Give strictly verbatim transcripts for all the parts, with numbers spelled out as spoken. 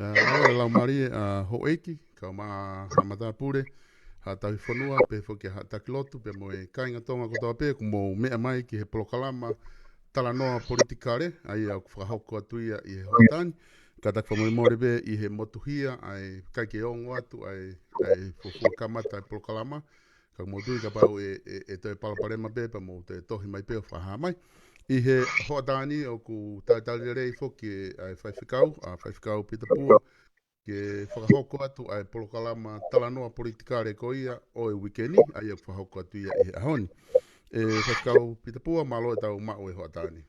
ʻA, ʻa e lau mālie ʻa houʻeiki, kau mai ʻa matāpule, haʻa tauhi fonua, pehē foki ʻa haʻa taki lotu, pea mo e kāinga Tonga kotoa pē, ʻoku mou meʻa mai ki he polokalama Talanoa Politikale, ʻa ia ʻoku fakahoko atu ia ʻi he hoʻatā ni. Kātaki fakamolemole pē ʻi he motuhia, ʻa e ʻikai ke ongo atu, ʻa e, ʻa e fuofua kamata ʻa e polokalama, ka mou tui kapau ʻe, ʻe, ʻe toe palopalema pē, pea mou toe tohi mai pē ʻo fakahā mai. ʻI he hoʻatā ni ʻoku talitali lelei foki ʻa e faifekau, ʻa faifekau Pita Pua, ke fakahoko atu ʻa e polokalama Talanoa Politikale ko ia ʻo e uike ni, ʻa ia ʻoku fakahoko atu ia ʻi he ʻaho ni. ʻE faifekau Pita Pua, mālō e tau maʻu e hoʻatā ni.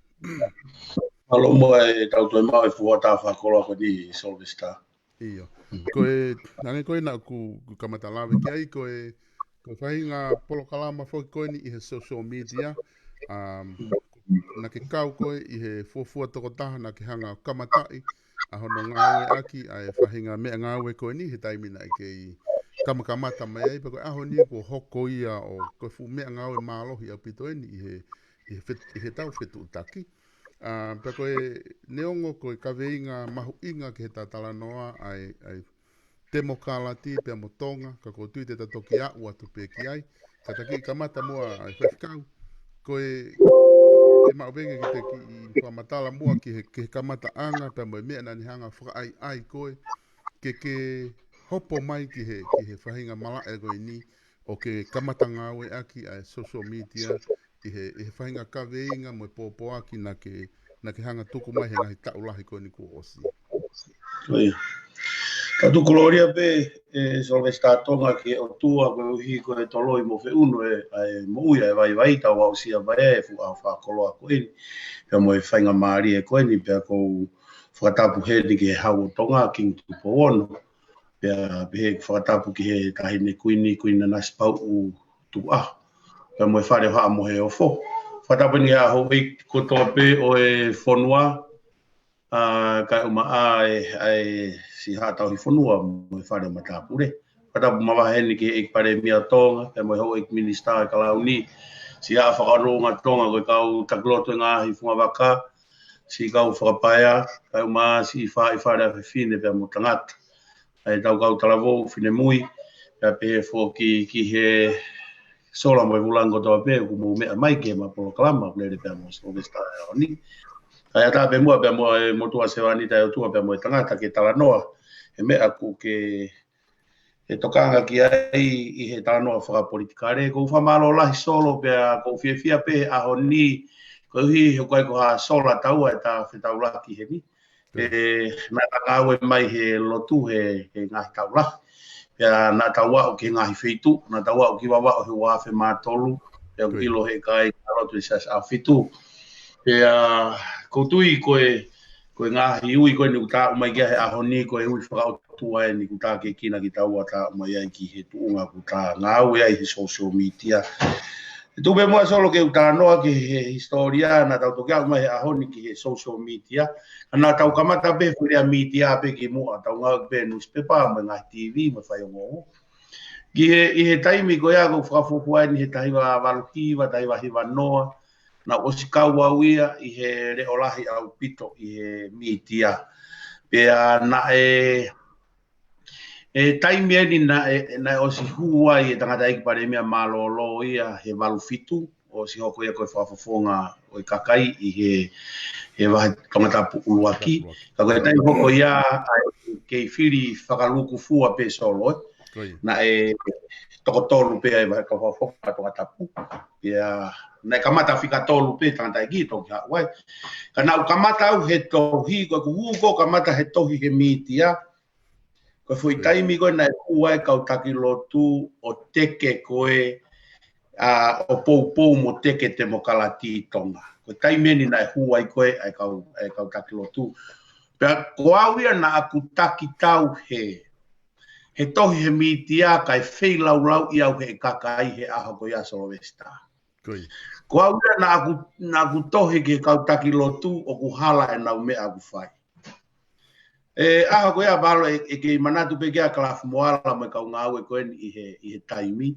Mālō muʻa e tau toe maʻu e fuʻu hoʻatā fakakoloa ko eni Sylvester. ʻIo. Ko e, hangē ko ē naʻa ku, ku kamata lave ki ai, ko e, ko e faʻahinga polokalama foki ko eni ʻi he social media, um, naʻa ke kau koe ʻi he fuofua tokotaha naʻa ke hanga ʻo kamataʻi ʻa hono ngāueʻaki ʻa e faʻahinga meʻangāue ko eni he taimi naʻe kei kamakamata mai ai, pea ko e ʻaho ni kuo hoko ia ʻo ko e fuʻu meʻangāue mālohi ʻaupito eni ʻi he, ʻi he fet-, ʻi he tau fetuʻutaki. ʻA, pea ko e neongo ko e kaveinga mahuʻinga ki he talanoa ʻa e, ʻa e temokalati pea mo Tonga, ka ʻoku ou tui te ta toki aʻu atu pē ki ai, ka ta kiʻi kamata muʻa ʻa e faifekau. Ko e, ʻe maʻu pē ke te kiʻi fakamatala muʻa ki he, ki he kamataʻanga pea mo e meʻa naʻa ne hanga fakaʻaiʻai koe, ke ke hopo mai ki he, ki he faʻahinga malaʻe ko eni, ʻo ke kamata ngāueʻaki ʻa e social media, ʻi he, ʻi he faʻahinga kaveinga mo e pōpoaki naʻa ke, naʻa ke hanga tuku mai he ngaahi taʻu lahi ko eni kuo ʻosi. ʻIo. Ka tuku kolōlia pē, ʻe Sylvester Tonga ki he ʻOtua koeʻuhi ko e toloi mo feʻunu ʻa e, ʻa e moʻui ʻa e vaivai tau aʻusia mai e fuʻu ʻaho fakakoloa ko eni. Pea mo e faingamālie ko eni, pea ʻoku ou fakatapu heni ki he Hau ʻo Tonga, Kingi Tupou Ono. Pea pehē ʻeku fakatapu ki he Taʻahine Kuini, Kuini Nanasipauʻu Tukuʻaho. Pea mo e Fale ʻo Haʻa Moheofo. Fakatapu eni ki he houʻeiki kotoa pē ʻo e fonua, ʻa, kae ʻumaʻā e, ʻa e siʻi haʻa tauhi fonua mo e Fale ʻo Matāpule. Fakatapu mavahe heni ki he ʻEiki Palēmia ʻo Tonga, pea mo e houʻeiki minisitā ʻo e Kalauni, siʻi haʻa fakaʻulungaanga Tonga, ko e kau taki lotu e ngaahi fungavaka, siʻi kau fakapaea, kae ʻumaʻā siʻi faʻahi fale ʻa fefine pea mo tangata. ʻA e tau kau talavou, finemui, pea pehē foki ki he sola mo e vūlangi kotoa pē, ʻoku mou meʻa mai ki heʻema polokalama, ʻoku lele pea mo Sylvester ʻi he ʻaho ni. Kae ʻatā pē muʻa pea mo e motuʻa sevāniti ʻa e ʻOtua pea mo e tangata ke talanoa he meʻa ʻoku ke, ke tokanga ki ai ʻi he talanoa fakapolitikale. ʻOku ou fakamālō lahi Solo pea ʻoku ou fiefia pē he ʻaho ni, koeʻuhi he ʻoku ʻikai ko ha sola taua ʻe ta fetaulaki heni. ʻE, naʻa ta ngāue mai he lotu he, he ngaahi taʻu lahi. Pea naʻa tau aʻu ki he ngaahi feituʻu, naʻa tau aʻu ki Vavaʻu he ua afe mā tolu, pea ʻoku ʻilo he kāinga lotu ʻi he Siasi ʻAhofitu. Pea ʻoku ou tui ko e, ko e ngaahi ui ko eni ʻoku ta aʻu mai ki ai he ʻaho ni, ko e ui fakaʻotua eni ʻoku ta kiʻi kina kitaua ta aʻu mai ai ki he tuʻunga ʻoku ta ngāue ai he social media. ʻE tuku pē muʻa Solo ke u talanoa ki he hisitōlia, naʻa tau toki aʻu mai he ʻaho ni ki he social media. Ka naʻa tau kamata pē he foʻi lea media pē kimuʻa, tau ngāueʻaki pē newspaper, mo e ngaahi TV, mo e faiongoongo. Ki he, ʻi he taimi ko ia ʻoku ou fakafuofua eni he taha hiva valu hiva, taha hiva hiva noa, naʻa ku ʻosi kau au ia ʻi he leʻo lahi ʻaupito ʻi he media. Pea naʻe, ʻi he taimi eni naʻe, naʻe ʻosi hū ai e tangataʻeiki palēmia mālōlō ia he valu fitu, ʻosi hoko ia ko e fakafofonga ʻo e kakai ʻi he, he vahe Tongatapu ʻuluaki. Ka ko e taimi hoko ia ʻa e kei fili fakalūkufua pē Solo, ē. Naʻe toko tolu pē ʻa e vahe fakafofonga Tongatapu. Pea naʻe kamata fika tolu pē tangataʻeiki toki haʻu ai. Ka naʻa ku kamata au he tohi, ko ʻeku hū ko ē kamata he tohi he media. Ko e foʻi taimi ko ē naʻe hū ai e kau taki lotu ʻo teke ko ē, ʻa, ʻo poupou mo teke temokalati ʻi Tonga. Ko e taimi eni naʻe hū ai ko ē ʻa e kau, ʻa e kau taki lotu. Pea ko au ia naʻa ku taki tau he, he tohi he media kae feilaulauʻi au he kakai he ʻaho ko ia Sylvester. Ko ia. Ko au ia naʻa ku, naʻa ku tohi ki he kau taki lotu ʻoku hala ʻenau meʻa ʻoku fai. ʻE, ʻaho ko ia Palo ʻe, ʻe kei manatu pē ki ai Kalafi Moala mo e kau ngāue ko eni ʻi he, ʻi he taimi.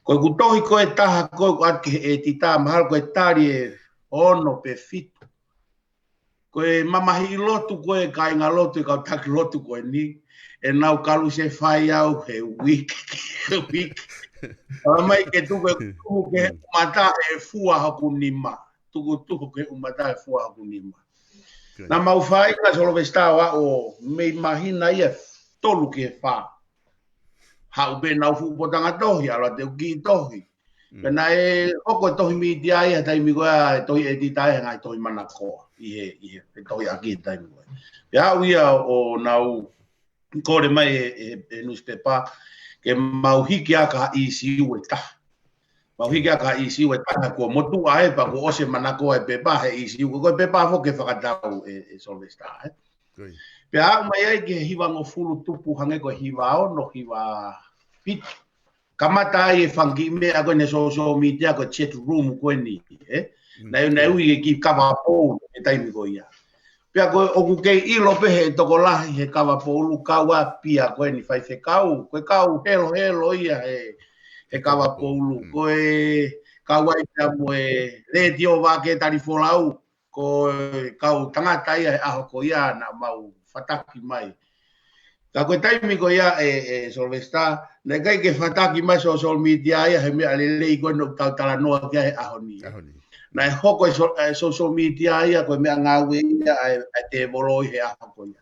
Ko ʻeku tohi ko ē ʻe taha ko ē ʻoku ʻoatu ki he ʻētita, mahalo ko e tali ʻe ono pe fitu. Ko e mamahiʻi lotu ko ē ʻa e kāinga lotu ʻa e kau taki lotu ko eni, ʻenau kalusefai au he uike ki he uike. Talamai ke tuku ʻeku tuhu ki he ʻumata he fua hoku nima. Tuku tuhu ki he ʻumata he fua hoku nima. Naʻa mau fai ka Solovesita ʻo aʻu mei māhina ia ʻe tolu ki he fā. Haʻu pē ʻenau fuʻu potanga tohi, ʻalu atu ʻeku kiʻi tohi. Pea naʻe hoko e tohi mītia ia he taimi ko ia, e tohi ʻētita ia he ngaahi tohi manakoa ʻi he, ʻi he, he tohi ʻaki he taimi ko ia. Pea aʻu ia ʻo nau kole mai e, e, e newspaper ke mau hiki ʻaki ha ʻīsiu ʻe taha. Mau hiki ʻaki ha ʻīsiu ʻe taha kuo motuʻa ē pea kuo ʻosi e manakoa e pepa he ʻīsiu. Ko e pepa foki ke fakatau e, e Solovesita ē. Pea aʻu mai ai ki he hivangofulu tupu hangē ko e hiva ono, hiva fitu. Kamata ai e fanga kiʻi meʻa ko eni he social media ko e chat room ko eni, ē? Naʻe, naʻe ui e kiʻi kava poulu he taimi ko ia. Pea ko ē ʻoku kei ʻilo pē he tokolahi he kava poulu kau ʻa Pia ko eni faifekau, ko e kau helohelo ia he, he kava poulu. Ko e kau ai pea mo e letiō vake talifolau, ko e kau tangata ia he ʻaho ko ia naʻa mau fataki mai. Ka ko e taimi ko ia e, e Solovesita, naʻe ʻikai ke fataki mai social media ia he meʻa lelei ko ē ʻoku tau talanoa ki ai he ʻaho ni. Naʻe hoko e so-, e social media ia ko e meʻangāue ia ʻa e, ʻa e tēvolo ʻi he ʻaho ko ia.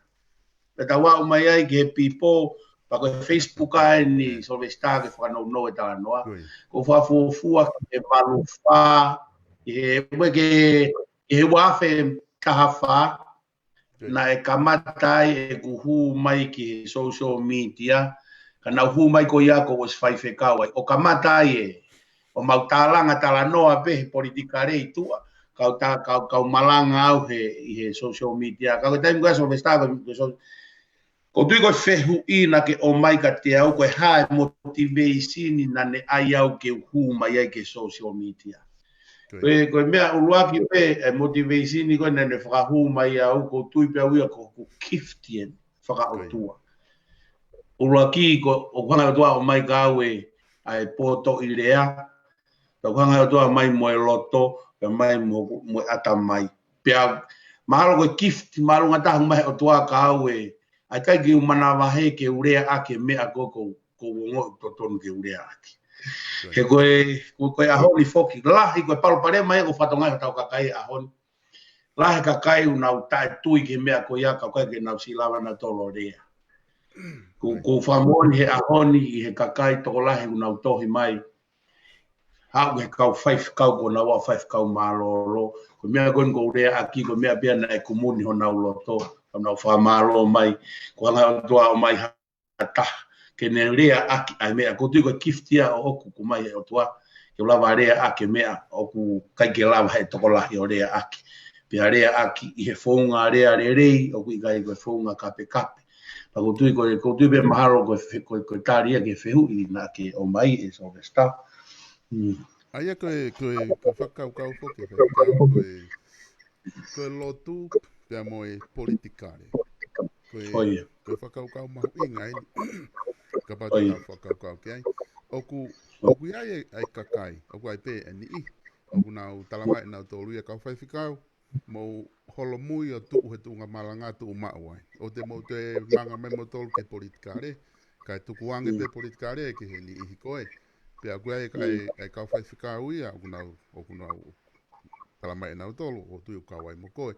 Pea tau aʻu mai ai ki he Pipo, pea ko e Facebook ʻa eni Solovesita ke fakanounou e talanoa. Ko e fakafuofua ki he valu fā, ʻi he, mo e ke, ʻi he ua afe taha fā, naʻe kamata ai ʻeku hū mai ki he social media, ka naʻa ku hū mai ko ia kuo u ʻosi faifekau ai. ʻO kamata ai e, ʻo mau tālanga talanoa pē he politikale ʻi tuʻa, kau ta-, kau, kau malanga au he, ʻi he social media. Ka ko e taimi ko ia Solovesita, ko, ko so-, ʻoku ou tui ko e fehuʻi naʻa ke ʻomai kiate au ko e hā e motivation naʻa ne ʻai au ke u hū mai ai ki he social media. Ko e, ko e meʻa ʻuluaki pē, e motivation ko ē naʻa ne fakahū mai au, ʻoku ou tui pē au ia ko hoku gift eni fakaʻotua. ʻUluaki ko, ʻoku hanga ʻe he ʻOtua ʻo ʻomai kiate au e, ʻa e poto ʻi lea, pea ʻoku hanga ʻe he ʻOtua ʻo ʻomai mo e loto, pea ʻomai mo, mo e ʻatamai. Pea, mahalo ko e gift, māʻolunga taha ʻoku ʻomai ʻe he ʻOtua kiate au ē, ʻa e ʻikai ke u manavahē ke u lea ʻaki e meʻa ko ē ʻoku, ʻoku ou ongoʻi ʻoku totonu ke u lea ʻaki. He ko e, ko, ko e ʻaho ni foki, lahi ko e palopalema ia ʻoku fatongia ʻe hotau kakai he ʻaho ni. Lahi e kakai ʻoku nau taʻetui ki he meʻa ko ia ka ʻoku ʻikai ke nau siʻi lava nautolu ʻo lea. Ko, ko e fakamoʻoni he ʻaho ni ʻi he kakai tokolahi ʻoku nau tohi mai. Haʻu ki he kau faifekau kuo nau ʻa faifekau mālōlō. Ko e meʻa ko eni ʻoku ou lea ʻaki, ko e meʻa pē ia naʻe kumuni honau loto. Ka nau fakamālō mai. Ko e hanga ʻe he ʻOtua ʻo ʻomai ha taha ke ne lea ʻaki ʻa e meʻa. ʻOku ou tui ko e gift ia ʻoʻoku ʻoku ʻomai ʻe he ʻOtua. Ke u lava lea ʻaki e meʻa ʻoku ʻikai ke lava ʻe he tokolahi ʻo lea ʻaki. Pea lea ʻaki ʻi he founga lea lelei, ʻoku ʻikai ko e founga kapekape. Pea ʻoku ou tui ko e, ʻoku ou tui pē mahalo ko e fe-, ko e, ko e tali ia ki he fehuʻi naʻa ke ʻomai ē Solovesita. ʻA ia ko e, ko e, ko e fakakaukau foki, fakakaukau ko e, ko e lotu, pea mo e politikale. Ko e, ko e fakakaukau mahuʻinga eni, kapau te tau fakakaukau ki ai. ʻOku, ʻoku ʻi ai e, ʻa e kakai, ʻoku ʻi ai pē e niʻihi. ʻOku nau talamai ʻe nautolu ia kau faifekau, mou holomui ʻo tuʻu he tuʻunga malanga tuʻu maʻu ai. ʻOua te mou toe manga mai moutolu ki he politikale, kae tukuange pē politikale ki he niʻihi ko ē. Pea ʻoku ʻi ai e, ʻa e kau faifekau ia, ʻoku nau, ʻoku nau talamai ʻe nautolu, ʻoku ou tui ʻoku kau ai mo koe.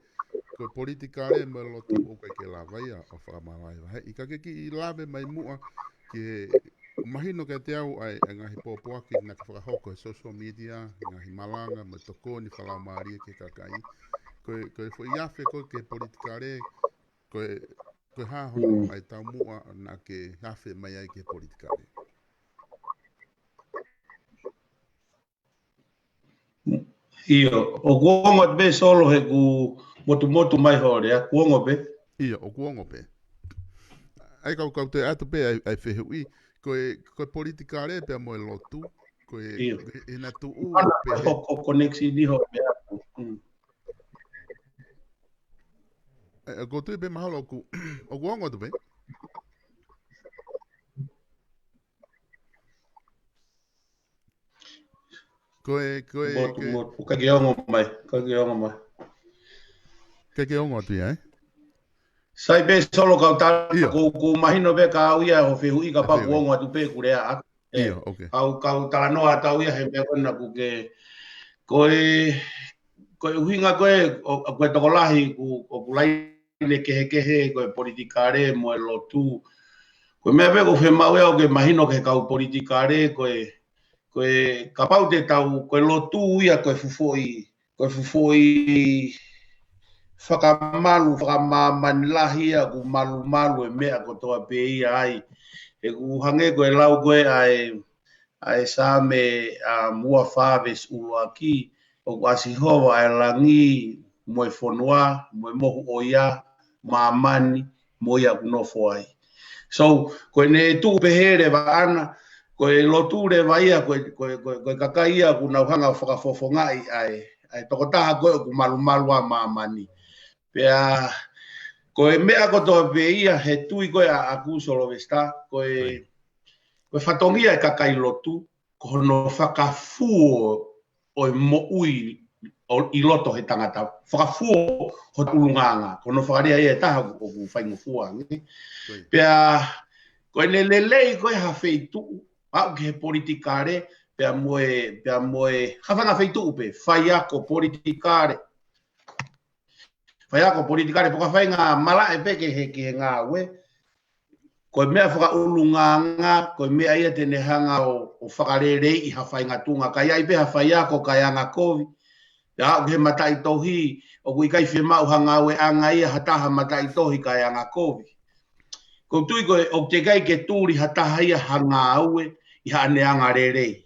Ko e politikale mo e lotu ʻoku ʻikai ke lava ia ʻo fakamavahevaheʻi. Ka ke kiʻi lave mai muʻa ki he, mahino kiate au ʻa e, ʻa e ngaahi pōpoaki naʻa ke fakahoko he social media, ngaahi malanga, mo e tokoni fakalaumālie ki he kakai. Ko e, ko e foʻi afe ko ē ki he politikale, ko e, ko e hā hono ʻai taumuʻa naʻa ke afe mai ai ki he politikale. ʻIo, ʻoku ongo pē Solo he ʻoku motumotu mai hoʻo lea, ʻoku ongo pē. ʻIo, ʻoku ongo pē. ʻA ia kau, kau toe ʻatu pē ʻa e, ʻa e fehuʻi, ko e, ko e politikale pea mo e lotu, Ko e, ʻio, ko e, ʻena tuʻu ʻAna pē ko e he hoko connection ni ho mea. Mm. E, e, ko tui pē mahalo ʻoku, ʻoku ongo atu pē. Ko e, ko e, Motu, ko e motu, ka ke ongo mai, ka ke ongo mai. Ka ke ongo atu ia, ē? Sai pē Solo kau tala, ʻIo. ko, ko mahino pē ka au ia ho fehuʻi ka Ka pau fehuʻi. kuo ongo atu pē kulea atu. ʻIo, ok. Kau, kau talanoa atu ia he meʻa ko ena ʻoku ke, ko e, ko e ʻuhinga ko e, ʻo, ko e tokolahi ʻoku, ʻoku laine kehekehe ko e politikale mo e lotu. Ko e meʻa pē ʻoku fiemaʻu ia ʻoku ke mahino ki he kau politikale ko e, ko e kapau te tau, ko e lotu ia ko e fuʻu foʻi, ko e fuʻu foʻi fakamalu, fakamāmani lahi ia ʻoku malumalu e meʻa kotoa pē ia ai. ʻOku hangē ko e lau ko ē ʻa e, ʻa e Saame, ʻa, ua fā veesi ʻuluaki, ʻoku ʻa Sihova ʻa e langi, mo e fonua, mo e mohu ʻo ia, māmani, mo ia ʻoku nofo ai. So, ko ʻene tuʻu pehē leva ʻana, ko e lotu leva ia, ko e, ko e, ko e, ko e kakai ia ʻoku nau hanga ʻo fakafofongaʻi ʻa e, ʻa e tokotaha ko ē ʻoku malumalu ʻa māmani. Pea, ko e meʻa kotoa pē ia he tui ko ē ʻa, ʻaku Solovesita, ko e, Right. ko e fatongia e kakai lotu, ko hono fakafuo ʻo e moʻui ʻo, ʻi loto he tangata. Fakafuo ho ʻulungaanga. Ko hono fakalea ia ʻe taha ʻoku, ʻoku faingofua ange. Right. Pea, ko ʻene lelei ko ē ha feituʻu, aʻu ki he politikale, pea mo e, pea mo e, ha faʻahinga feituʻu pē, faiako politikale. Faiako politikale, pe ko ha faʻahinga malaʻe pē ki he, ki he ngāue. Ko e meʻa fakaʻulungaanga, ko e meʻa ia te ne hanga ʻo, ʻo fakaleleiʻi ha faʻahinga tuʻunga. Ka ʻi ai pē ha faiako kae angakovi. Pea aʻu ki he mataʻitohi, ʻoku ʻikai fiemaʻu ha ngāueʻanga ia ha taha mataʻitohi kae angakovi. ʻOku ou tui ko e, ʻoku teʻeki ai ke tuli ha taha ia ha ngāue ʻi haʻane angalelei.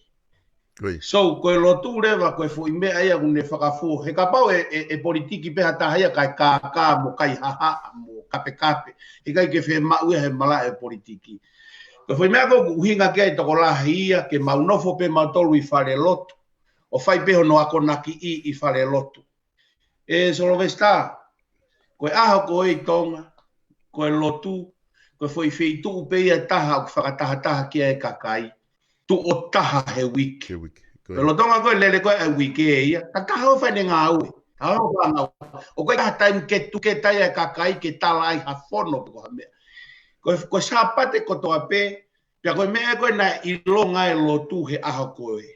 Ko ia. So, ko e lotu leva, ko e foʻi meʻa ia ʻoku ne fakafuo. He kapau ʻe, ʻe, ʻe politiki pē ha taha ia kae kākā mo kaihahaʻa mo kapekape. ʻIkai ke fiemaʻu ia he malaʻe ʻo e politiki. Ko e foʻi meʻa ko ē ʻoku ʻuhinga ki ai e tokolahi ia ke mau nofo pē mautolu ʻi falelotu. ʻO fai pē hono akonakiʻi ʻi falelotu. ʻE Solovesita, ko e ʻaho ko ē ʻi Tonga, ko e lotu, ko e foʻi feituʻu pē ia ʻe taha ʻoku fakatahataha ki ai e kakai, tuʻo taha he uike. He uike. Ko e Ko e lolotonga ko ē lele ko ē ʻa e uike ia, ka taha ʻo fai ʻene ngāue. Taha ʻo fai ngāue. ʻOku ʻikai ha taimi ke tuku ai e kakai ke tala ai ha fono pe ko ha meʻa. Ko e, ko e Sāpate kotoa pē, pea ko e meʻa ko ē naʻe ʻilonga e lotu he ʻaho ko ē.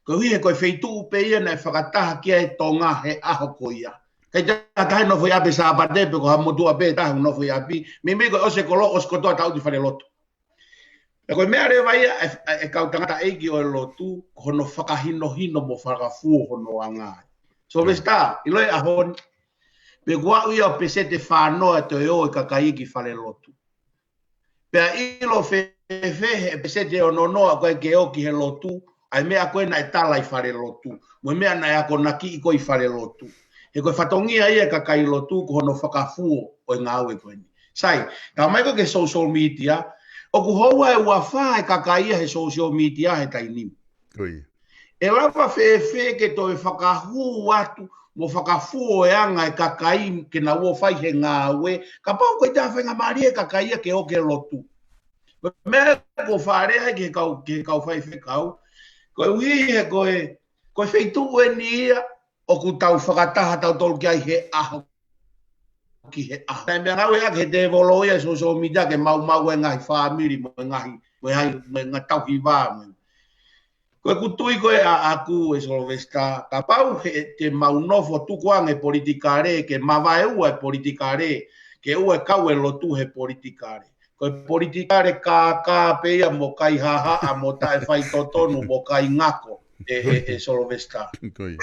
Koeʻuhi he ko e feituʻu pē ia naʻe fakataha ki ai e Tonga he ʻaho ko ia. ʻIkai ke ʻi ai ha taha ʻe nofo ʻi ʻapi Sāpate pe ko ha motuʻa pē ʻe taha ʻoku nofo ʻi ʻapi. Meimei ko e ʻosi e kolo, ʻosi kotoa tau ʻi falelotu. Pea ko e meʻa leva ia ʻe, ʻe, ʻe kau tangataʻeiki ʻo e lotu, ko hono fakahinohino mo fakafuo hono anga ai. Solovesita, ʻiloʻi e ʻaho ni, pe kuo aʻu ia ʻo peseti fā noa ʻe toe ō e kakai ki falelotu. Pea ʻilo fēfē he peseti ʻe ono noa ʻoku ʻikai ke ō ki he lotu, ʻa e meʻa ko ē naʻe tala ʻi falelotu, mo e meʻa naʻe akonakiʻi ko ē ʻi falelotu. He ko e fatongia ia e kakai lotu ko hono fakafuo ʻo e ngāue ko eni. Sai, tau mai ko ē ki he social media, ʻoku houa ʻe ua fā e kakai ia he social media he taimi ni. Ko ia. ʻE lava fēfē ke toe fakahū atu mo fakafuo e anga e kakai ke nau ō fai he ngāue, kapau ʻoku ʻikai toe faingamālie e kakai ia ke ō ki he lotu. Meʻa ko e fakalea ki he kau, ki he kau faifekau, koeʻuhi he ko e, ko e feituʻu eni ia ʻoku tau fakataha tautolu ki ai he ʻaho ki he ʻaho. Naʻe meʻangāueʻaki he tēvolo ia e social media ke maumau e ngaahi fāmili mo e ngaahi, mo e ngaahi, mo e ngaahi tauhi vā mo e Ko ʻeku tui ko ē ʻaʻaku ʻe Solovesita, kapau he te mau nofo tuku ange e politikale, ke mavaeua e politikale, ke ʻoua ʻe kau e lotu he politikale. Ko e politikale kākā pē ia mo kaihahaʻa mo taʻefaitotonu mo kaingako ʻe, ʻe, ʻe Solovesita. Ko ia.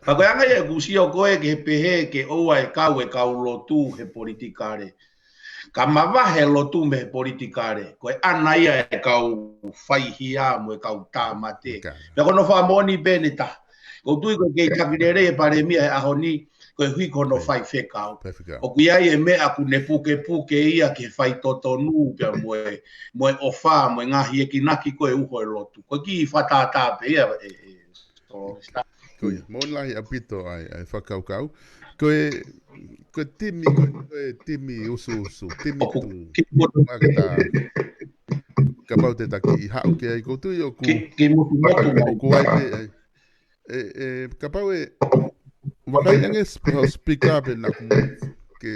Ka ko e anga ia ʻeku sio ko ē ke pehē ke ʻoua ʻe kau e kau lotu he politikale. Ka mavahe lotu mei he politikale. Ko e ʻana ia e kau faihia mo e kau tāmate. Ka. Pea ko hono fakamoʻoni pē ʻe taha. ʻOku ou tui ko e kei taki lelei e palēmia he ʻaho ni, koeʻuhi ko hono faifekau. ʻOku ʻi ai e meʻa ʻoku ne pukepuke ia ke faitotonu pea mo e, mo e ʻofa, mo e ngaahi ekinaki ko e uho e lotu. Ko e kiʻi fakatātā pē ia, ē, ē, Ko ia, moʻoni lahi ʻaupito ʻa e, ʻa e fakakaukau. Ko e, ko e timi, ko e, ko e timi usuusu, timi tū. Kapau te ta kiʻi haʻu ki ai, ʻoku ou tui ʻoku, ʻoku ʻi ai pē ʻa e, ē, ē, kapau ʻe, vakai ange sp-, speaker pē naʻa ku ke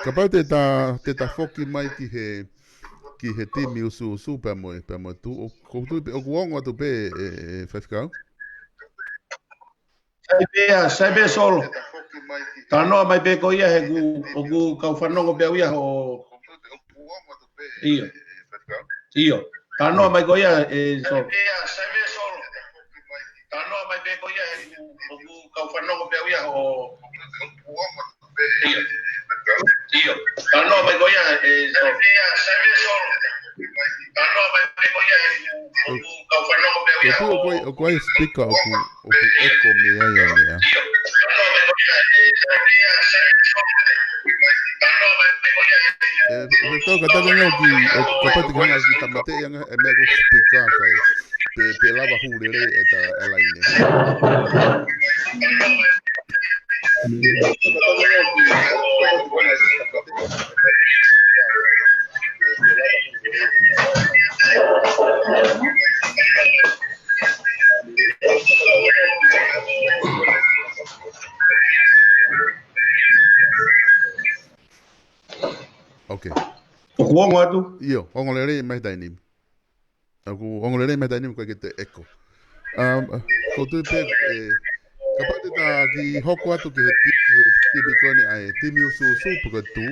Kapau te ta, te ta foki mai ki he, ki he timi usuusu pea mo e, pea mo e tū, ʻoku ou tui pē, ʻoku ongo atu pē, ē, ē, faifekau. Sai pē ia, sai pē Solo. Talanoa mai pē koe ia he ʻoku, ʻoku kau fanongo pē au ia ho. ʻIo. ʻIo. Talanoa mai koe ia, ē, Solo. Talanoa mai pē koe ia he ʻoku kau fanongo pē au ia ho. ʻIo. ʻIo. Talanoa mai koe ia, ē, Solo. Talanoa mai pē koe ia he ʻoku kau fanongo pē au ia ho. ʻOku ʻi ai speaker ʻoku, ʻoku echo mei ai ʻa e meʻa. ʻIo. Talanoa mai koe ia, ē, Solo. Talanoa mai pē koe ia he ʻE, ʻe, kau ka taka ngau ki, ʻo, kapau te ke hanga ki tāmateʻi ange e meʻa ko e speaker kae, pe, pe lava hū lelei ʻeta, ʻa e laine. Ok. ʻOku ongo atu? ʻIo, ongo lelei mai he taimi ni. ʻOku ongo lelei mai he taimi ni, ʻoku ʻikai ke toe echo. Um, ʻoku ou tui pē, ē, kapau te ta kiʻi hoko atu ki he ti-, ki he timi ko eni ʻa e timi usuusu pe ko e tū.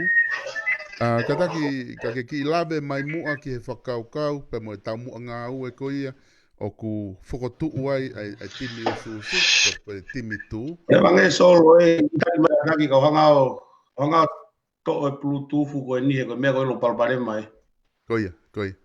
ʻA, kātaki, ka ke kiʻi lave mai muʻa ki he fakakaukau, pea mo e taumuʻa ngāue ko ia, ʻoku fokotuʻu ai, ʻa e, ʻa e timi usuusu, pe, pe timi tū. ʻE vange Solo ē, ʻi tali mai kātaki kau hanga ʻo, hanga ʻo toʻo e Bluetooth ko eni he ko e meʻa ko e ʻilo palopalema ē. Ko ia, ko ia.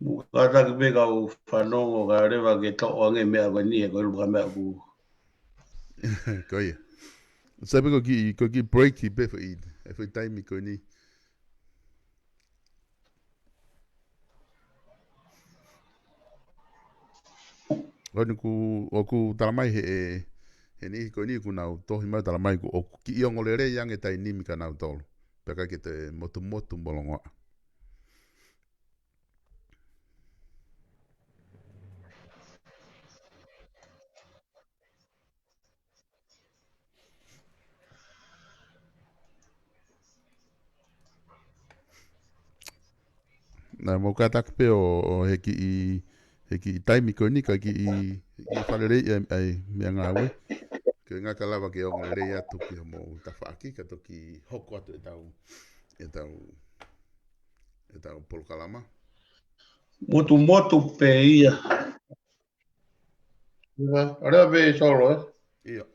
Mou kātaki pē kau fanongo ka leva ke toʻo ange meʻa ko eni he ko e ʻilo ka meʻa ʻoku. Ko ia. Sai pē ko e kiʻi, ko e kiʻi break pē foʻi, ʻe foʻi taimi ko eni. Ko eni ʻoku, ʻoku talamai he, he niʻihi ko eni ʻoku nau tohi mai talamai ʻoku, ʻoku kiʻi ongo lelei ange taimi ni kia nautolu. Pea ʻikai ke toe motumotu mo longoaʻa. Naʻa mou kātaki pē ʻo, ʻo he kiʻi, he kiʻi taimi ko eni, ka kiʻi, kiʻi faleleiʻi ʻa e, ʻa e meʻa ngāue. Ke ngata lava ke ongo lelei atu ki hoʻomou tafaʻaki, ka toki hoko atu ʻetau, ʻetau, ʻetau polokalama. Motumotu pē ia. ʻIo, ʻalea pē Solo, ē? ʻIo.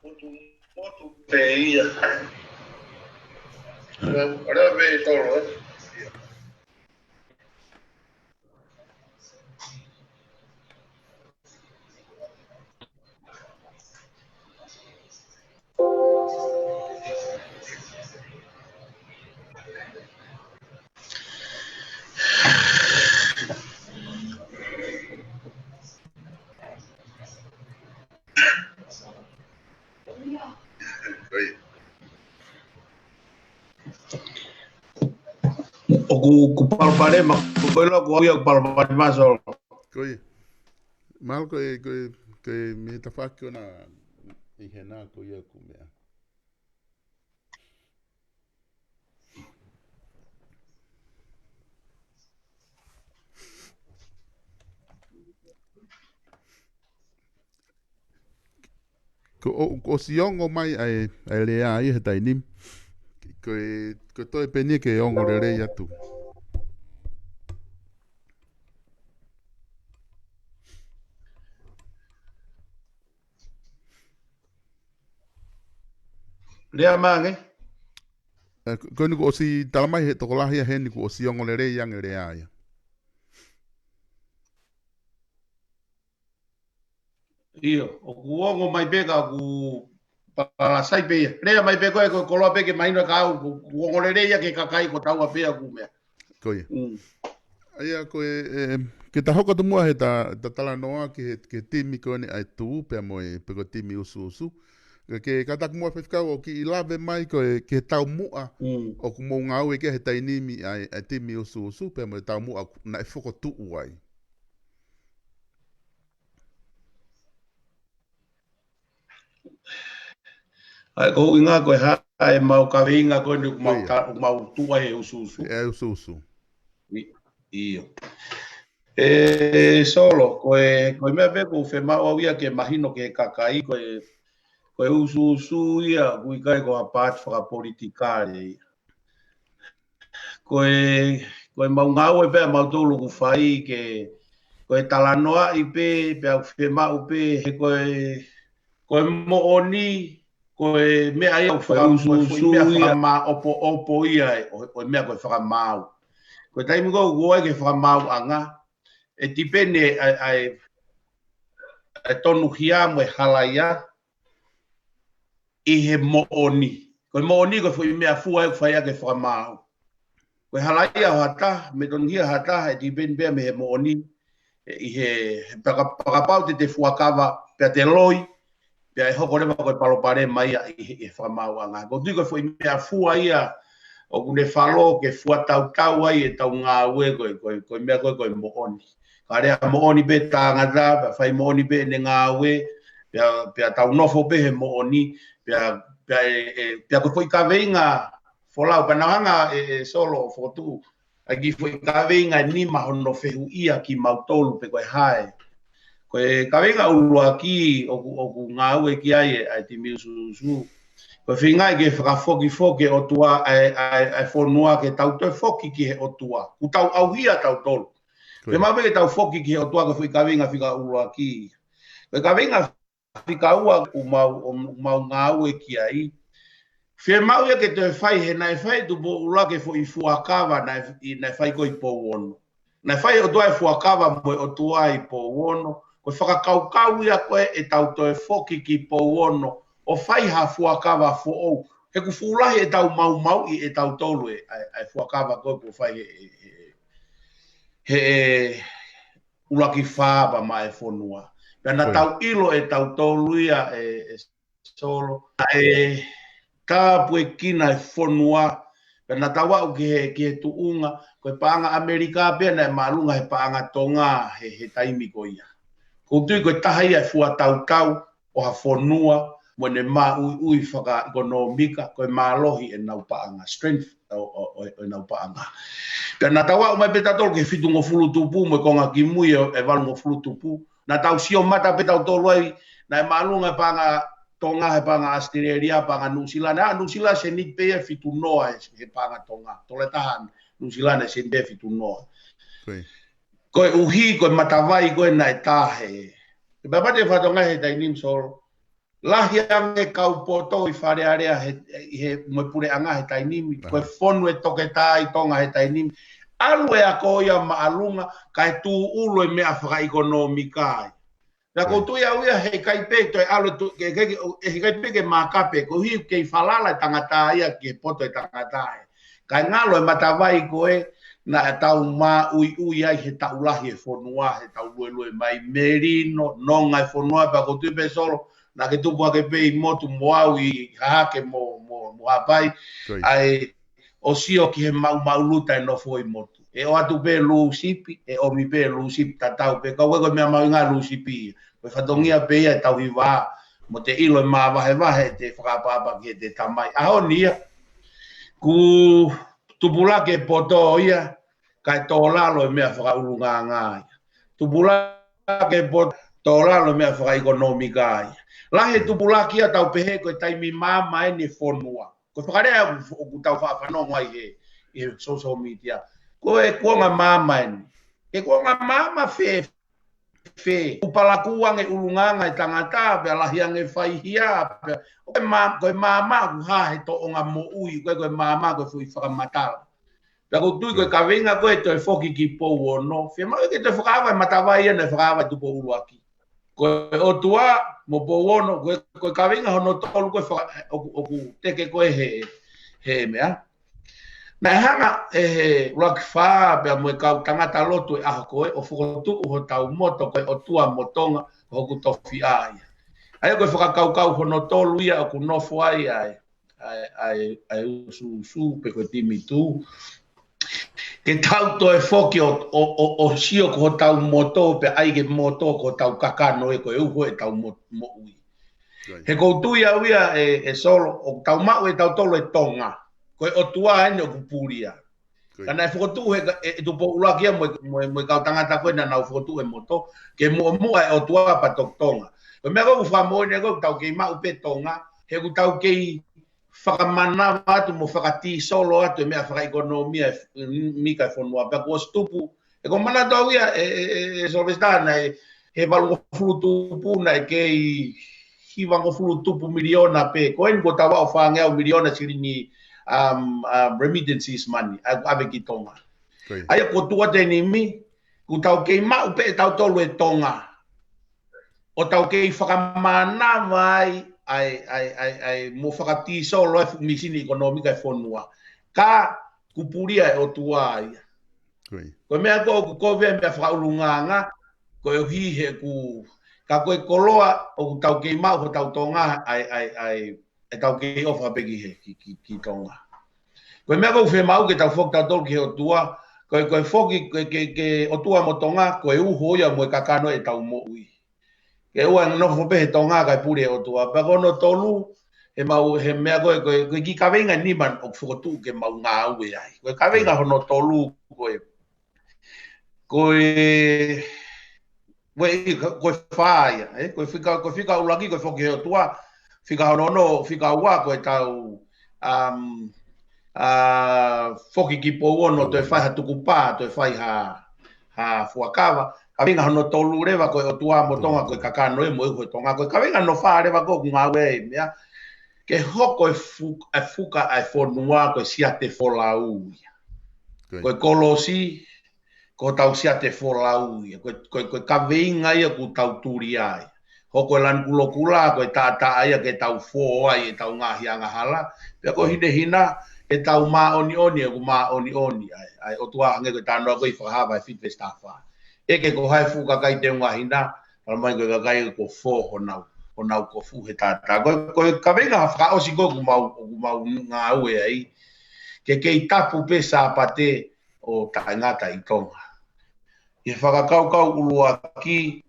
Motu, motu pē ia. Ora pē tolo, eh. ʻOku, ʻoku palopalema, ko e ʻilo ko ia ʻoku palopalema Solo. Ko ia. Mahalo ko e, ko e, ko e meʻa tafaʻaki ʻona ʻi hena ko ia ʻoku meʻa. Ko ʻo, ʻosi ongo mai ʻa e, ʻa e lea ia he taimi ni. Ko e, ko e toe pē eni ke ongo lelei atu. Lea mai ange. Eh, ko, ko eni kuo ʻosi tala mai he tokolahi ia heni kuo ʻosi ongo lelei ange lea ia. ʻIo, ʻoku ongo mai pē ka ʻoku palasai pē ia. Lea mai pē ko e, ko e koloa pē ke mahino ka ʻoku, ʻoku ongo lelei ia ki he kakai ko taua pē ʻoku meʻa. Ko ia. Mm. ʻA ia ko e, e, ke ta hoko atu muʻa he ta, ta talanoa ki he, ki he timi ko eni ʻa e Tuʻu pea mo e, pe ko e timi ʻUsuʻusu. Ke, ke kātaki muʻa Faifekau ʻo kiʻi lave mai ko e, ki he taumuʻa Mm. ʻoku mou ngāue ki ai he taimi ni ʻa e, ʻa e timi ʻUsuʻusu, pea mo e taumuʻa naʻe fokotuʻu ai. ʻA e ko e ʻuhinga ko e hā ʻemau kaveinga ko eni ʻoku mau Ko ia. ta-, ʻoku mau tuʻu ai he ʻUsuʻusu. ʻE ʻUsuʻusu. ʻI-, ʻio. ʻE Solo, ko e, ko e meʻa pē ʻoku ou fiemaʻu au ia ke mahino ki he kakai, ko e, ko e ʻUsuʻusu ia, ʻoku ʻikai ko ha paati fakapolitikale ia. Ko e, ko ʻemau ngāue pē ʻamautolu ʻoku fai ke, ko e talanoaʻi pē, pea ʻoku fiemaʻu pē, he ko e, ko e moʻoni, ko e meʻa ia ʻoku fakaʻusuʻusu ia. Ko e foʻi meʻa fakamāopoopo ia ʻo, ʻo e meʻa ko e fakamaau. Ko e taimi ko ē ʻoku ʻi ai ke fakamaauʻanga, ʻe tipeni ʻa e, ʻa e, ʻa e tonuhia mo e halaia ʻi he moʻoni. Ko e moʻoni ko e foʻi meʻa fua ʻoku fai ʻaki e fakamaau. Ko e halaia ʻo ha taha, mo e tonuhia ʻo ha taha, ʻe tipeni pē ia mei he moʻoni, ʻe ʻi he, he paka-, fakapapau te te fuakava, pea te loi, pea ʻe hoko leva ko e palopalema ia ʻi he, ʻi he fakamaauʻanga. ʻOku ou tui ko e foʻi meʻa fua ia, ʻoku ne falo ke fuatautau ai ʻetau ngāue ko e, ko e, ko e meʻa ko e, ko e moʻoni. Ka lea moʻoni pē tangata, pea fai moʻoni pē ʻene ngāue, pea, pea tau nofo pē he moʻoni, pea, pea ʻe, ʻe, pea ko e foʻi kaveinga folau, pea naʻa hanga ʻe, ʻe Solo ʻo fokotuʻu ʻa e kiʻi foʻi kaveinga ʻe nima hono fehuʻia kimautolu pe ko e hā e. Ko e kaveinga ʻuluaki ʻoku, ʻoku ngāue ki ai e, ʻa e timi ʻUsuʻusu. Ko e feinga ke fakafokifoki e ʻOtua ʻa e, ʻa e, ʻa e fonua ke tau toe foki ki he ʻOtua. Kuo tau ʻauhia tautolu. Ko ia. Fiemaʻu pē ke tau foki ki he ʻOtua ko e foʻi kaveinga fika ʻuluaki. Ko e kaveinga fika ua ʻoku mau, ʻoku mau ngāue ki ai. Fiemaʻu ia ke toe fai he naʻe fai ʻe Tupou ʻUluaki ke foʻi fuakava naʻe, naʻe fai ko ē ʻi Pouono. Naʻe fai ʻe he ʻOtua e fuakava mo e ʻOtua ʻi Pouono. Ko e fakakaukau ia ko ē ʻetau toe foki ki Pouono ʻo fai ha fuakava foʻou. He ʻoku fuʻu lahi ʻetau maumauʻi ʻe tautolu e, ʻa e, ʻa e fuakava ko ē kuo fai he, he, he, he ʻUluaki Fā pea maʻa e fonua. Pea naʻa Ko ia. tau ʻilo ʻe tautolu ia ʻe, ʻe Solo. ʻA e tāpuekina e fonua. Pea naʻa tau aʻu ki he, ki he tuʻunga, ko e paʻanga ʻAmelika pē naʻe māʻolunga he paʻanga Tonga he, he taimi ko ia. ʻOku ou tui ko e taha ia e fuatautau ʻo ha fonua, mo ʻene māʻuiʻui fakaʻekonōmika, ko e mālohi ʻenau paʻanga, strength ʻo, ʻo, ʻo, ʻo ʻenau paʻanga. Pea naʻa tau aʻu mai pē tautolu ki he fitungofulu tupu mo e konga kimui e, e valungofulu tupu. Naʻa tau sio mata pē tautolu ai, naʻe māʻolunga e paʻanga Tonga he paʻanga ʻAositelēlia, paʻanga Nuʻusila. Naʻe ʻa Nuʻusila seniti pē ia ʻe fitu noa he, he paʻanga Tonga. Tola taha Nuʻusila naʻe seniti pē ia ʻe fitu noa. Ko ia. Koeʻuhi, ko e matavai ko ē naʻe tā he. Ke papate fatonga he taimi ni Solo. Lahi ange kau poto ʻi Fale Alea he, ʻi he mo e puleʻanga he taimi ni, ko e fonu e toketā ʻi Tonga he taimi ni. ʻAlu e ako ia māʻolunga, kae tūʻulu e meʻa fakaʻekonōmika ia. Pea ʻoku ou tui au ia heʻikai pē toe ʻalu tu, ke, ke, ke, heʻikai pē ke mākape, koeʻuhi ʻoku kei falala e tangata ia ki he poto e tangata ē. Kae ngalo e matavai ko ē naʻa tau māʻuiʻui ai he taʻu lahi e fonua, he tau luelue mai, melino, nonga e fonua, pea ʻoku ou tui pē Solo, naʻa ke tupu hake pē ʻi motu mo au ʻi Hahake mo, mo, mo Haʻapai, ʻa e ʻo sio ki he maumau luta e nofo ʻi motu. ʻE ʻoatu pē lūsipi, ʻe ʻomi pē lūsipi tatau pē, ka ʻoku ʻikai ko e meʻa mahuʻinga lūsipi ia. Ko e fatongia pē ia e tauhi vā, mo te ʻilo e māvahevahe te fakaʻapaʻapa ki he te tamai. ʻAho ni ia, kuo tupulaki e poto ia, kae tō lalo e meʻa fakaʻulungaanga ia. Tupulaki e poto, tō lalo e meʻa fakaʻekonōmika ia. Lahi e tupulaki ia tau pehē ko e taimi maama eni e fonua. Ko e fakalea ʻoku, ʻoku tau faʻa fanongo ai he, he social media. Ko e kuonga maama eni. Ko e kuonga maama fē, fē. ʻOku palakū ange ʻulungaanga e tangata, pea lahi ange faihia, pea. Ko e mā-, ko e maama ʻoku hā he toʻonga moʻui, ko e, ko e maama ko e foʻi fakamatala. Pea ʻoku ou tui ko e kaveinga ko e toe foki ki Pouono, fiemaʻu ke toe fakaava e matavai ia naʻe fakaava Tupou ʻUluaki. Ko e ʻOtua mo Pouono, ko e, ko e kaveinga hono tolu ko e faka-, ʻoku, ʻoku teke ko e he, he meʻa. Naʻe hanga ʻe he ʻUluaki Fā pea mo e kau tangata lotu e ʻaho ko ē ʻo fokotuʻu hotau moto ko e ʻOtua mo Tonga, hoku tofiʻa ia. ʻA ia ko e fakakaukau hono tolu ia ʻoku nofo ai ʻa e, ʻa e, ʻa e, ʻa e ʻusuʻusu pe ko e timi tū. Ke tau toe foki ʻo, ʻo, ʻo, ʻo sio ko hotau moto, pea ʻai ke moto ko hotau kakano ē ko e uho e tau mo-, moʻui. He ʻoku ou tui au ia ʻe, ʻe Solo, ʻoku tau maʻu ʻe tautolu e Tonga. Ko e ʻOtua eni ʻoku puli ia. Ka naʻe fokotuʻu he ka-, ʻe, ʻe Tupou ʻUluaki ia mo e, mo e, mo e kau tangata ko ē naʻa nau fokotuʻu e moto, ke muʻomuʻa e ʻOtua pea toki Tonga. Ko e meʻa ko ē ʻoku fakamoʻoni ko ē ʻoku tau kei maʻu pē Tonga, he ʻoku tau kei fakamanava atu mo fakatīsolo atu e meʻa fakaʻekonōmika e f-, mika e fonua pea kuo ʻosi tupu. ʻE ko e manatu au ia ʻe, ʻe, ʻe, ʻe Sylvester naʻe, he valungofulu tupu naʻe kei hivangofulu tupu miliona pē. Ko eni kuo tau aʻu fāngeau miliona silini, um, um, remittances money, ʻa, ʻave ki Tonga. ʻA ia kuo tuʻu atu e nimi, kuo tau kei maʻu pē ʻe tautolu e Tonga. ʻO tau kei fakamanava ai, ai, ai, ai, ai, mo fakatīsolo e fu-, misini ʻekonōmika e fonua. Ka kuo puli ia e ʻOtua ia. Ko e meʻa ko ē ʻoku kovi ai e meʻa fakaʻulungaanga, koeʻuhi he ʻoku, ka ko e koloa ʻoku tau kei maʻu hotau Tonga, ai, ai, ai, ʻe tau kei ʻofa pē ki he, ki, ki, ki Tonga. Ko e meʻa ʻoku fiemaʻu ke tau foki tautolu ki he ʻOtua, ko e, ko e foki, ko e, ke, ke ʻOtua mo Tonga, ko e uho ia mo e kakano e tau moʻui. Ke ʻoua ʻe nofo pē he Tonga kae puli e ʻOtua. Pea ko hono tolu, he mau, he meʻa ko e, ko e, ko e kiʻi kaveinga nima ʻoku fokotuʻu ke mau ngāue ai. Ko e kaveinga hono tolu, ko e, ko e, ko e, ko e fā ia, ē? Ko e fika, ko e fika ʻuluaki, ko e foki he ʻOtua, fika hono ono, fika ua, ko e tau, um, ʻa, foki ki Pouono, toe fai ha tukupā, toe fai ha, ha fuakava. Kaveinga hono tolu leva ko e ʻOtua mo Tonga, ko e kakano ē mo e uho e Tonga. Ko e kaveinga hono fā leva ko ē ʻoku ngāue ai e meʻa. Ke hoko e fu-, e fuka ʻa e fonua ko e siate folau ia. Ko e kolosi, ko hotau siate folau ia. Ko e, ko e, ko e kaveinga ia ʻoku tau tuli ai. Hoko e lanu kulokula, ko e taʻataʻa ia ke tau fō ai ʻetau ngaahi angahala. Pea ko e hinehina, ke tau māʻoniʻoni, ʻoku māʻoniʻoni ai. ʻA e ʻOtua hangē ko e talanoa ko ē ʻi Fakahā vahe fitu veesi taha fā. ʻEke ko hai fuʻu kakai teunga hina, talamai ko e kakai kuo fō honau, honau kofu he taʻataʻa. Ko e, ko e kaveinga fakaʻosi ko ē ʻoku mau, ʻoku mau ngāue ai. Ke kei tapu pē Sāpate ʻo taʻengata ʻi Tonga. ʻI he fakakaukau ʻuluaki,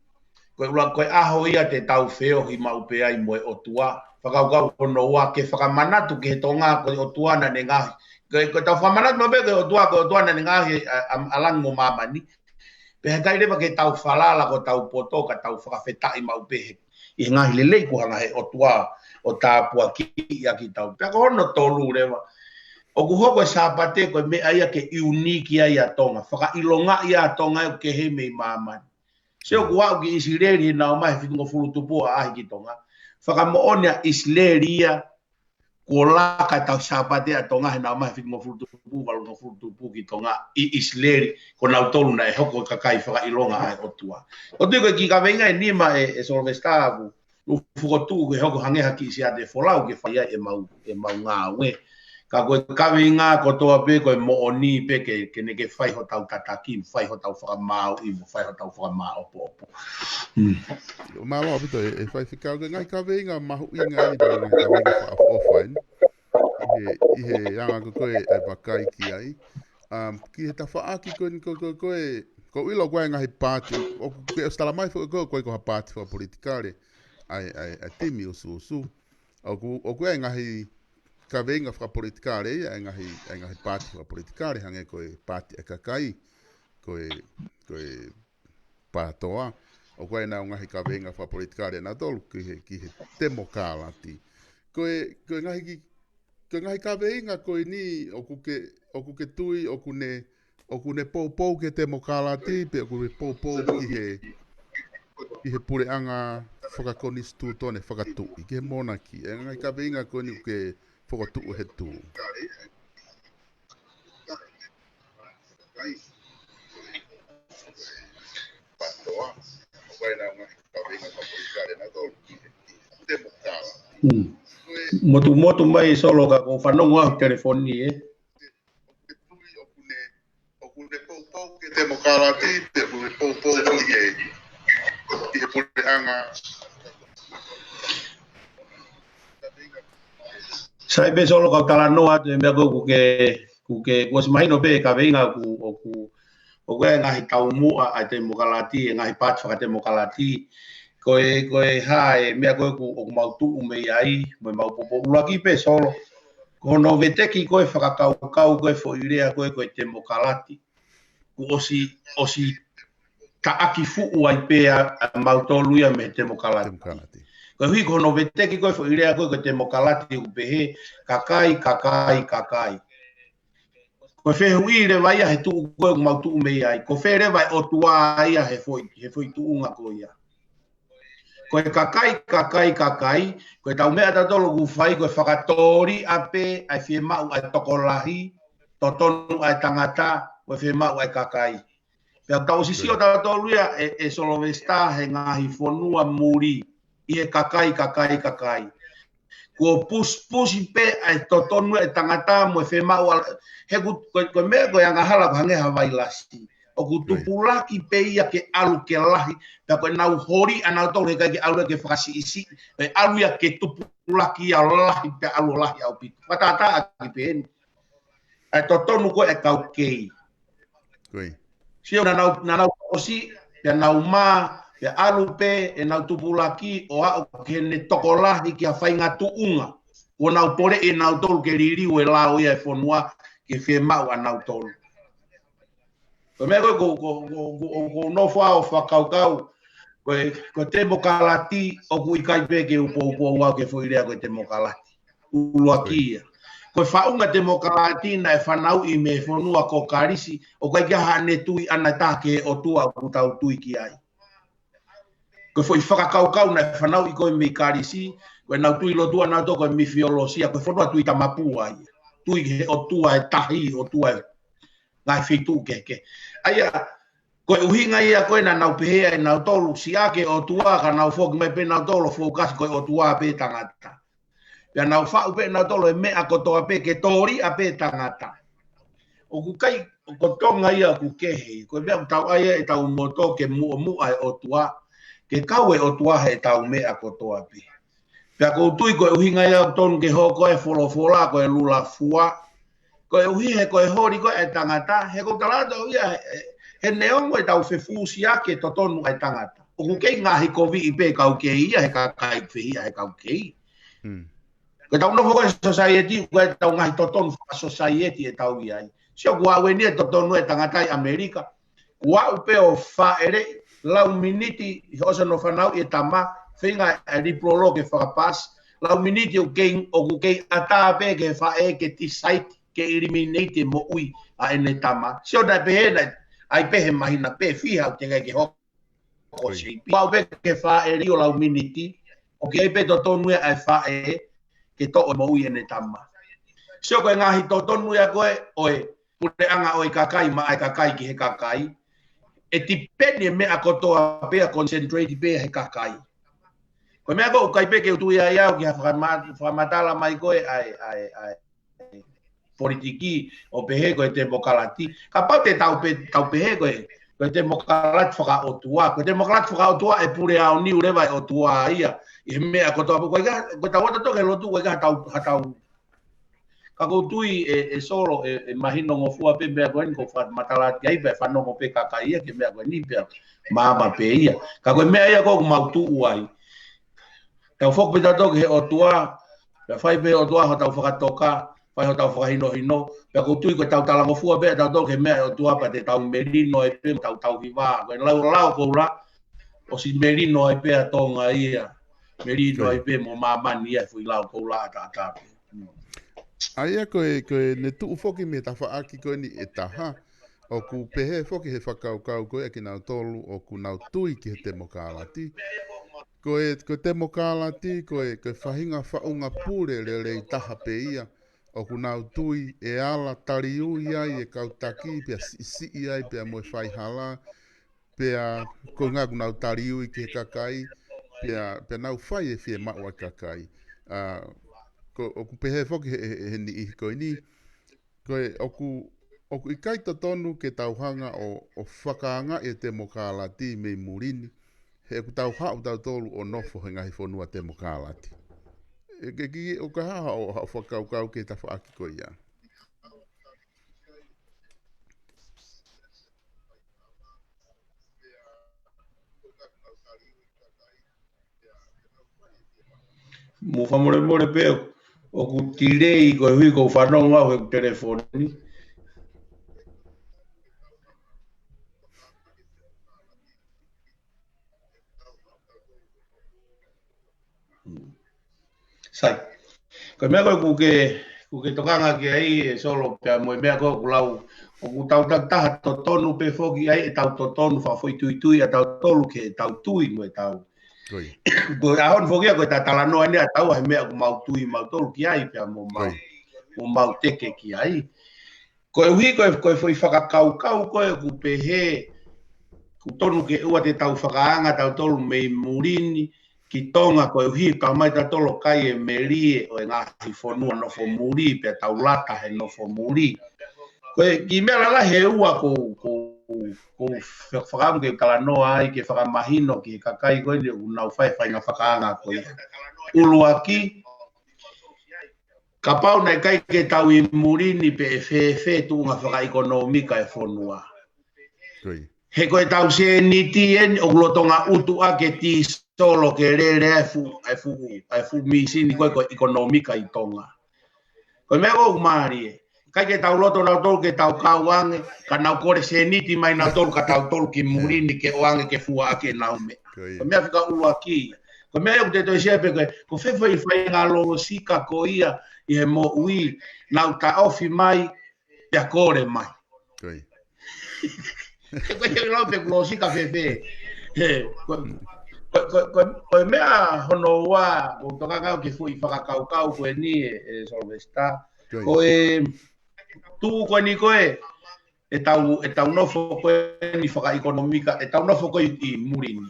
ko e ʻuluaki, ko e ʻaho ia te tau feohi maʻu pē ai mo e ʻOtua. Fakakaukau hono ua, ke fakamanatu ki he Tonga ko e ʻOtua naʻa ne ngaohi. Ko e, ko e tau fakamanatu maʻu pē ko e ʻOtua, ko e ʻOtua naʻa ne ngaohi ʻa, ʻa, ʻa langi mo māmani. Pea heʻikai leva ke tau falala ko hotau poto, ka tau fakafetaʻi maʻu pē he, ʻi he ngaahi lelei kuo hanga he ʻOtua ʻo tāpuakiʻi ʻaki kitautolu. Pea ko hono tolu leva, ʻoku hoko e Sāpate ko e meʻa ia ke ʻiuniki ai ʻa Tonga, fakaʻilongaʻi ʻa Tonga ʻoku kehe mei māmani. Sio, kuo aʻu ki ʻIsileli naʻa nau ō mai he fitungofulu tupu ʻo ʻaʻahi ki Tonga. Fakamoʻoni ʻa ʻIsileli ia, kuo laka e tauhi Sāpate ʻa Tonga he naʻa nau ʻomai e fitungofulu tupu, valungofulu tupu ki Tonga ʻi ʻIsileli, ko nautolu naʻe hoko ko e kakai fakaʻilonga ʻa e ʻOtua. ʻOku ou tui ko e kiʻi kaveinga ʻe nima ē, ē Solovesitā, ʻoku ou fokotuʻu ke hoko hangē ha kiʻi siate folau ke fai ai ʻemau, ʻemau ngāue. Ka ko e kaveinga kotoa pē ko e moʻoni pē ke, ke ne ke fai hotau tataki, fai hotau fakamāuʻi, mo fai hotau fakamāopoopo. Mm. Mālō ʻaupito ē, ē Faifekau, ko e ngaahi kaveinga mahuʻinga eni, pea ngaahi kaveinga fakaʻofoʻofa eni. ʻI he, ʻi he anga ko ē ʻa e vakai ki ai. Um, ki he tafaʻaki ko eni ko, ko, ko e, ʻoku ou ʻilo ko e ngaahi paati, ʻoku ke ʻosi tala mai foki ko, ko e ko ha paati fakapolitikale ʻa e, ʻa e, ʻa e timi ʻusuʻusu. ʻOku, ʻoku ʻi ai e ngaahi kaveinga fakapolitikale ia, ʻa e ngaahi, ʻa e ngaahi paati fakapolitikale, hangē ko e Paati ʻa e Kakai, ko e, ko e PATOA, ʻoku ʻi ai ʻenau ngaahi kaveinga fakapolitikale ʻanautolu ki he, ki he temokalati. Ko e, ko e ngaahi ki, ko e ngaahi kaveinga ko eni ʻoku ke, ʻoku ke tui, ʻoku ne, ʻoku ne poupou ki he temokalati, pe ʻoku ne poupou ki he, ki he puleʻanga fakakonisitūtone fakatuʻi, ki he monarchy. ʻA e ngaahi kaveinga ko eni ʻoku ke fokotuʻu he tuʻu. Mm. Motumotu mai Solo ka ʻoku ou fanongo au he telefoni ē. ʻOku ne poupou ki he temokalati, pe ʻoku ne poupou ki he, ki he puleʻanga. Sai pē Solo kau talanoa atu he meʻa ko ē ʻoku ke, ʻoku ke, kuo ʻosi mahino pē kaveinga ʻoku, ʻoku, ʻoku ʻi ai e ngaahi taumuʻa ʻa e temokalati, e ngaahi paati fakatemokalati. Ko e, ko e hā e meʻa ko ē ʻoku, ʻoku mau tuʻu mei ai, mo ʻemau poupou. ʻUluaki pē Solo, ko hono veteki ko ē fakakaukau ko ē foʻi lea ko ē ko e temokalati. Kuo ʻosi, ʻosi taʻaki fuʻu ai pē ʻa, ʻa mautolu ia mei he temokalati. Temokalati. Koeʻuhi ko hono veteki ko ē foʻi lea ko ē ko e temokalati ʻoku pehē, kakai, kakai, kakai. Ko e fehuʻi leva ia he tuʻu ko ē ʻoku mau tuʻu mei ai. Ko fē leva e ʻOtua ia he foʻi, he foʻi tuʻunga ko ia. Ko e kakai, kakai, kakai, ko ʻetau meʻa ʻatautolu ʻoku fai, ko e fakatōliʻa pē ʻa e fiemaʻu ʻa e tokolahi, totonu ʻa e tangata, ko e fiemaʻu ʻa e kakai. Pea tau sisio tautolu ia ē, ē Solovesitā he ngaahi fonua muli, ʻi he kakai, kakai, kakai. Kuo pusipusi pē ʻa e totonu ʻa e tangata mo e fiemaʻu ʻa, he ʻoku, ko, ko e meʻa ko e angahala ko e hangē ha vailasi. ʻOku tupulaki pē ia ke ʻalu ke lahi, pea ko ʻenau holi ʻanautolu he ʻikai ke ʻalu ia ke fakasiʻisiʻi, pea ʻalu ia ke tupulaki ia ʻo lahi, pea ʻalu ʻo lahi ʻaupito. Fakatātā ʻaki pē eni. ʻA e totonu ko ē ʻa e kau kei. Sio naʻa nau, naʻa nau ʻosi, pea nau mā, pea ʻalu pē ʻenau tupulaki ʻo aʻu ki heʻene tokolahi ki ha faʻahinga tuʻunga. Kuo nau poleʻi ʻenautolu ke liliu e lao ia e fonua ke fiemaʻu ʻanautolu. Ko e meʻa ko ē ʻoku, ʻoku, ʻoku, ʻoku, ʻoku ou nofo au ʻo fakakaukau, ko e, ko e temokalati ʻoku ʻikai pē ke u poupou au ki he foʻi lea ko e temokalati. ʻUluaki ia. Ko e faʻunga temokalati naʻe fanauʻi mei he fonua ko Kalisi, ʻoku ʻikai ke ʻi ai haʻane tui ʻana ʻe taha ki he ʻOtua ʻoku tau tui ki ai. Ko e foʻi fakakaukau naʻe fanauʻi ko ē mei Kalisi, ko ʻenau tui lotu ʻanautolu ko e mifiolosia, ko e fonua tui tamapua ia. Tui ki he ʻOtua ʻe tahi, ʻOtua ʻe ngaahi feituʻu kehekehe. ʻA ia, ko e ʻuhinga ia ko ē naʻa nau pehē ai ʻenautolu, siʻaki e ʻOtua, ka nau foki mai pē ʻenautolu ʻo fokasi ko e ʻOtua pē tangata. Pea nau faʻu pē ʻenautolu e meʻa kotoa pē ke tōliʻa pē tangata. ʻOku ʻikai, ko Tonga ia ʻoku kehe, ko e meʻa ʻoku tau ʻai ai ʻetau moto ke muʻomuʻa e ʻOtua, ke kau e ʻOtua heʻetau meʻa kotoa pē. Pea ʻoku ou tui ko e ʻuhinga ia ʻoku tonu ke hoko e folofola ko e lula fua, koeʻuhi he ko e holi ko ē ʻa e tangata, he ʻoku ou tala atu au ia he, he, he neongo ʻetau fefusiaki e totonu ʻa e tangata. ʻOku kei ngaahi koviʻi pē kau kei ia he kakai fehiʻa he kau kei. Ko ʻetau nofo ko ē he society, ko ʻetau ngaahi totonu fakasociety ʻe tau ʻi ai. Sio kuo aʻu eni e totonu e tangata ʻi ʻAmelika. Kuo aʻu pē ʻo fāʻeleʻi, lau miniti he ʻosi hono fanauʻi e tama, feinga e lipulolo ke fakapasi, lau miniti ʻoku kei, ʻoku kei ʻatā pē ke faʻē ke decide ke eliminate e moʻui ʻa ʻene tama. Sio naʻe pehē naʻe, ʻai pē he māhina pē fiha ʻoku teʻeki ai ke hoko. Ko e seipi. Kuo aʻu pē ke fāʻeleʻi ʻo lau miniti. ʻoku ʻi ai pē totonu ia ʻa e faʻē ke toʻo e moʻui ʻene tama. Sio, ko e ngaahi totonu ia ko ē ʻo e puleʻanga ʻo e kakai maʻa e kakai ki he kakai, ʻe tipeni e meʻa kotoa pē ia, concentrate pē ia he kakai. Ko e meʻa ko ē ʻoku ʻikai pē ke u tui ai au ki ha fakama-, fakamatala mai ko ē ʻa e, ʻa e, ʻa e politiki ʻo pehē ko e temokalati. Kapau te tau pe-, tau pehē ko e, ko e temokalati fakaʻotua. Ko e temokalati fakaʻotua ʻe pule aoniu leva e ʻOtua ia ʻi he meʻa kotoa pē. Ko e ka, ko e tau ʻoto toke lotu, ko e ka ha tau, ha tau. Ka ʻoku ou tui ʻe, ʻe Solo, ʻe, ʻe mahino ngofua pē meʻa ko eni ʻoku ou fakamatala atu ki ai, pea fanongo pē kakai ia ki he meʻa ko eni pea maama pē ia. Ka ko e meʻa ia ʻoku mau tuʻu ai. Tau foki pē tautolu ki he ʻOtua, pea fai pē ʻe he ʻOtua hotau fakatoka, fai hotau fakahinohino, pea ʻoku ou tui ko e tau talangofua pē tautolu ki he meʻa ʻa e ʻOtua pea te tau melino ai pē mo tau tauhi vā. Ko e lau, lau koula, ʻosi melino ai pē ʻa Tonga ia, melino ai pē mo māmani ia he foʻi lau koula ʻataʻatā pē. ʻA ia ko e, ko e ne tuʻu foki mei he tafaʻaki ko eni ʻe taha, ʻoku pehē foki he fakakaukau ko ia kinautolu ʻoku nau tui ki he temokalati. Ko e, ko e temokalati, ko e, ko e faʻahinga faʻunga pule lelei taha pē ia, ʻoku nau tui ʻe ala taliui ai e kau taki, pea siʻisiʻi ai, pea mo e faihala, pea ko e ʻuhinga ʻoku nau taliui ki he kakai, pea, pea nau fai e fiemaʻu ʻa e kakai. ʻA, ko, ʻoku pehē foki he, he, he niʻihi ko eni, ko e ʻoku, ʻoku ʻikai totonu ke tau hanga ʻo, ʻo fakaangaʻi e temokalati mei muli ni, he ʻoku tau haʻu tautolu ʻo nofo he ngaahi fonua temokalati. ʻE, ke, ke, ʻoku hā haʻo, haʻo fakakaukau ki he tafaʻaki ko ia. Mou fakamolemole pē ʻoku tilei koeʻuhi ko e fanongo au he telefoni. Sai. Ko e meʻa ko ē ʻoku ke, ʻoku ke tokanga ki ai ʻe Solo pea mo e meʻa ko ē ʻoku lau, ʻoku tau takitaha totonu pē foki ai ʻetau totonu fakafoʻituitui ʻa tautolu ki heʻetau tui mo ʻetau. Ko ia. Ko e ʻaho ni foki ia ko e talanoa eni ʻa taua he meʻa ʻoku mau tui mautolu ki ai pea mo mau, mo mau teke ki ai. Koeʻuhi ko e, ko e foʻi fakakaukau ko ē ʻoku pehē, ʻoku tonu ke ʻoua te tau fakaanga tautolu mei muli ni ki Tonga koeʻuhi ka mai tautolu kai e melie ʻo e ngaahi fonua nofo muli pea tau lata he nofo muli. Ko e kiʻi meʻa lalahi ʻe ua ʻoku, ʻoku, ʻoku ou fakaʻamu ke talanoa ai ke fakamahino ki he kakai ko eni ʻoku nau fai faʻahinga fakaanga ko ia. ʻUluaki, kapau naʻe ʻikai ke tau ʻi muli ni pē ʻe fēfē tuʻunga fakaʻekonōmika e fonua. Ko ia. He ko ʻetau sēniti eni ʻoku lolotonga utu ʻaki e tīsolo ke lele ai e fuʻu, e fuʻu, e fuʻu mīsini ko ē ko e ʻekonōmika ʻi Tonga. Ko e meʻa ʻoku mālie. ʻIkai ke tau loto nautolu ke tau kau ange, ka nau kole sēniti mai nautolu ka tautolu ki muli ni ke ʻoange ke fua ʻaki ʻenau meʻa. Ko ia. Ko e meʻa fika ʻuluaki. Ko e meʻa ʻoku te toe sio ai pē ko e, ko e fēfē e faʻahinga lōsika ko ia ʻi he moʻui, nau taʻofi mai, pea kole mai. Ko ia. He ko e lau pē kuo lōsika fēfē. He, ko, ko, ko, ko, ko e meʻa hono ua, ʻoku ou tokanga au ki he foʻi fakakaukau ko eni ʻe, ʻe Sylvester. Ko ia. Ko e tuʻu ko eni ko ē, ʻetau, ʻetau nofo ko eni fakaʻekonōmika, ʻetau nofo ko ē ʻi muli ni.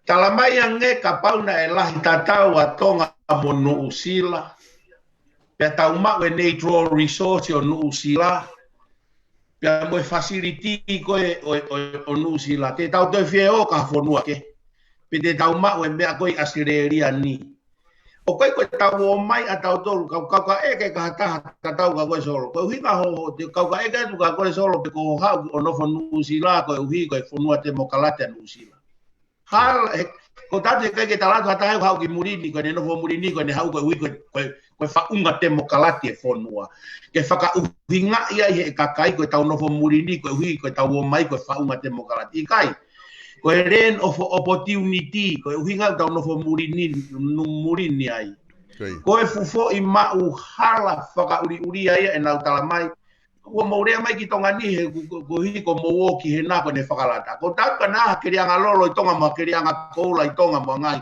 Tala mai ange kapau naʻe lahi tatau ʻa Tonga mo Nuʻusila, pea tau maʻu e natural resource ʻo Nuʻusila, pea mo e facility ko ē ʻo, ʻo, ʻo Nuʻusila, te tau toe fie ō ki ha fonua kehe, pe te tau maʻu e meʻa ko ē ʻi ʻAositelēlia ni. ʻOku ʻikai ko e tau ō mai ʻa tautolu, kau, kau ka ʻeke ki ha taha tatau kia koe Solo. Ko e ʻuhinga hoʻo, te kau ka ʻeke atu kia koe Solo, pe ko hoʻo haʻu ʻo nofo Nuʻusila, koeʻuhi ko e fonua temokalati ʻa Nuʻusila. Hala, he, ko tautolu ʻikai ke tala atu ha taha ʻoku haʻu ki muli ni, ko ʻene nofo muli ni, ko ʻene haʻu koeʻuhi ko e, ko e, ko e faʻunga temokalati e fonua. Ke fakaʻuhingaʻi ai he kakai ko ʻetau nofo muli ni, koeʻuhi ko ʻetau ō mai ko e faʻunga temokalati. ʻIkai, ko e land of opportunity, ko e ʻuhinga ʻetau nofo muli ni, nu-, muli ni ai. Ko ia. Ko e fuʻu foʻi maʻu hala fakaʻuliʻulia ia ʻenau tala mai, ʻoua mou lea mai ki Tonga ni he ko, ko, koeʻuhi ko hoʻomou ō ki hena ko ʻene fakalata. Ko tautolu ka nau ha keliʻanga lolo ʻi Tonga mo ha keliʻanga koula ʻi Tonga mo e ngaahi.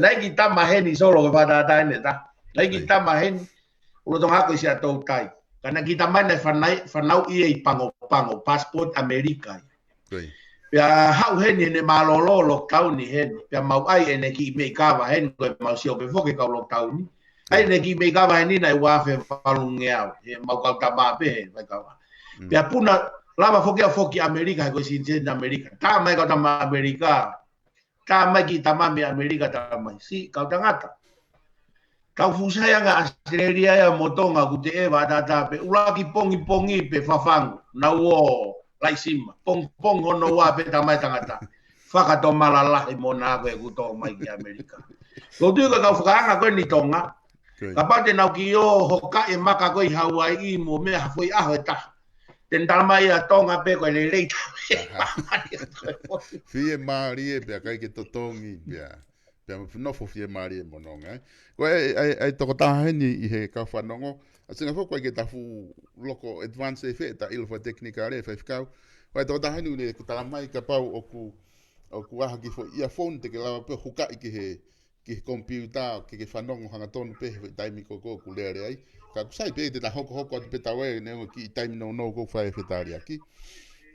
naʻe ʻi ai e kiʻi tama heni Solo ko e fakatātā eni ʻe taha. Naʻe ʻi ai e kiʻi tama heni, ʻulutonga ko e Siaʻatoutai. Ka naʻe ʻi ai e kiʻi tama naʻe fanai, fanauʻi ia ʻi Pango Pango, passport ʻAmelika. Pea haʻu heni ʻene mālōlō lockdown heni. Pea mau ʻai ʻene kiʻi meʻi kava heni, ko e mau sio pē foki e kau lockdown. ʻAi ʻene kiʻi meʻi kava heni naʻe ua afe valungeau. He mau kau tama pē he vai kava. Pea puna lava foki ʻo foki ʻAmelika, he ko e citizen ʻAmelika. Tā mai kau tama ʻAmelika. Tā mai kiʻi tama mei ʻAmelika tā mai. Siʻi kau tangata. Kau fuʻu sai ange ʻAositelēlia ia mo Tonga ʻoku te ʻeva ʻataʻatā pē ʻuluaki pongipongi pē fafangu. Nau ō Laisima. Pongipongi hono ua pē tā mai tangata. Fakatomala lahi mo na ko ē ʻoku tō mai ki ʻAmelika. Ko u tui ko e kau fakaanga ko eni Tonga. Kapau te nau kiʻi ō hokaʻi e maka ko ē ʻi Hauaiʻi mo meʻa ha foʻi ʻaho ʻe taha. Te ne tala mai ʻa Tonga pē ko e lelei tā. Fiemālie pea ʻikai ke totongi pea. Pea nofo fiemālie mo Tonga, ē. Ko e, ʻai, ʻai tokotaha heni ʻi he kau fanongo. ʻA singa foko ai ke tafu loko advance ʻe fē, ta ʻilo fakatekinikale, faifekau. Ko e tokotaha heni ʻoku ne tala mai kapau ʻoku, ʻoku ʻi ai ha kiʻi foʻi earphone te ke lava pē ʻo hukaʻi ki he, ki he computer, ke ke fanongo hangatonu pē he foʻi taimi ko ē ʻoku lele ai. Ka ʻoku sai pē te ta hokohoko atu pē tau ē, neongo e kiʻi taimi nounou ʻoku fai e fetaliaki.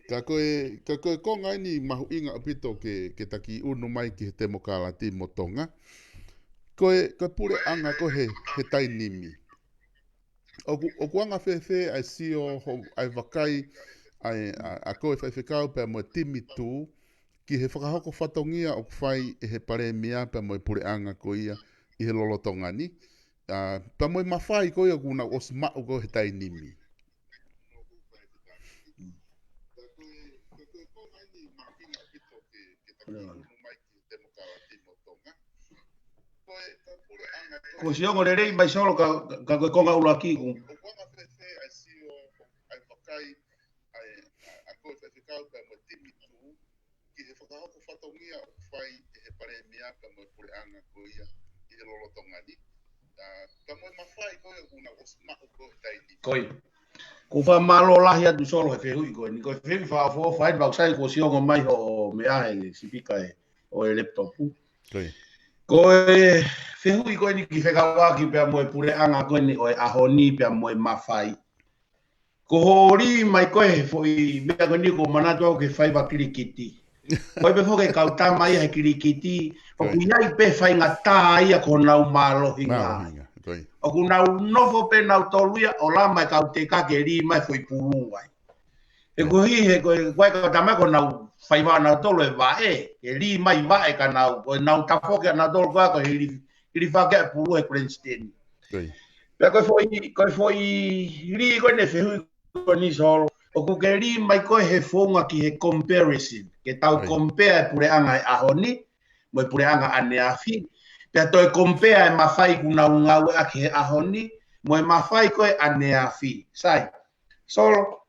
Ka ko e, ka ko e konga eni mahuʻinga ʻaupito ke, ke ta kiʻi ʻunu mai ki he temokalati mo Tonga. Ko e, ko e puleʻanga ko ē he, he taimi ni. ʻOku, ʻoku anga fēfē ʻa e sio ho, ʻa e vakai, ʻa e, ʻa, ʻa koe faifekau pea mo e timi tū, ki he fakahoko fatongia ʻoku fai ʻe he palēmia pea mo e puleʻanga ko ia ʻi he lolotonga ni. ʻA, pea mo e mafai ko ia ʻoku nau ʻosi maʻu ko ē he taimi ni. Ko e sio ongo lelei mai Solo ka, ka ko e konga ʻuluaki ʻoku. Ki he fakahoko fatongia ʻoku fai ʻe he palēmia pea mo e puleʻanga ko ia ʻi he lolotonga ni. ʻA, pea mo e mafai ko ia ʻoku nau ʻosi maʻu ko ē he taimi ni. Ko ia. Ko e fakamālō lahi atu Solo he fehuʻi ko eni. Ko e fehuʻi fakaʻofoʻofa eni, mau sai ko e sio ongo mai hoʻo meʻa he sipika ē ʻo e laptop. Ko e fehuʻi ko eni kiʻi fekauʻaki pea mo e puleʻanga ko eni ʻo e ʻaho ni pea mo e mafai. Ko hoʻo lī mai ko ē he foʻi meʻa ko eni ʻoku ou manatu au ke fai fakakilikiti. Ko e pē foki e kau tama ia he kilikiti, ʻoku ʻi ai pē faingataʻa ia ko honau mālohinga. ʻOku nau nofo pē nautolu ia ʻo lama e kau teka ke lī mai foʻi pulu ai. He ko e hā he ko e, ko e kau tama ko ē ʻoku nau fai vā nautolu e vaʻe, ke lī mai vaʻe ka nau, ko ʻenau tafoki ʻa nautolu ko ē ko e hili, hili fake e pulu he grandstand. Pea ko e foʻi, ko e foʻi lī ko eni fehuʻi ko eni Solo, ʻoku ke lī mai ko ē he founga ki he comparison, ke tau compare e puleʻanga he ʻaho ni, mo e puleʻanga ʻaneafi, pea toe compare e mafai ʻoku nau ngāueʻaki he ʻaho ni, mo e mafai ko ē ʻaneafi. Sai, Solo,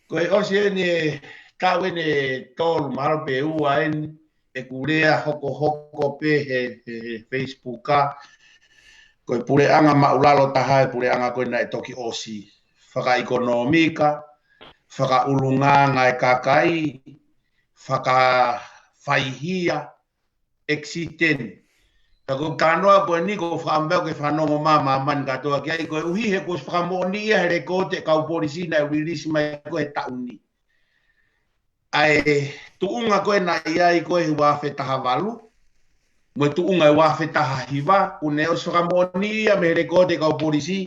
ko e ʻosi eni e taʻu eni ʻe tolu mahalo pe ua eni, ʻeku lea hokohoko pē he, he, he Facebook ʻa, ko e puleʻanga māʻulalo taha e puleʻanga ko ē naʻe toki ʻosi. Fakaʻekonōmika, fakaʻulungaanga e kakai, fakafaihia, accident. Ka ko e kānoa ko eni ʻoku ou fakaʻamu pē ke fanongo mai ʻa māmani kātoa ki ai, koeʻuhi he kuo ʻosi fakamoʻoni ia he lekooti ʻa e kau polisi naʻe release mai ko e taʻu ni. ʻA e tuʻunga ko ē naʻe ʻi ai ko e ua afe taha valu, mo e tuʻunga ʻe ua afe taha hiva, ʻoku ne ʻosi fakamoʻoni ia mei he lekooti ʻa e kau polisi,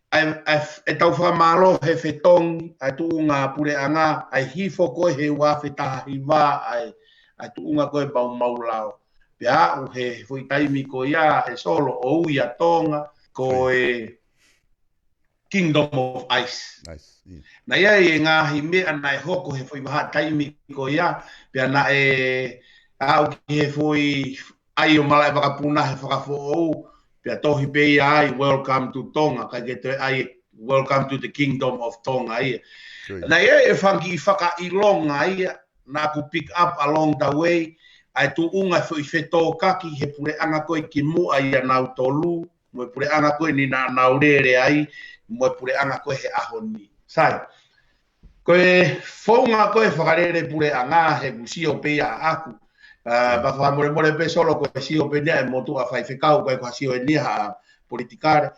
ʻa e, ʻa e, ʻetau fakamālō he fetongi, ʻa e tuʻunga puleʻanga, ʻa e hifo ko ē he ua afe taha hiva, ʻa e, ʻa e tuʻunga ko ē maumau lao. Pea aʻu he foʻi taimi ko ia ʻe Solo ʻo ui ʻa Tonga, ko e Kingdom of Ice. Nice. Mm. Naʻe ʻi ai e ngaahi meʻa naʻe hoko he foʻi vahaʻa taimi ko ia, pea naʻe aʻu ki he foʻi ʻai ʻo malaʻe vakapuna he fakafoʻou, pea tohi pē ia ai, Welcome to Tonga, ʻikai ke toe ʻai, Welcome to the Kingdom of Tonga ia. Naʻe ʻi ai e fanga kiʻi fakaʻilonga ia, naʻa ku pick up along the way, ʻa e tuʻunga foʻi fetōkaki he puleʻanga ko ē kimuʻa ʻia nautolu, mo e puleʻanga ko eni naʻa nau lele ai, mo e puleʻanga ko ē he ʻaho ni. Sai, ko e founga ko ē fakalele puleʻanga he ʻoku sio pē ia ʻaʻaku. ʻA, pea fakamolemole pē Solo ko e sio pē ʻeni ʻa e motuʻa faifekau, ʻikai ko ha sio ʻeni ha politikale.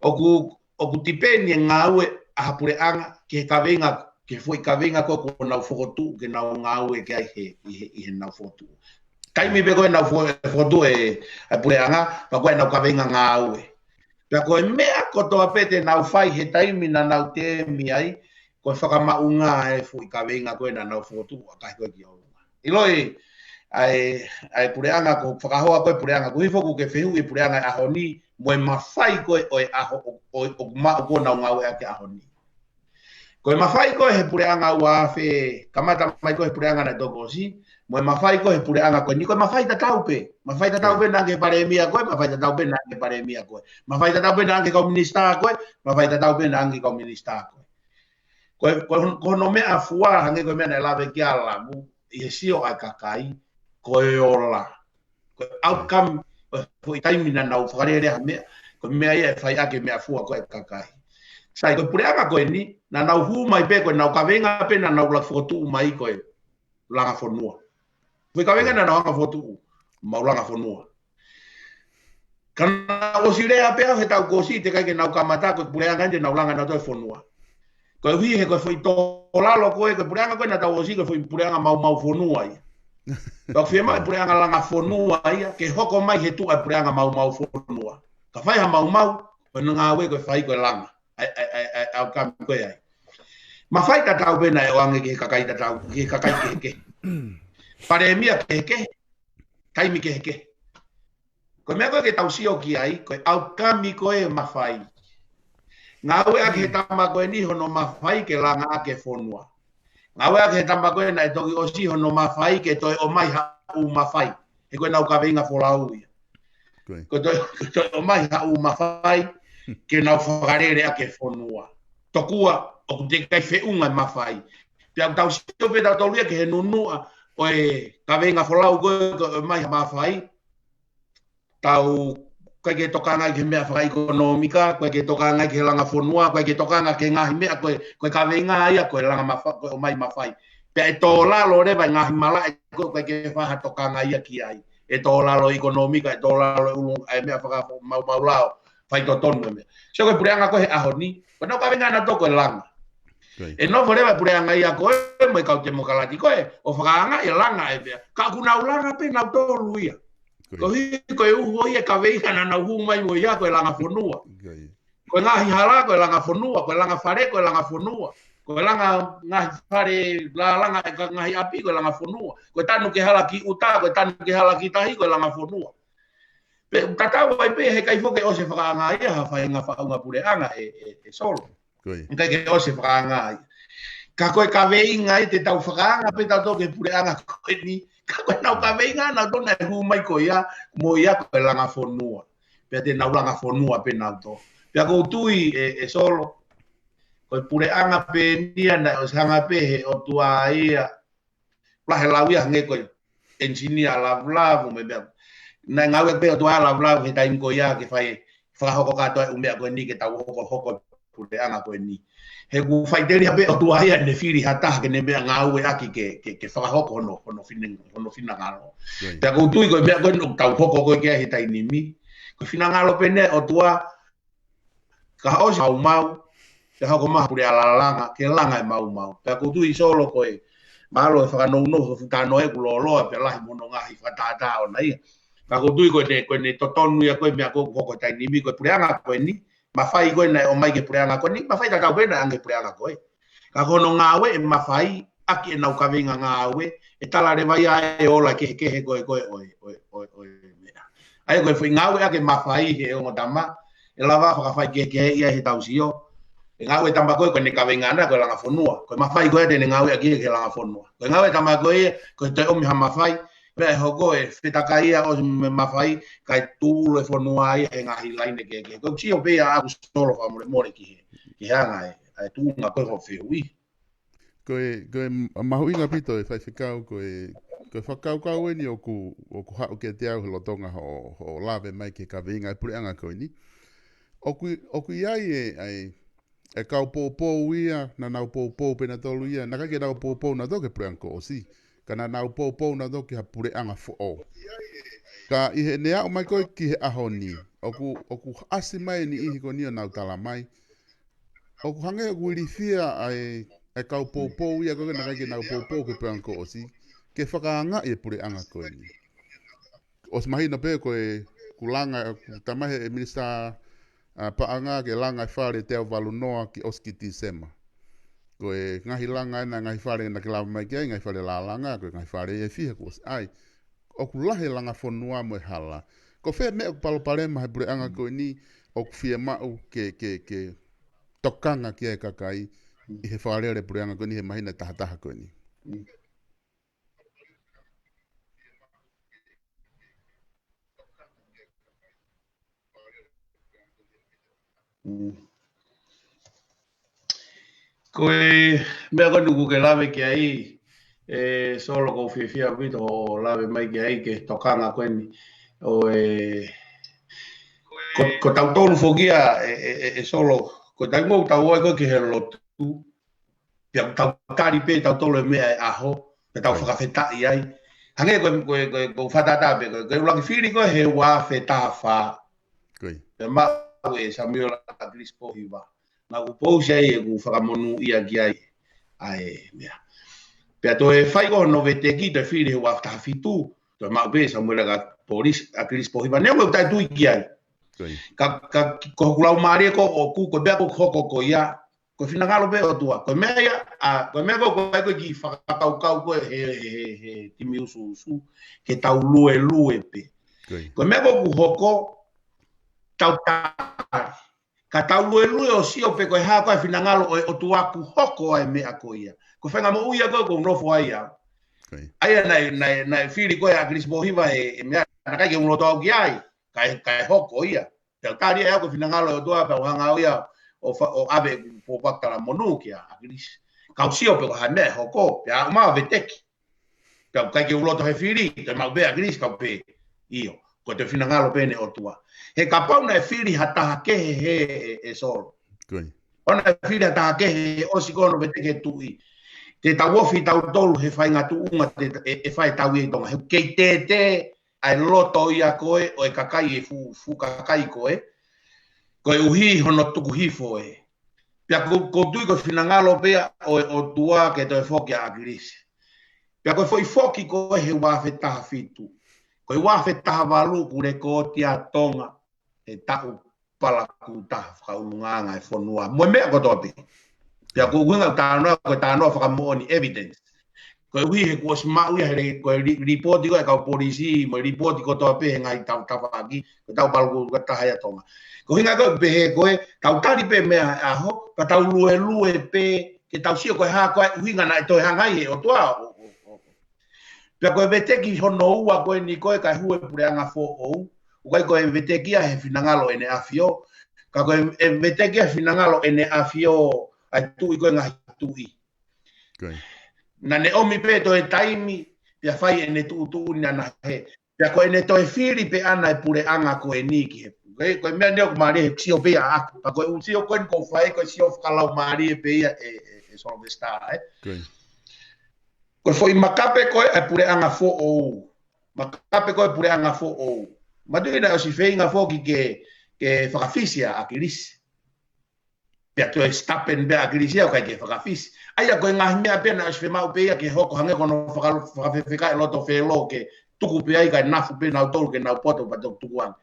ʻOku, ʻoku tipeni e ngāue ʻa ha puleʻanga ki he kaveinga, ki he foʻi kaveinga ko ē ʻoku nau fokotuʻu ke nau ngāue ki ai he, ʻi he, ʻi heʻenau fokotuʻu. Taimi pē ko ē ʻenau fo-, fokotuʻu e, e puleʻanga, pea ko ʻenau kaveinga ngāue. Pea ko e meʻa kotoa pē te nau fai he taimi naʻa nau teemi ai, ko e fakamaʻunga e foʻi kaveinga ko ē naʻa nau fokotuʻu ʻa e kakai ko ē ki ʻolunga. ʻIloʻi, ʻa e, ʻa e puleʻanga ko e fakahoa ko ē puleʻanga, ko e hifo ʻoku ke fehuʻi puleʻanga ʻi he ʻaho ni, mo e mafai ko ē ʻo e ʻaho, ʻo, ʻo, ʻoku maʻu ko ē ʻenau ngāue ʻaki he ʻaho ni. Ko e mafai ko ē he puleʻanga ua afe, kamata mai ko ē he puleʻanga naʻe toki ʻosi, mo e mafai ko ē he puleʻanga ko eni, ko e mafai tatau pē. Mafai tatau pē naʻa ke palēmia ko ē, mafai tatau pē naʻa ke palēmia ko ē. Mafai tatau pē naʻa ke kau minisitā ko ē, mafai tatau pē naʻa ke kau minisitā ko ē. Ko e, ko e, ko hono meʻa fua, hangē ko e meʻa naʻe lave ki ai ʻa Lamu, ʻi he sio ʻa e kakai, ko e ola. Ko e outcome, ko e foʻi taimi naʻa nau fakalele ha meʻa, ko e meʻa ia ʻe fai ʻaki e meʻa fua ko ē ʻa e kakai. Sai, ko e puleʻanga ko eni, naʻa nau hū mai pē, ko ʻenau kaveinga pē naʻa nau laka fokotuʻu mai ko e langa fonua. Foʻi kaveinga naʻa nau hanga fokotuʻu, mau langa fonua. Ka naʻa ku ʻosi lea pē au he taʻu kuo ʻosi, teʻeki ai ke nau kamata, ko e puleʻanga eni te nau langa nautolu e fonua. Koeʻuhi he ko e foʻi tō lalo ko ē, ko e puleʻanga ko ē naʻa tau ʻosi, ko e foʻi puleʻanga maumau fonua ia. Pea ʻoku fiemaʻu e puleʻanga langa fonua ia, ke hoko mai he tuʻa e puleʻanga maumau fonua. Ka fai ha maumau, ko e ngāue ko e fai ko e langa. ʻA e, ʻa e, ʻa e, ʻa e, ʻa e outcome ko ē ai. Mafai tatau pē naʻe ʻoange ki he kakai tatau, ki he kakai kehekehe. Palēmia kehekehe, taimi kehekehe. Ko e meʻa ko ē ke tau sio ki ai, ko e outcome ko ē mafai. Ngāue ʻaki he tama ko eni hono mafai ke langa ʻaki e fonua. Ngāue ʻaki he tama ko ē naʻe toki ʻosi hono mafai ke toe ʻomai ha ʻū mafai. He ko ʻenau kaveinga folau ia. Ko e toe, ko e toe ʻomai ha ʻū mafai ke nau fakalele ʻaki e fonua. Tokua ʻoku teʻeki ai feʻunga e mafai. Pea ʻoku tau sio pē tautolu ia ki he nunuʻa ʻo e kaveinga folau ko ē, ko e ʻomai ha mafai. Tau, ʻikai ke tokanga ki he meʻa fakaʻekonōmika, ʻikai ke tokanga ki he langa fonua, ʻikai ke tokanga ki he ngaahi meʻa ko e, ko e kaveinga ia, ko e langa mafa-, ko e ʻomai mafai. Pea ʻe tō lalo leva e ngaahi malaʻe ko ē, ʻikai ke fai ha tokanga ia ki ai. ʻE tō lalo ʻekonōmika, ʻe tō lalo e ʻulu, ʻa e meʻa fakamaumau lao, faitotonu e meʻa. So ko e puleʻanga ko ē he ʻaho ni, ko ʻenau kaveinga nautolu ko e langa. ʻE nofo leva e puleʻanga ia ko ē, mo e kau temokalati ko ē, ʻo fakaanga e langa e meʻa. Ka ʻoku nau langa pē nautolu ia. Koeʻuhi, ko e uho ia e kaveinga naʻa nau hū mai mo ia ko e langa fonua. Ko e ngaahi hala, ko e langa fonua, ko e langa fale, ko e langa fonua. Ko e langa ngaahi fale, la-, langa e ka-, ngaahi ʻapi, ko e langa fonua. Ko e tanu ki he hala ki ʻuta, ko e tanu ki he hala ki tahi, ko e langa fonua. Pea tatau ai pē he ʻikai foki ke ʻosi e fakaanga ia ha faʻahinga faʻunga puleʻanga ʻe, ʻe, ʻe Solo. ʻIkai ke ʻosi e fakaanga ia. Ka ko e kaveinga ia te tau fakaanga pē tautolu ki he puleʻanga ko eni. Ka ko ʻenau kaveinga nautolu naʻe hū mai ko ia, mo ia ko e langa fonua. Pea te nau langa fonua pē nautolu. Pea ʻoku ou tui ʻe, ʻe Solo, ko e puleʻanga pē eni ia naʻe ʻosi hanga pē he ʻOtua ia. Lahi e lau ia hangē ko e engineer Lavulavu mo e meʻa. Naʻe ngāue pē ʻOtua Lavulavu he taimi ko ia ke fai fakahoko kātoa e ʻū meʻa ko eni ke tau hokohoko e puleʻanga ko eni. He ʻoku faʻiteliha pē ʻOtua ia ʻene fili ha taha ke ne meʻangāueʻaki ke, ke, ke fakahoko hono, hono fine-, hono finangalo. Pea ʻoku ou tui ko e meʻa ko ē ʻoku tau hoko ko ē ki ai he taimi ni. Ko e finangalo pē ʻeni ʻOtua, ka ʻosi maumau, pea hoko mai ha puleʻanga langa, ke langa e maumau. Pea ʻoku ou tui Solo ko e, mahalo e fakanounou, he fuʻu talanoa ʻoku lōloa, pea lahi mo hono ngaahi fakatātā ʻona ia. Ka ʻoku ou tui ko ʻene, ko ʻene totonu ia ko e meʻa ko ē ʻoku hoko he taimi ni, ko e puleʻanga ko eni, mafai ko ē naʻe ʻomai ki he puleʻanga ko eni, mafai tatau pē naʻe ʻange he puleʻanga ko ē. Ka ko hono ngāue ʻe mafai ʻaki ʻenau kaveinga ngāue, ʻe tala leva ia e ola kehekehe ko ē ko ē ʻo e, ʻo e, ʻo e, ʻo e meʻa. ʻA ia ko e foʻi ngāueʻaki e mafai he ongo tama, ʻe lava fakafaikehekeheʻi ia he tau sio. ʻE ngāue tama ko ē ko ʻene kaveinga ʻana ko e langa fonua. Ko e mafai ko ē te ne ngāueʻaki he langa fonua. Ko e ngāue tama ko ē, ko e toe ʻomi ha mafai, meʻa ʻe hoko ʻe fetakai ia ʻosi mo e mafai, kae tūʻulu e fonua ia he ngaahi laine kehekehe. Ko e sio pē ia ʻaʻaku Solo fakamolemole ki he, ki he anga e, ʻa e tuʻunga ko ē hoʻo fehuʻi. Ko e, ko e m-, mahuʻinga ʻaupito e faifekau, ko e, ko e fakakaukau ʻeni ʻoku, ʻoku haʻu kiate au he lolotonga hoʻo, hoʻo lave mai ki he kaveinga e puleʻanga ko eni. ʻOku, ʻoku ʻi ai e, ʻa e, e kau poupou ia, naʻa nau poupou pē nautolu ia, naʻe ʻikai ke nau poupou nautolu ki he puleʻanga kuo ʻosi. Ka naʻa nau poupou nautolu ki ha puleʻanga foʻou. Ka ʻi heʻene aʻu mai ko ē ki he ʻaho ni, ʻoku, ʻoku ʻasi mai e niʻihi ko eni ʻo nau tala mai. ʻOku hangē ʻoku ilifia ʻa e, e kau poupou ia ko ē naʻe ʻikai ke nau poupou ki he puleʻanga kuo ʻosi, ke fakaangaʻi e puleʻanga ko eni. ʻOsi mahino pē ko e, kuo langa, kuo tala mai he minisitā ʻa e paʻanga ke langa e fale teau valu noa ki ʻosi ki Tīsema. Ko e ngaahi langa ʻena, ngaahi fale naʻa ke lave mai ki ai, ngaahi fale lālanga, ko e ngaahi fale ʻe fiha kuo ʻosi ʻai. ʻOku lahi e langa fonua mo e hala. Ko fē meʻa ʻoku palopalema he puleʻanga ko eni ʻoku fiemaʻu ke, ke, ke tokanga ki ai e kakai ʻi he fakalele puleʻanga ko eni he māhina ʻe tahataha ko eni. Mm. Ko e meʻa ko eni ʻoku ke lave ki ai, ʻe Solo, ʻoku ou fiefia ʻaupito hoʻo lave mai ki ai ki he tokanga ko eni. ʻO e, ko, ko tautolu foki ia, ʻe, ʻe, ʻe, ʻe Solo, ko e taimi ʻoku tau ō ai ko ē ki he lotu, pea ʻoku tau tali pē tautolu e meʻa ʻo e ʻaho, pea tau fakafetaʻi ai. Hangē ko e, ko e, ko e, ko e fakatātā pē, ko e, ko e ʻuluaki fili ko ē he ua afe taha fā. Pea maʻu ʻe Samuela ʻAkilisi Pōhiva. Naʻa ku pousi ai ʻeku fakamonūʻia ki ai. ʻA e meʻa. Pea toe fai ko ē hono veteki, toe fili he ua afe taha fitu, toe maʻu pē ʻe Samuela ka polisi, ʻAkilisi Pōhiva. Neongo ʻeku taʻetui ki ai. Ka, ka, ko hoku laumālie ko ē ʻoku, ko e meʻa ko ē ʻoku hoko ko ia, ko e finangalo pē ʻOtua. Ko e meʻa ia, ʻa, ko e meʻa ko ē ʻoku ʻai ko ē ki he fakakaukau ko ē he, he, he, he timi ʻusuʻusu, ke tau luelue pē. Ko e meʻa ko ē ʻoku hoko, tau tali. Ka tau luelue ʻo sio pe ko e hā ko ē e finangalo ʻo e ʻOtua ʻoku hoko ai e meʻa ko ia. Ko e faʻahinga moʻui ia ko ē ʻoku ou nofo ai au. ʻA ia naʻe, naʻe, naʻe fili ko ē ʻa ʻAkilisi Pōhiva he, he meʻa naʻe ʻikai ke u loto au ki ai. Kae, kae hoko ia. Pea u tali ʻe au ko e finangalo ʻo e ʻOtua, pea u hanga au ia ʻo fa-, ʻo ʻave ʻeku pōpoaki talamonū kia ʻAkilisi. Kau sio pe ko e hā e meʻa ʻe hoko, pea u maʻu e veteki. Pea u ʻikai ke u loto he fili, toe maʻu pē ʻa ʻAkilisi kau pehē, ʻio, ko e toe finangalo pē ʻeni ʻo e ʻOtua. He kapau naʻe fili ha taha kehe he, ʻe, ʻe Solo. ʻO naʻe fili ha taha kehe he ʻosi ko ē hono veteki e tuʻi. Te tau ofi tautolu he faʻahinga tuʻunga te, ʻe, ʻe fai e tau ia ʻi Tonga. He ʻoku kei tētē ʻa e loto ia ko ē ʻo e kakai, e fuʻu, fuʻu kakai ko ē, koeʻuhi hono tuku hifo ē. Pea ʻoku, ʻoku ou tui ko e finangalo pē ia ʻo e ʻOtua ke toe foki ʻa ʻAkilisi. Pea ko e foʻi foki ko ē he ua afe taha fitu. Ko e ua afe taha valu kuo lekooti ʻa Tonga he taʻu palakū taha fakaʻulungaanga e fonua. Mo e meʻa kotoa pē. Pea ko e ʻuhinga ʻeku talanoa, ko e talanoa fakamoʻoni, evidence. Koeʻuhi he kuo ʻosi maʻu ia he li-, ko e li-, lipooti ko ē ʻa e kau polisi, mo e lipooti kotoa pē he ngaahi tau tafaʻaki, ko e taʻu palakū taha ia ʻa Tonga. Ko e ʻuhinga ko ē ʻoku pehē ko ē, tau tali pē meʻa he ʻaho, ka tau luelue pē, ke tau sio ko e hā ko ē e ʻuhinga naʻe toe hanga ai he ʻOtua ʻo, ʻo, ʻo, ʻo. Pea ko e veteki hono ua ko eni ko ē kae hū e puleʻanga foʻou, ʻoku ʻikai ko e veteki ia he finangalo ʻEne ʻAfio, ka ko e, e veteki ia he finangalo ʻEne ʻAfio, ʻa e Tuʻi ko ē ʻo e ngaahi tuʻi. Naʻa ne ʻomi pē toe taimi, pea fai ʻene tuʻutuʻuni ʻana he, Pea ko ʻene toe fili pē ʻana e puleʻanga ko eni ki he. Ko e, ko e meʻa ni ʻoku mālie he sio pē ia ʻaʻaku. Pea ko e ʻū sio ko eni ʻoku ou fai, ko e sio fakalaumālie pē ia ʻe, ʻe, ʻe Sylvester, ē. Ko e. Ko e foʻi makape ko ē ʻa e puleʻanga foʻou. Makape ko ē puleʻanga foʻou. Mātuʻaki naʻe ʻosi feinga foki ke, ke fakafisi ʻa ʻAkilisi. Pea toe stubborn pē ʻa ʻAkilisi ia ʻo ʻikai ke fakafisi. ʻA ia ko e ngaahi meʻa pē naʻe ʻosi fiemaʻu pē ia ke hoko hangē ko hono faka-, fakafefeka e loto felo ke tuku pē ai kae nafu pē nautolu ke nau poto pea toki tukuange.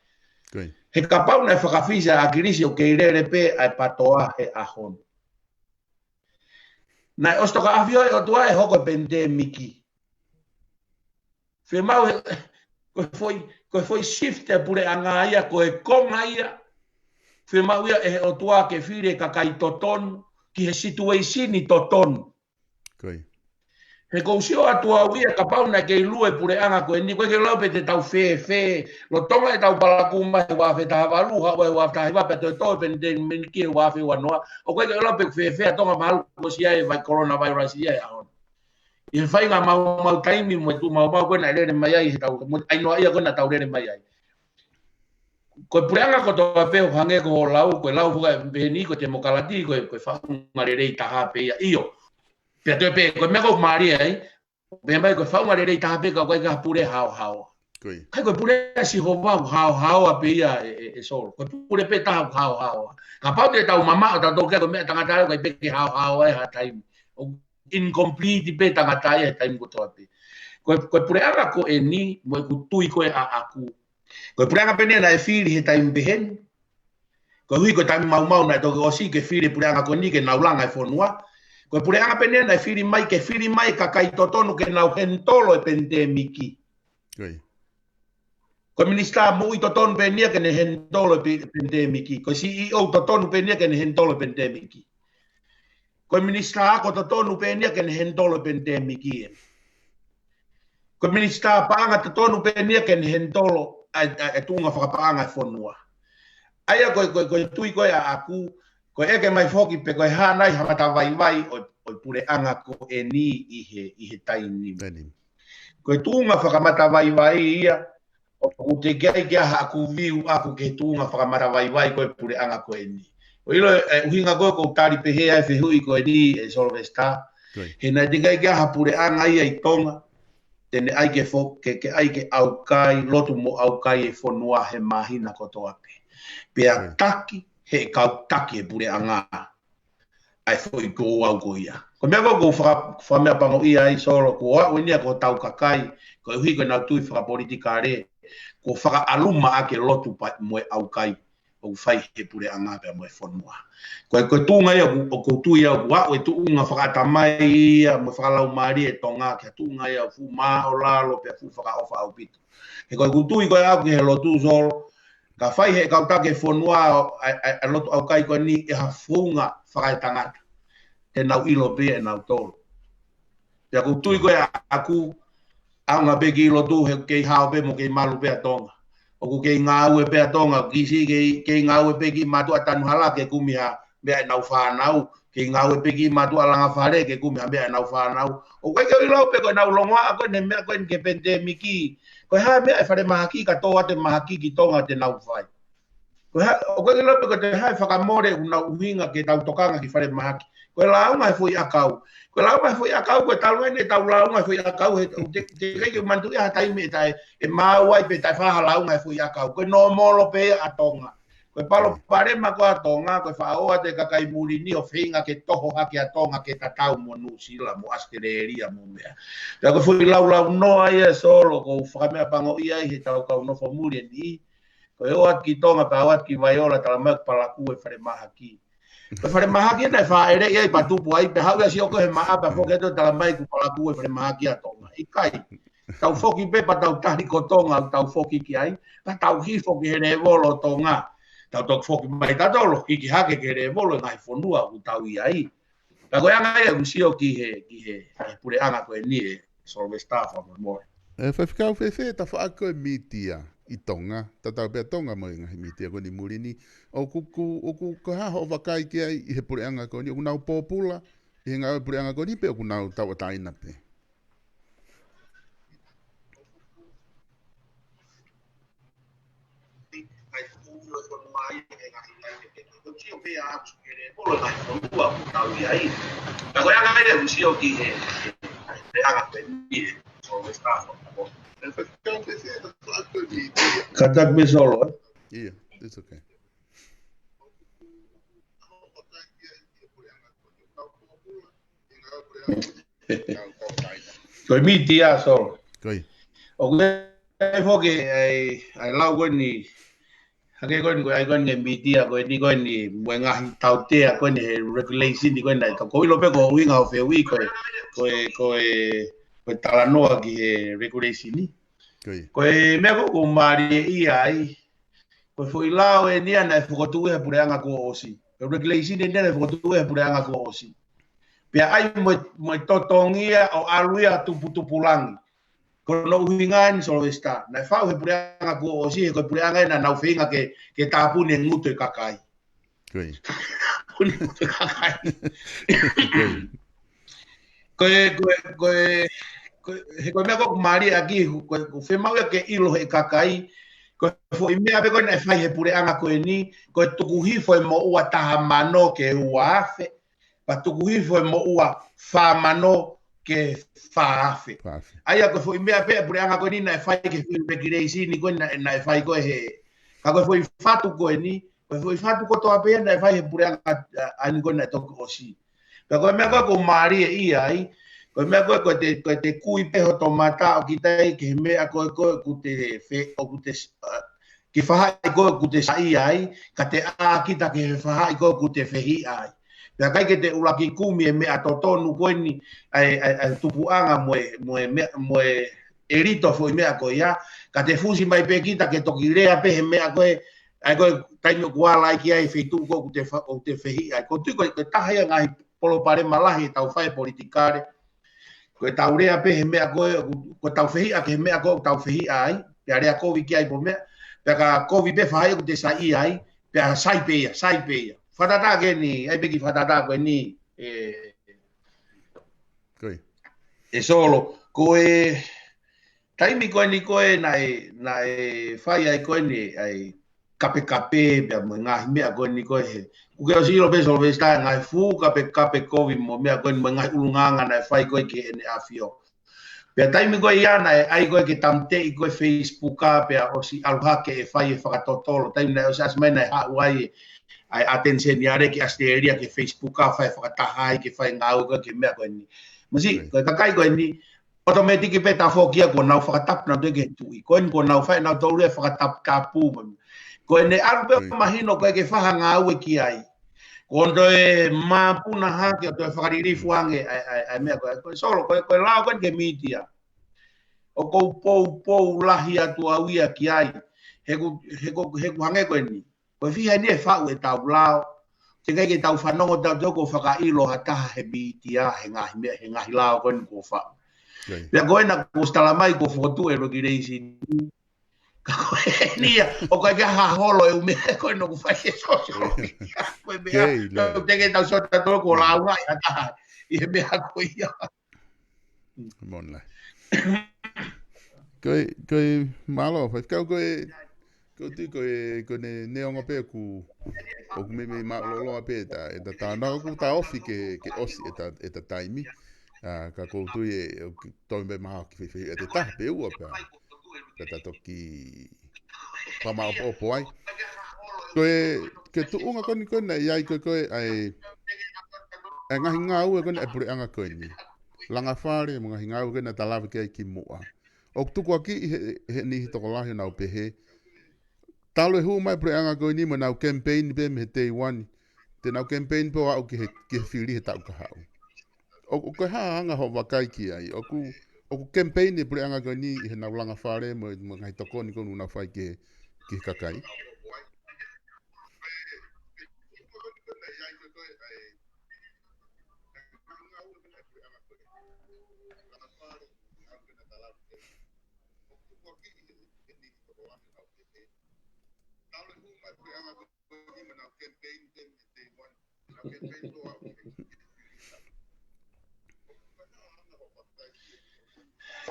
He kapau naʻe fakafisi ʻa ʻAkilisi ʻoku kei lele pē ʻa e PATOA he ʻaho ni. Naʻe ʻosi toka ʻafio e ʻOtua ʻe hoko e penitēmiki. Fiemaʻu he, ko e foʻi, ko e foʻi shift e puleʻanga ia, ko e konga ia. Fiemaʻu ia ʻe he ʻOtua ke fili e kakai totonu, ki he situeisini totonu. He ʻoku ou sio atu au ia kapau naʻe kei lue puleʻanga ko eni, ʻoku ʻikai ke lau pē te tau fēfē, lolotonga ʻetau palakū mai he ua afe taha valu, haʻu ai ua afe taha hiva pea toe tō e penitēmiki he ua afe ua noa, ʻoku ʻikai ke lau pē fēfē ʻa Tonga mahalo kuo ʻosi ʻi ai e vai coronavirus ia he ʻaho ni. ʻI he faʻahinga maumau taimi mo e tuʻu maumau ko ē naʻe lele mai ai he tau, mo e ʻai noa ia ko ē naʻa tau lele mai ai. Ko e puleʻanga kotoa pē ʻoku hangē ko hoʻo lau, ko e lau foki ʻa Peni, ko e temokalati, ko e, ko e faʻunga lelei taha pē ia. ʻIo. Pea toe pē, ko e meʻa ʻoku mālie ai, pea mai ko e faʻunga lelei taha pē ka ʻoku ʻikai ke ha pule haohaoa. ʻIkai ko e pule ʻa Sihova ʻoku haohaoa pē ia ʻe, ʻe, ʻe Solo. Ko e pule pē taha ʻoku haohaoa. Kapau te tau mamaʻo, tau tō kia ko e meʻa tangata ʻoku ʻikai pē ke haohaoa ʻe ha taimi. ʻOku incomplete pē tangata ia he taimi kotoa pē. Ko e, ko e puleʻanga ko eni, mo ʻeku tui ko ē ʻaʻaku. Ko e puleʻanga pē eni naʻe fili he taimi pehē ni. Koeʻuhi ko e taimi maumau naʻe toki ʻosi ke fili e puleʻanga ko eni ke nau langa e fonua. Ko e puleʻanga pē eni naʻe fili mai, ke fili mai e kakai totonu ke nau henitolo e penitēmiki. Ko e minisitā moʻui totonu pē eni ia ke ne henitolo e pe-, penitēmiki. Ko e C E O totonu pē eni ia ke ne henitolo e penitēmiki. Ko e minisitā ako totonu pē eni ia ke ne henitolo e penitēmiki ē. Ko e minisitā paʻanga totonu pē eni ia ke ne henitolo ʻa e, ʻa e, ʻa e tuʻunga fakapaʻanga e fonua. ʻA ia ko e, ko e, ko e tui ko ē ʻaʻaku, ko e ʻeke mai foki pe ko e hā nai ha matavaivai ʻo, ʻo e puleʻanga ko eni ʻi he, ʻi he taimi ni. Ko e tuʻunga fakamata vaivai ia, ʻoku teʻeki ai ke ʻi ai haʻaku view ʻaʻaku ki he tuʻunga fakamata vaivai ko ē puleʻanga ko eni. ʻOku ʻilo e, e ʻuhinga ko ē ʻoku ou tali pehē ai e fehuʻi ko eni ʻe Sylvester. He naʻe teʻeki ai ke ʻi ai ha puleʻanga ia ʻi Tonga te ne ʻai ke fo-, ke, ke ʻai ke ʻaukai, lotu mo ʻaukai e fonua he māhina kotoa pē. Pea taki, he kau taki e puleʻanga. ʻA e foʻi ko au ko ia. Ko e meʻa ko ē ʻoku ou faka-, fakameʻapangoʻia ai Solo, ko au eni ia ko hotau kakai, koeʻuhi ko ʻenau tui fakapolitikale, kuo fakaʻaluma ʻaki e lotu pea mo e ʻaukai ʻoku fai he puleʻanga pea mo e fonua. Ko e, ko e tuʻunga ia ʻoku, ʻoku ou tui au ʻoku aʻu e tuʻunga fakaʻatamai ia mo e fakalaumālie e Tonga, ki ha tuʻunga ia fuʻu māʻulalo pea fuʻu fakaʻofa ʻaupito. He ko ʻeku tui ko ē ʻaʻaku ki he lotu Solo, ka fai he kau taki e fonua ʻa e, ʻa e, ʻa e lotu ʻaukai ko eni ʻi ha founga fakaetangata, te nau ʻilo pē ʻe nautolu. Pea ʻoku ou tui ko ē ʻaʻaku, ʻaonga pē kiʻi lotu he kei hao pē mo kei malu pē ʻa Tonga. ʻOku kei ngāue pē ʻa Tonga, kiʻi siʻi kei, kei ngāue pē kiʻi mātuʻa tanu hala ke kumi ha meʻa ʻenau fānau, kei ngāue pē kiʻi mātuʻa langa fale ke kumi ha meʻa ʻenau fānau. ʻOku ʻikai ke u ʻilo pē ko ʻenau longoaʻa ko eni he meʻa ko eni ki he penitēmiki. Ko e hā e meʻa ʻa e falemahaki ka tō atu e mahaki ki Tonga te nau fai. Ko e hā, ʻoku ʻikai ke u ʻilo pē ko e hā e fakamole ʻoku nau ʻuhinga ke tau tokanga ki falemahaki. Ko e lāunga he foʻi ʻakau. Ko e lāunga he foʻi ʻakau, ko e talu eni ʻetau lāunga he foʻi ʻakau, he te, te, teʻeki ai ke u manatuʻi ha taimi ʻe taʻe, ʻe maau ai pe taʻe fai ha lāunga he foʻi ʻakau. Ko e nōmolo pē ia ʻa Tonga. Ko e palopalema ko ē ʻa Tonga, ko e faʻa ō atu e kakai muli ni ʻo feinga ke toho hake ʻa Tonga ke tatau mo Nuʻusila, mo ʻAositelēlia, mo meʻa. Pea ko e foʻi laulau noa ia Solo, ʻoku ou fakameʻapangoʻia ai he tau kau nofo muli eni. Ko e ō atu ki Tonga, pea ō atu ki Vaiola, talamai ʻoku palakū e falemahaki. Ko e falemahaki naʻe fāʻeleʻi ai pea tupu ai, pea haʻu ia ʻo sio ko ē he maʻa pea foki atu talamai ʻoku palakū e falemahaki ʻa Tonga. ʻIkai. Tau foki pē pea tau tali ko Tonga ʻoku tau foki ki ai, pea tau hifo ki he lēvolo ʻo Tonga. Tau toki foki mai tautolu, hiki hake ki he lēvolo e ngaahi fonua ʻoku tau ʻi ai. Ka ko e anga ia ʻeku sio ki he, ki he, he puleʻanga ko eni ē Sylvester fakamolemole. ʻE Faifekau, fēfē e tafaʻaki ko ē mītia ʻi Tonga, tatau pē ʻa Tonga mo e ngaahi mītia ko eni muli ni, ʻoku, ʻoku, ʻoku, ko e hā hoʻo vakai ki ai ʻi he puleʻanga ko eni, ʻoku nau pōpula ʻi he ngāue puleʻanga ko eni pe ʻoku nau tauʻatāina pē? sio pē ʻa ʻaku ke le polo na ko ua ko tau ia ai. Ka ko e anga mai le sio ki he, he, he anga pē ni e. So, we start from the bottom. Ka tak me solo, eh? Yeah, it's okay. Ko e mītia, so. Ko ia. ʻOku ʻi ai foki ʻa e, ʻa e lau ko eni, hake ko eni, ko e ʻai ko eni e mītia, ko eni ko eni, mo e ngaahi tautea ko eni he regulation ko eni naʻe tau. Ko e ʻilo pē ko e ʻuhinga ʻo e fehuʻi ko e, ko e, ko e, ko e talanoa ki he regulation. Ko ia. Ko e meʻa ko ē ʻoku mālie ia ai, ko e foʻi lao eni ia naʻe fokotuʻu he puleʻanga kuo ʻosi. Ko e regulation eni ia naʻe fokotuʻu he puleʻanga kuo ʻosi. Pea ʻai mo e, mo e totongi ia ʻo ʻalu ia tuputupulangi. Ko hono ʻuhinga eni Sylvester, naʻe faʻu he puleʻanga kuo ʻosi, he ko e puleʻanga ena naʻa nau feinga ke, ke tāpuni e ngutu e kakai. Ko ia. Tāpuni e ngutu e kakai. Ko ia. Ko e, ko e, ko e, ko e, he ko e meʻa ko ē ʻoku mālie ʻaki, ko e, ʻoku fiemaʻu ia ke ʻilo he kakai, ko e foʻi meʻa pē ko ē naʻe fai he puleʻanga ko eni, ko e tuku hifo e moʻua taha mano ke ua afe, pea tuku hifo e moʻua fā mano ke fā afe. Fā afe. ʻA ia ko e foʻi meʻa pē puleʻanga ko eni naʻe fai ki he foʻi regulation ko ē naʻe, naʻe fai ko ē he, ka ko e foʻi fatu ko eni, ko e foʻi fatu kotoa pē ia naʻe fai he puleʻanga, ʻa, ʻa eni ko ē naʻe toki ʻosi. Pea ko e meʻa ko ē ʻoku mālie ia ai, ko e meʻa ko ē, ko e te, ko e te kui pē hoto mata ʻo kitai ki he meʻa ko ē, ko ē ʻoku te fe-, ʻoku te, ʻa, ki he faʻahi ko ē ʻoku te saiʻia ai, ka te ʻā kita ki he faʻahi ko ē ʻoku te fehiʻa ai. Pea ʻikai ke te ʻuluaki kumi e meʻa totonu ko eni, ʻa e, ʻa e, ʻa e tupuʻanga mo e, mo e meʻa, mo e ʻelito foʻi meʻa ko ia, ka te fusi mai pē kita ke toki lea pē he meʻa ko ē, ʻa e ko e taimi ʻoku ala ai ki ai e feituʻu ko ē ʻoku te fa-, ʻoku te fehiʻa ai. Ko e tui ko e, ko e taha ia e ngaahi palopalema lahi ʻetau fai politikale. Ko ʻetau lea pē he meʻa ko ē, ʻoku, ko ʻetau fehiʻa ki he meʻa ko ē ʻoku tau fehiʻa ai, pea lea kovi ki ai pe ko e meʻa, pea ka kovi pē faʻahi ʻoku te saiʻia ai, pea sai pē ia, sai pē ia. Fakatātā ko eni, ʻai pē ki he fakatātā ko eni, ē, Ko ia. ʻE Solo, ko e taimi ko eni ko ē naʻe, naʻe fai ai ko eni ʻa e kapekape pea mo e ngaahi meʻa ko eni ko ē he. ʻOku ke ʻosi ʻilo pē Sylvester, ngaahi fuʻu kapekape kovi mo e meʻa ko eni mo e ngaahi ʻulungaanga naʻe fai ko ē ki heʻene ʻAfio. Pea taimi ko ē ia naʻe ʻai ko ē ke tāmateʻi ko ē Facebook ā, pea ʻosi ʻalu hake ʻo fai e fakatotolo. Taimi naʻe ʻosi ʻasi mai naʻe haʻu ai ʻa e ʻAteni Seniale ki ʻAositelēlia ki he Facebook ā, fai fakataha ai ke fai ngāue ko ē ki he meʻa ko eni. Masiʻi, Right. ko e kakai ko eni, automatic pē tafoki ia kuo nau fakatapu nautolu ki he tuʻi. Ko eni kuo nau fai nautolu e fakataputapu. Ko ʻene ʻalu pē Right. mahino ko ē ke fai ha ngāue ki ai. Ko ʻene toe māpuna hake ʻo toe fakalilifu ange ʻa e, ʻa e, ʻa e meʻa ko ē. Ko e Solo, ko e, ko e lao ko eni ki he mītia. ʻOku ou poupou lahi atu au ia ki ai. He ʻoku, he ʻoku, he ʻoku hangē ko eni. Ko e fiha eni e faʻu ʻetau lao. Teʻeki ai ke tau fanongo tautolu kuo fakaʻilo ha taha he mītia, he ngaahi meʻa, he ngaahi lao ko eni kuo faʻu. Right. Pea ko ena kuo ʻosi tala mai kuo fokotuʻu e regulation. Ka ko eni ia, ʻoku ʻikai ke ha holo e ʻū meʻa ko ē ʻoku fai he social media. Ko e meʻa, Kei, lea. tau teʻeki tau sio tautolu kuo lau mai ha taha ʻi he meʻa ko ia. Monla. Ko e, ko e mālō, faifekau ko e, ko e tui ko e, ko ʻene neongo pē ʻoku, ʻoku meimei mālōlō pē ʻeta, ʻeta tānaki ʻoku ta ofi ke, ke ʻosi ʻeta, ʻeta taimi. ʻA, ka ʻoku ou tui ʻe, ʻoku toe meimei mahalo ke fai, fai ʻe te taha pe ua pē. Ka ta toki fakamāʻopoʻopo ai. Ko e, ko e tuʻunga ko eni ko eni naʻe ʻi ai ko e, ko e, ʻa e, ʻa e ngaahi ngāue ko eni ʻa e puleʻanga ko eni. Langa fale, mo e ngaahi ngāue ko eni naʻa ta lave ki ai kimuʻa. ʻOku tukuakiʻi he, he niʻihi tokolahi ʻo nau pehē. Talu e hū mai puleʻanga ko eni mo nau campaign pē mei he day one. Te nau campaign pē ʻo aʻu ki he, ki he fili he taʻu kahaʻu. ʻO, ʻoku ʻi ai ha anga hoʻo vakai ki ai. ʻOku, ʻoku campaign e puleʻanga ko eni ʻi heʻenau langa fale mo, mo e ngaahi tokoni ko eni ʻoku nau fai ki he, ki he kakai.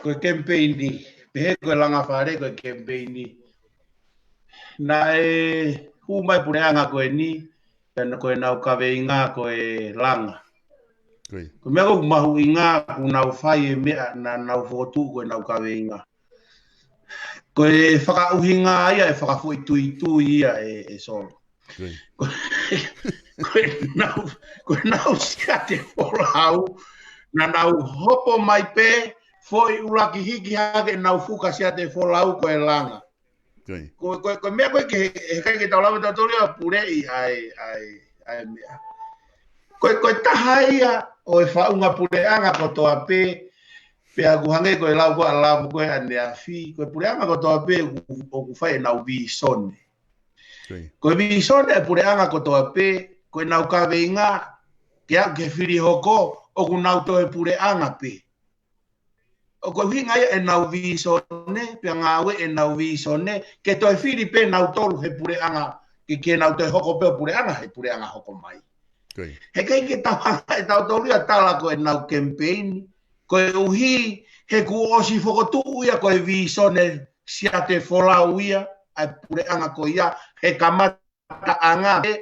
Ko e kemipeini, pehē ko e langa fale ko e kemipeini. Naʻe hū mai puleʻanga ko eni, Pea ko ʻenau kaveinga ko e langa. Ko e meʻa ʻoku mahuʻinga ʻoku nau fai e meʻa naʻa nau fokotuʻu ko ʻenau kaveinga. Ko e fakaʻuhinga ia ʻe fakafoʻituitui ia ʻe, ʻe Solo. Ko ʻenau, ko ʻenau siate folau, naʻa nau hopo mai pē, foʻi ʻuluaki hiki hake ʻenau fuka siate folau ko e langa. Ko, ko, ko e meʻa ko ē ke, he ʻikai ke tau lava ʻe tautolu ia ʻo puleʻi ʻa e, ʻa e, ʻa e meʻa. Ko, ko e taha ia ʻo e faʻunga puleʻanga kotoa pē, pea ʻoku hangē ko e lau ko ē ʻa Lavo ko ē ʻaneafi, ko e puleʻanga kotoa pē ʻoku, ʻoku fai ʻenau vīsone. Ko e vīsone ʻa e puleʻanga kotoa pē, ko ʻenau kaveinga, ke aʻu ki he fili hoko, ʻoku nau toe puleʻanga pē. ʻOku ʻuhinga ia ʻenau vīsone, pea ngāue ʻenau vīsone, ke toe fili pē nautolu he puleʻanga, ke, ke nau toe hoko pē ʻo puleʻanga, he puleʻanga hoko mai. He ʻikai ke tau hanga ʻe tautolu ia ʻo tala ko ʻenau kemipeini, koeʻuhi he kuo ʻosi fokotuʻu ia ko e vīsone siate folau ia, ʻa e puleʻanga ko ia, he kamataʻanga pē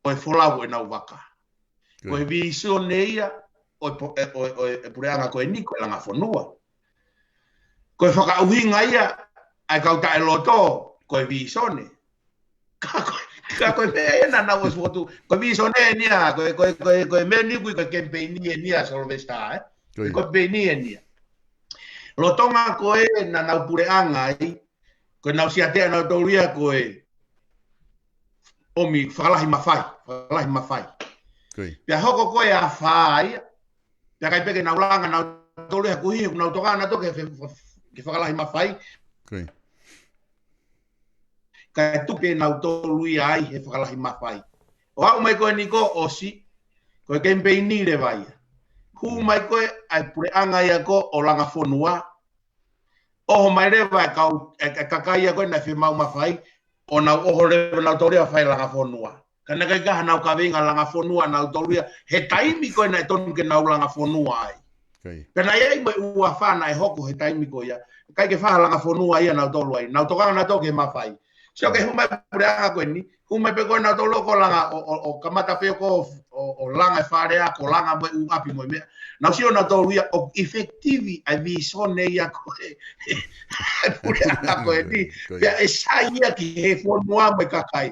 ʻo e folau ʻenau vaka. Ko e vīsone ia ʻo e po-, ʻo e, ʻo e, ʻo e puleʻanga ko eni ko e langa fonua. Ko e fakaʻuhinga ia ʻa e kau taʻeloto ko e vīsone. Ka ko, ka ko e meʻa ia naʻa nau ʻosi fokotuʻu. Ko e vīsone eni ia, ko e, ko e, ko e, ko e meʻa ni ʻoku ui ko e kemipeini eni ia Sylvester, ē? Ko e kemipeini eni ia. Lolotonga ko ē naʻa nau puleʻanga ai, ko ʻenau siate ʻanautolu ia ko e ʻomi fakalahi mafai, fakalahi mafai. Pea hoko ko ē ʻa e fā ia, pea ʻikai pē ke nau langa nautolu ia he kuo hiki ʻenau tokanga nautolu ki he fe-, ke fakalahi mafai. Kae tuku pē nautolu ia ai he fakalahi mafai. ʻO aʻu mai ko eni kuo ʻosi, ko e kemipeini leva ia. Hū mai ko ē ʻa e puleʻanga ia ko ē ʻo langa fonua. ʻOho mai leva e kau, e, e kakai ia ko ē naʻe fiemaʻu mafai, ʻo nau ʻoho leva nautolu ia ʻo fai langa fonua. Ka naʻe ʻikai ke ʻi ai hanau kaveinga langa fonua nautolu ia, he taimi ko ē naʻe tonu ke nau langa fonua ai. Pea naʻe ʻi ai mo e ʻuafa naʻe hoko he taimi ko ia. ʻIkai ke fai ha langa fonua ia nautolu ai. Nau tokanga nautolu ki he mafai. Sio ki he hū mai puleʻanga ko eni, hū mai pē ko ē nautolu ko ē ʻo langa, ʻo, ʻo, ʻo kamata pē ko ē ʻo, ʻo, ʻo langa e fale ako, langa mo e ʻū ʻapi mo e meʻa. Nau sio nautolu ia ʻoku effective ʻa e vīsone ia ko ē, ʻa e puleʻanga ko eni. Pea ʻe sai ia ki he fonua mo e kakai.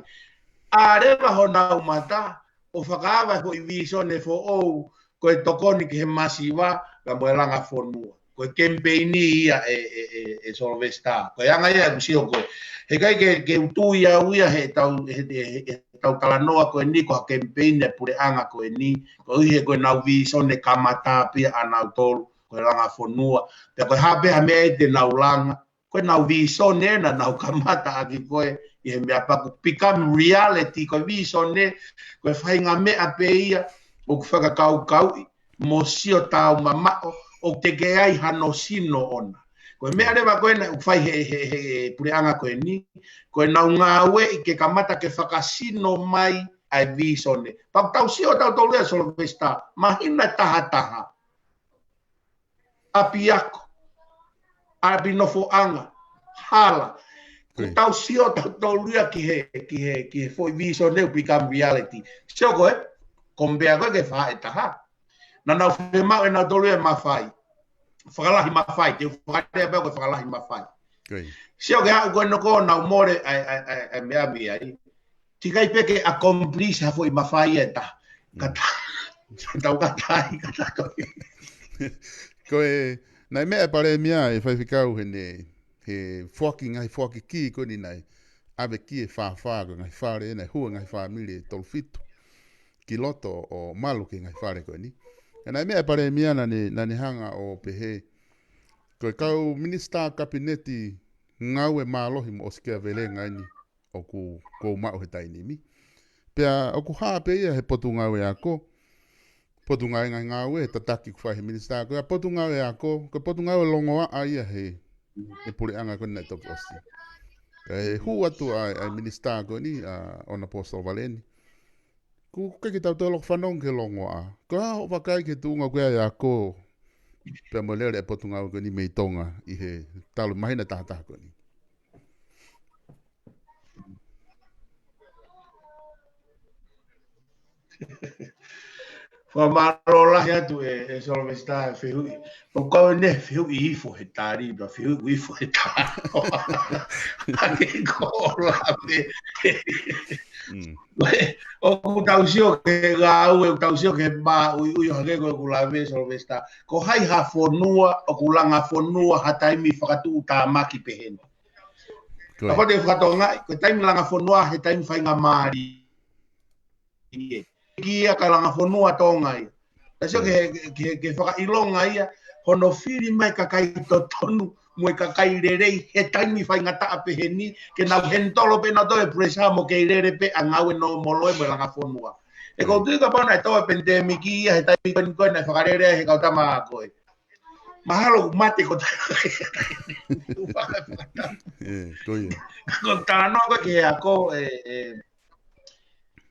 ʻAlu leva honau mata, ʻo fakaava e foʻi vīsone foʻou, ko e tokoni ki he masiva, ka mo e langa fonua. Ko e kemipeini ia ʻe, ʻe, ʻe, ʻe Sylvester. Ko e anga ia ʻeku sio ko ē. He ʻikai ke, ke u tui au ia he tau, he, he, he, he tau talanoa ko eni ko ha kemipeini ʻa e puleʻanga ko eni. Koeʻuhi he ko ʻenau vīsone kamata pē ia ʻanautolu, ko e langa fonua. Pea ko e hā pē ha meʻa ʻe te nau langa. Ko ʻenau vīsone naʻa nau kamata ʻaki ko ē ʻi he meʻa pea kuo become reality, ko e vīsone, ko e faʻahinga meʻa pē ia ʻoku fakakaukauʻi mo sio taumamaʻo ʻoku teʻeki ai hano sino ʻona. Ko e meʻa leva ko ē naʻe fai he, he, he puleʻanga ko eni, ko ʻenau ngāueʻi ke kamata ke fakasino mai ʻa e vīsone. Pea ʻoku tau sio tautolu ia Sylvester, māhina tahataha. ʻApiako, ʻapi nofoʻanga, hala. Kuo tau sio tautolu ia ki he, ki he, ki he foʻi vīsone ʻoku become reality. Sio ko ē, compare ko ē ki he faʻahitaha. Naʻa nau fiemaʻu ʻe nautolu ia e mafai. Fakalahi mafai, te u fakalea pē ko e fakalahi mafai. Sio ki he aʻu ko ē naʻa nau mole ai, ai, ai, ai, meʻa mei ai. Teʻeki ai pē ke accomplish ha foʻi mafai ʻe taha. Ka ta-, tau ka tahi, ka ta ko ē. Ko e, naʻe meʻa e Palēmia ʻe Faifekau he ne, he foaki ngaahi foaki kī ko eni naʻe ʻave ki he fāfā ko e ngaahi fale, naʻe hū e ngaahi fāmili ʻe tolu fitu ki loto ʻo malu ki he ngaahi fale ko eni. He naʻe meʻa e Palēmia naʻa ne, naʻa ne hanga ʻo pehē, ko e kau minisitā kapineti ngāue mālohi mo ʻosikiavelenga eni ʻoku, ʻoku ou maʻu he taimi ni. Pea ʻoku hā pē ia he Potungāue Ako. Potungāue Ngaahi Ngāue, he tataki ʻoku fai he minisitā ko ia Potungāue Ako, ko e potungāue longoaʻa ia he, he puleʻanga ko eni naʻe toki ʻosi. Kae hū atu ʻa e, ʻa e minisitā ko eni, ʻa ʻOnapō Solovaleni. Kuo, kuo ʻikai ke tau toe loko fanongo ki he longoaʻa. Ko e hā hoʻo vakai ki he tuʻunga ko ia ʻa e ako, pea mo e lele e Potungāue ko eni mei Tonga ʻi he talu māhina tahataha ko eni. Fakamālō lahi atu e, e Solomesitā e fehuʻi. ʻOku kau ne fehuʻi ifo he tali, pea fehuʻi ifo he tali. Hake ko la me. ʻOku tau sio ke ngāue, ʻoku tau sio ke māʻuiʻui hake ko ʻeku lave Solomesitā. Ko hai ha fonua, ʻoku langa fonua, ha taimi fakatuʻutāmaki peheni. Ka ko te fakatonga, ko taimi langa fonua, he taimi faingamālie. Ki ia ka langa fonua Tonga ia. Ka sio ke, ke, ke fakaʻilonga ia, hono fili mai kakai totonu, mo e kakai lelei, he taimi faingataʻa peheni, ke nau henitolo pē nau toe pressure mo ke lele pē ʻa ngāue nōmolo mo e langa fonua. E kou tui kapau naʻe tō e pandemic ia, he taimi ko eni ko ē naʻe fakalele ai he kau tama ko ē. Mahalo ʻoku mate ko ta. Ko talanoa ko ē ki he ako, e, e,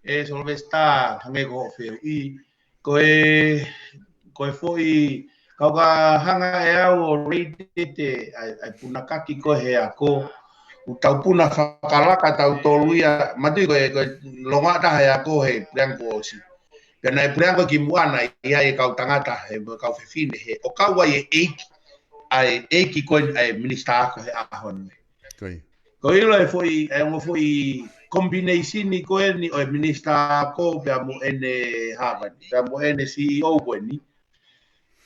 e Solomesitā, hangē ko hoʻo fehuʻi. Ko e, ko e foʻi, kau ka hanga ʻe au ʻo rate ʻa e, ʻa e punakaki ko ē he ako, ʻoku tau puna fakalaka tautolu ia, matui ko e, ko e longoaʻa taha e ako he puleako ʻosi. Pea naʻe puleako ki muʻa naʻe ʻi ai e kau tangata, he kau fefine, he ʻoku kau ai e ʻeiki, ʻa e ʻeiki ko ē ʻa e minisitā ako he ʻaho ni. Ko ʻilo e foʻi, e ongo foʻi combination ko eni ʻo e minisitā ako pea mo ʻene Harvard, pea mo ʻene C E O ko eni.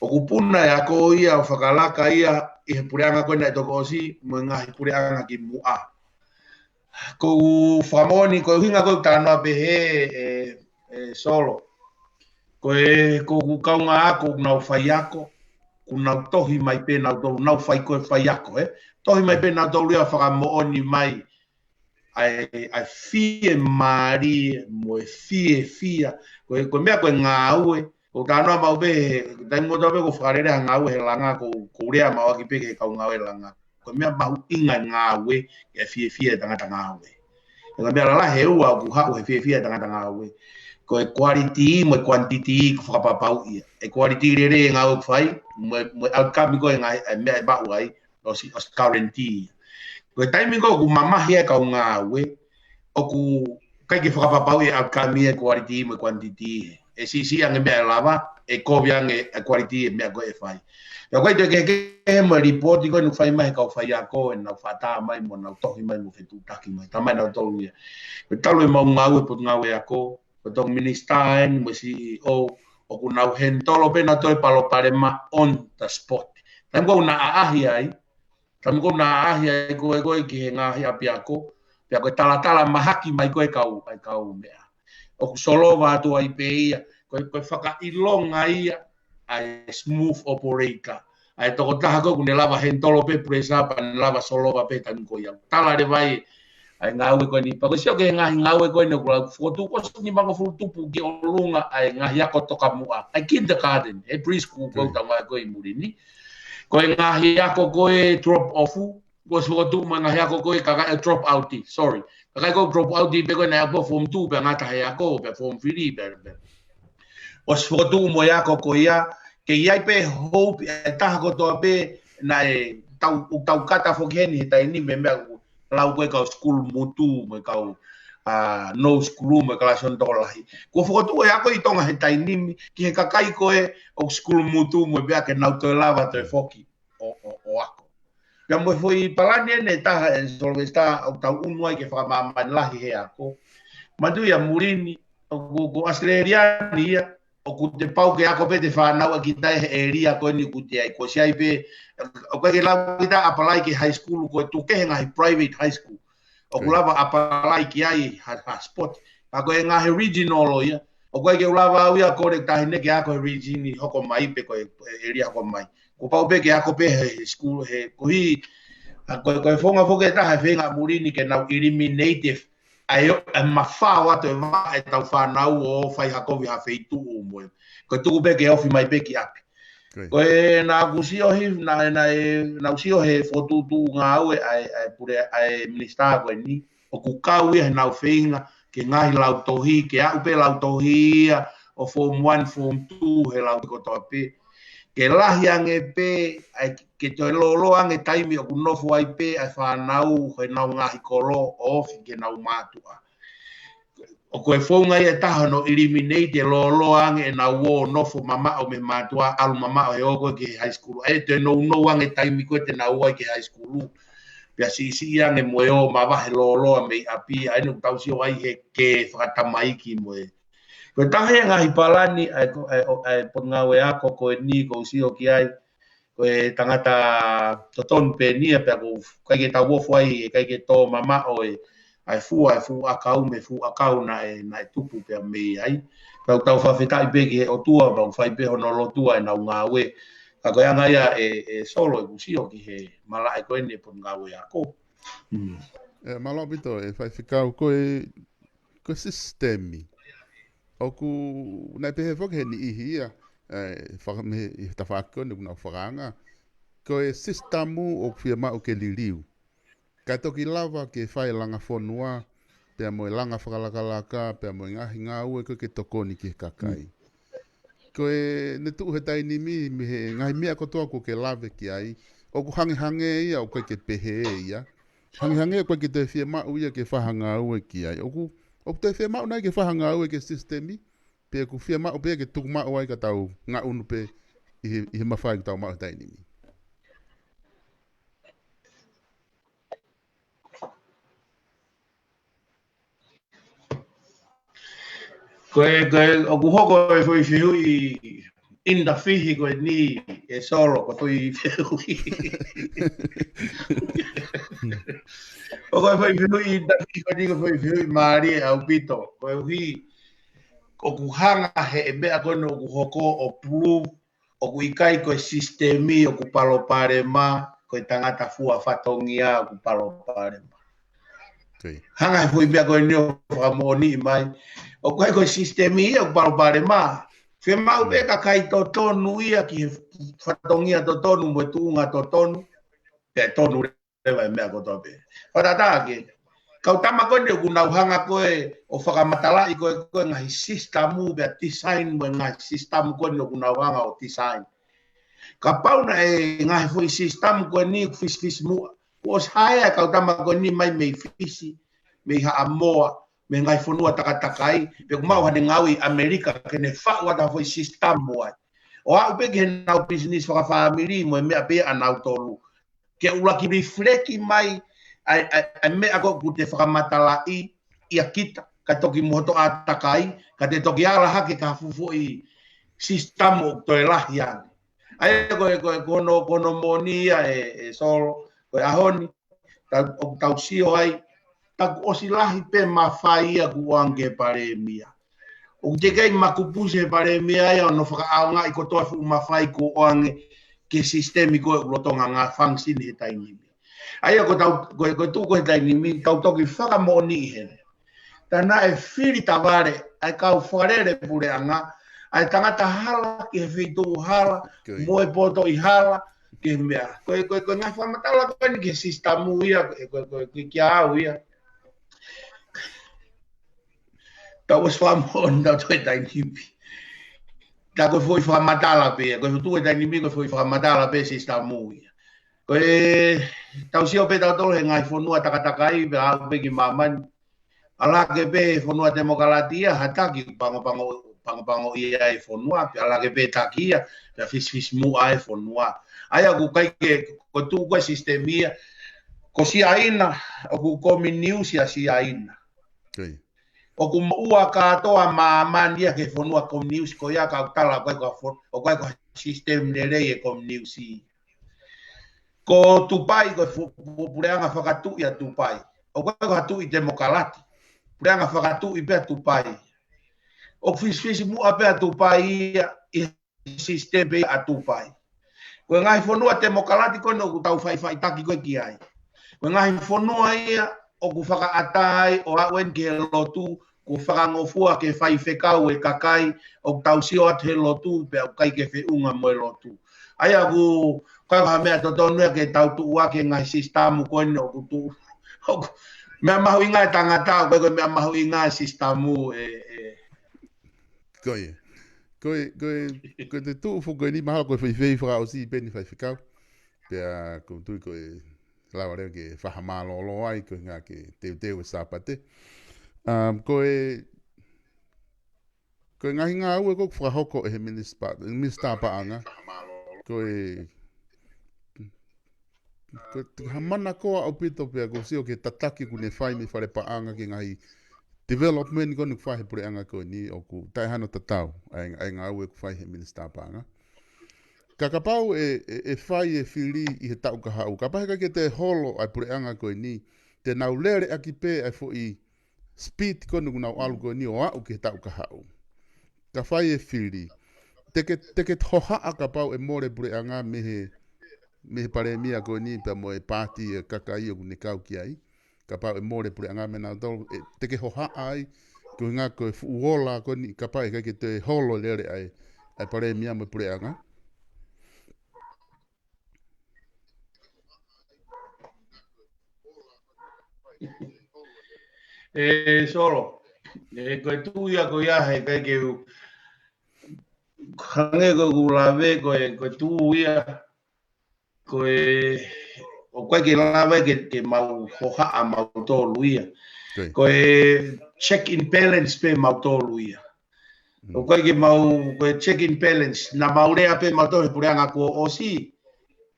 ʻOku puna e ako ia ʻo fakalaka ia ʻi he puleako ko ē naʻe toki ʻosi, mo e ngaahi puleako ki muʻa. Ko u fakamoʻoni, ko e ʻuhinga ko ē talanoa pehē e, e Solo. Ko e, ko ʻeku kaungā ako, ʻoku nau faiako, ʻoku nau tohi mai pē nau tolu, nau fai ko e faiako, e. Tohi mai pē nau tolu ia fakamoʻoni mai, ʻa e, ʻa e fiemālie, mo e fiefia, ko e, ko e meʻa ko e ngāue, ko u talanoa mau pē, he, taimi kotoa pē ko u fakalele ha ngāue he langa, ko, ko u lea mau ʻaki pē ki he kau ngāue langa. Ko e meʻa mahuʻinga e ngāue, ke fiefia e tangata ngāue. He ko e meʻa lalahi ʻe ua ʻoku haʻu he fiefia e tangata ngāue. Ko e quality mo e quantity ʻoku fakapapauʻi ia. E quality lelei e ngāue ʻoku fai, mo e, mo e outcome ko ē ngaahi, e meʻa ʻe maʻu ai, ʻosi, ʻosi guarantee ia. Ko e taimi ko ē ʻoku mamahi e kau ngāue, ʻoku ʻikai ke fakapapauʻi e outcome e quality mo e quantity. ʻE siʻisiʻi ange meʻa ʻe lava, ʻe kovi ange e quality e meʻa ko ē ʻe fai. Pea ko e toe kehekehe mo e lipooti ko ē naʻe fai mai he kau faiako, ʻenau faʻa tā mai mo nau tohi mai mo fetuʻutaki mai. Tā mai nau tolu ia. Ko e talu e mau ngāue, potungāue ako, ko e toko minisitā eni mo e C E O, ʻoku nau henitolo pē nau toe palopalema on the spot. Taimi ko ē ʻoku na ʻaʻahi ai, taimi ko ē ʻoku na ʻaʻahi ai ko ē ko ē ki he ngaahi ʻapiako, pea ko e talatala mahaki mai ko ē kau, ʻa e kau meʻa. ʻOku solova atu ai pē ia, ko e, ko e fakaʻilonga ia, ʻa e smooth operator. ʻA e tokotaha ko ē ʻoku ne lava henitolo pē pressure pea ne lava solova pē taimi ko ia. Tala leva ai, ʻa e ngāue ko eni. Pea ko e sio ki he ngaahi ngāue ko eni ʻoku lau fokotuʻu ʻosi nimangofulu tupu ki ʻolunga ʻa e ngaahi ako tokamuʻa. ʻA e kindergarten, he preschool ko ē ʻoku tau ngāue ko ē ʻi muli ni. Ko e ngaahi ako ko ē drop off, kuo ʻosi fokotuʻu mo e ngaahi ako ko ē kakai drop out, sorry. Kakai ko ē drop out pē ko ē naʻe ako form two, pea ngata he ako, pea form three, pea, pea. ʻOsi fokotuʻu mo e ako ko ia, ke ʻi ai pē hope, e taha kotoa pē, naʻe tau, ʻoku tau kata foki heni he taimi ni mo e meʻa ʻoku lau ko ē kau school motu, mo e kau, ʻa, no school, mo e kalasi hono tokolahi. Kuo fokotuʻu e ako ʻi Tonga he taimi ni, ki he kakai ko ē ʻoku school motu, mo e pea ke nau toe lava toe foki ʻo, ʻo, ʻo ako. Pea mo e foʻi palani eni ʻe taha ʻe Solomesitā ʻoku tau ʻunu ai ke fakamāmani lahi he ako. Matui ia muli ni, ʻoku, ko ʻAositelēlia ni ia, ʻoku te pau ke ako pē ʻete fānau ʻa kita he ʻēlia ko eni ʻoku te ʻi ai, ko e ʻosi ai pē, ʻoku ʻikai ke lau kita apply ki he high school, ko e tuku kehe ngaahi private high school. ʻOku lava apply ki ai ha, ha spot. Ka ko e ngaahi regional ia, ʻoku ʻikai ke u lava au ia kole taʻahine ke ako he region ʻi hoko mai pe ko e, e ʻēlia hoko mai. Kuo pau pē ke ako pē he, he school, he kohi, ʻa ko e, ko e founga foki ʻe taha e feinga muli ni ke nau eliminate ʻa e, ʻa e mafao atu e vaʻa ʻetau fānau ʻo fai ha kovi ha feituʻu mo e. Ko e tuku pē ke ofi mai pē ki ʻapi. Ko e naʻa ku sio hi, naʻe, naʻe, naʻa ku sio he fokotuʻutuʻu ngāue ʻa e, ʻa e pule, ʻa e minisitā ko eni. ʻOku kau ia he nau feinga, ke ngaahi lautohi, ke aʻu pē lautohi ia, ʻo form one, form two, he lautohi kotoa pē. Ke lahi ange pē, ʻa e ke toe lōloa ange taimi ʻoku nofo ai pē, ʻa e fānau, he nau ngaahi kolo, ʻo ofi ke nau mātuʻa. ʻoku ʻi ai e founga ia ʻe taha hono eliminate e lōloa ange ʻenau ō ʻo nofo mamaʻo mei he mātuʻa, ʻalu mamaʻo he ō ko ē ki he high school. ʻA ia ʻe nounou ange e taimi ko ē te nau ō ai ki he high school. Pea siʻisiʻi ange mo e ō mavahe lōloa mei ʻapi, ʻa ia ʻoku tau sio ai he kē fakatamaiki mo e. Ko e taha ia e ngaahi palani ʻa e ko-, ʻa e, ʻa e Potungāue Ako ko eni ʻoku ou sio ki ai, ko e tangata totonu pē eni ia, pea ʻoku ʻikai ke tau ofo ai, ʻikai ke tō mamaʻo e, ʻa e fua, ʻa e fuʻu ʻakau mei he fuʻu ʻakau naʻe, naʻe tupu pea mei ai. Pea ʻoku tau fakafetaʻi pē ki he ʻOtua, pea ʻoku fai pē hono lotua ʻenau ngāue. Ka ko e anga ia ē, ē Solo, ʻeku sio ki he malaʻe ko eni ʻa e Potungāue Ako. Mm. ʻE, mālō ʻaupito, ʻe Faifekau, ko e, ko e sisitemi. ʻOku, naʻe pehē foki he niʻihi ia, ē, faka-, mei he tafaʻaki ko eni ʻoku nau fakaanga. Ko e sisitemi ʻoku fiemaʻu ke liliu. Kae toki lava ke fai e langa fonua, pea mo e langa fakalakalaka, pea mo e ngaahi ngāue ko ē ke tokoni ki he kakai. Mm. Ko ʻene tuʻu he taimi ni, mei he ngaahi meʻa kotoa ʻoku ke lave ki ai, ʻoku hangehangē ia, ʻoku ʻikai ke pehē ia. Hangehangē ʻoku ʻikai ke toe fiemaʻu ia ke fai ha ngāue ki ai. ʻOku, ʻoku toe fiemaʻu nai ke fai ha ngāue ki he sisitemi, pe ʻoku fiemaʻu pē ke tuku maʻu ai ka tau ngaʻunu pē ʻi he, ʻi he mafai ʻoku tau maʻu he taimi ni. Ko e, ko e, ʻoku hoko e foʻi fehuʻi ʻinda fihi ko eni ē Solo, ko e foʻi fehuʻi. ʻOku ʻi ai e foʻi fehuʻi ʻinda fihi ko eni, ko e foʻi fehuʻi mālie ʻaupito. Koeʻuhi, ʻoku hanga he meʻa ko eni ʻoku hoko ʻo prove ʻoku ʻikai ko e sisitemi ʻoku palopalema, ko e tangata fua fatongia ʻoku palopalema. Hanga he foʻi meʻa ko eni ʻo fakamoʻoniʻi mai, ʻoku ʻikai ko e sisitemi ia ʻoku palopalema. Fiemaʻu pē kakai totonu ia ki he fatongia totonu mo e tuʻunga totonu, pea tonu leva e meʻa kotoa pē. Fakatātā ke, kau tama ko eni ʻoku nau hanga ko ē ʻo fakamatalaʻi ko ē, ko e ngaahi sisitemi pea design mo e ngaahi sisitemi ko eni ʻoku nau hanga ʻo design. Kapau naʻe ngaahi foʻi sisitemi ko eni ʻoku fisifisimuʻa, kuo ʻosi haea e kau tama ko eni mai mei Fisi, mei Haʻamoa, mei he ngaahi fonua takatakai, pe ʻoku maʻu haʻane ngāue ʻi ʻAmelika ke ne faʻu atu ha foʻi sisitemi ai. ʻO aʻu pē ki heʻenau pisinisi fakafāmili mo e meʻa pē ʻanautolu. Ke ʻuluaki reflect mai ʻa e, ʻa e, ʻa e meʻa ko ē ʻoku te fakamatalaʻi ʻia kita, ka toki mo hoto ʻātakai, ka te toki ala hake ki ha fuʻu foʻi sisitemi ʻoku toe lahi ange. ʻA ia ko e, ko e, ko hono, ko hono moʻoni ia ē, ē Solo, ko e ʻaho ni, tau, ʻoku tau sio ai, taku ʻosi lahi pē mafai ia kuo ʻoange ki he palēmia. ʻOku teʻeki ai makupusi he palēmia ia ʻo ne fakaʻaongaʻi kotoa e fuʻu mafai kuo ʻoange ki he sisitemi ko ē ʻoku lolotonga ngāue function he taimi ni. ʻA ia ko tau, ko, ko e tuʻu ko ē he taimi ni, tau toki fakamoʻoniʻi heni. Tā naʻe fili tavale ʻa e kau fakalele puleʻanga, ʻa e tangata hala ki he feituʻu hala, mo e potoʻi hala, ki he meʻa. Ko e, ko e, ko e ngaahi fakamatala ko eni ki he sisitemi ia, ko e, ko e, ko e, ko e kia au ia. Tau ʻosi fakamoʻoni tau toe taimi ni. Tā ko e foʻi fakamatala pē, ko e tuʻu he taimi ni ko e foʻi fakamatala pē sisitemi ia. Ko e, tau sio pē tautolu he ngaahi fonua takatakai, pea aʻu pē ki māmani. ʻAlu hake pē fonua temokalati ia, ha taki pangopango, pangopango ia e fonua, pea ʻalu hake pē taki ia, pea fisifisimuʻa e fonua. ʻA ia ʻoku ʻikai ke, ko e tuʻu ko ē sisitemi ia, ko Siaina, ʻoku kominiusi ʻa Siaina. ʻOku moʻua kātoa māmani ia ki he fonua kominiusi ko ia ka ʻoku tala ʻoku ʻikai ko ha fo-, ʻoku ʻikai ko ha sisitemi lelei e kominiusi. Ko Tupai, ko e fu-, pu-, puleʻanga fakatuʻi ʻa Tupai. ʻOku ʻikai ko ha tuʻi temokalati. Puleʻanga fakatuʻi pē ʻa Tupai. ʻOku fisifisimuʻa pē ʻa Tupai ia ʻi he sisitemi pē ʻa Tupai. Ko e ngaahi fonua temokalati ko eni ʻoku tau faʻifaʻitaki ko ē ki ai. Ko e ngaahi fonua ia ʻoku fakaʻatā ai ʻo aʻu eni ki he lotu, kuo fakangofua ke faifekau e kakai, ʻoku tau sio atu he lotu, pea ʻoku ʻikai ke feʻunga mo e lotu. ʻA ia ʻoku, ʻikai ko ha meʻa totonu ia ke tau tuʻu ʻaki e ngaahi sisitemi ko eni ʻoku tuʻu. ʻOku, meʻa mahuʻinga e tangata, ʻoku ʻikai ko e meʻa mahuʻinga e sisitemi ē, ē. Ko ia. Ko e, ko e, ko e te tuʻu foki ko eni mahalo ko e foʻi fehuʻi fakaʻosi pē eni Faifekau. Pea ʻoku ou tui ko e lava leva ke fakamālōlō ai ko e ʻuhinga ke teuteu e Sāpate. Um, ko e, Ko e ngaahi ngāue ko ē ʻoku fakahoko ʻe he minisitā, minisitā paʻanga. Ko e, ko e ha mana koa ʻaupito pea ʻoku ou sio ki he tataki ʻoku ne fai mei fale paʻanga ki he ngaahi development ko eni ʻoku fai he puleʻanga ko eni ʻoku taʻe hano tatau ʻa e, ʻa e ngāue ʻoku fai he minisitā paʻanga. Ka kapau ʻe, ʻe, ʻe fai e fili ʻi he taʻu kahaʻu, kapau heʻikai ke toe holo ʻa e puleʻanga ko eni, te nau lele ʻaki pē ʻa e foʻi speed ko eni ʻoku nau ʻalu ko eni ʻo aʻu ki he taʻu kahaʻu. Ka fai e fili. Te ke, te ke hohaʻa kapau ʻe mole puleʻanga mei he, mei he palēmia ko eni pea mo e paati ʻa e kakai ʻoku ne kau ki ai. Kapau ʻe mole puleʻanga mei nautolu, ʻe, te ke hohaʻa ai, ko e ʻuhinga ko e fuʻu ola ko eni kapau heʻikai ke toe holo lele ʻa e, ʻa e palēmia mo e puleʻanga. ʻE Solo, ʻe ko e tuʻu ia ko ia heʻikai ke u, hangē ko ʻeku lave ko e, ko e tuʻu ia, ko e, ʻoku ʻikai ke lava ke, ke mau hohaʻa mautolu ia. Ko e check and balance pē mautolu ia. ʻOku ʻikai ke mau, ko e check and balance, naʻa mau lea pē mautolu he puleʻanga kuo ʻosi.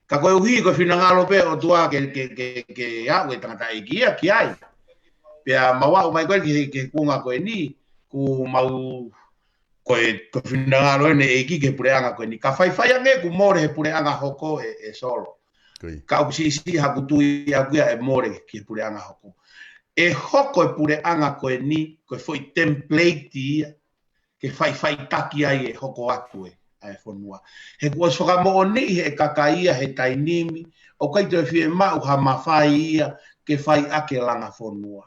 Ka koeʻuhi ko e finangalo pē ʻOtua ke, ke, ke, ke aʻu e tangataʻeiki ia ki ai. Pea mau aʻu mai ko ē ki he, ki he kuonga ko eni, kuo mau, ko e, ko e finangalo ʻene ʻeiki ki he puleʻanga ko eni. Ka faifai ange ʻoku mole he puleʻanga hoko ʻe, ʻe Solo. Ka ʻoku siʻisiʻi haʻaku tui ʻaʻaku ia ʻe mole ki he puleʻanga hoko. ʻE hoko e puleʻanga ko eni, ko e foʻi template ia, ke faifaitaki ai e hoko atu e, ʻa e fonua. He kuo ʻosi fakamoʻoniʻi he kakai ia he taimi ni, ʻoku ʻikai toe fiemaʻu ha mafai ia ke fai ʻaki e langa fonua.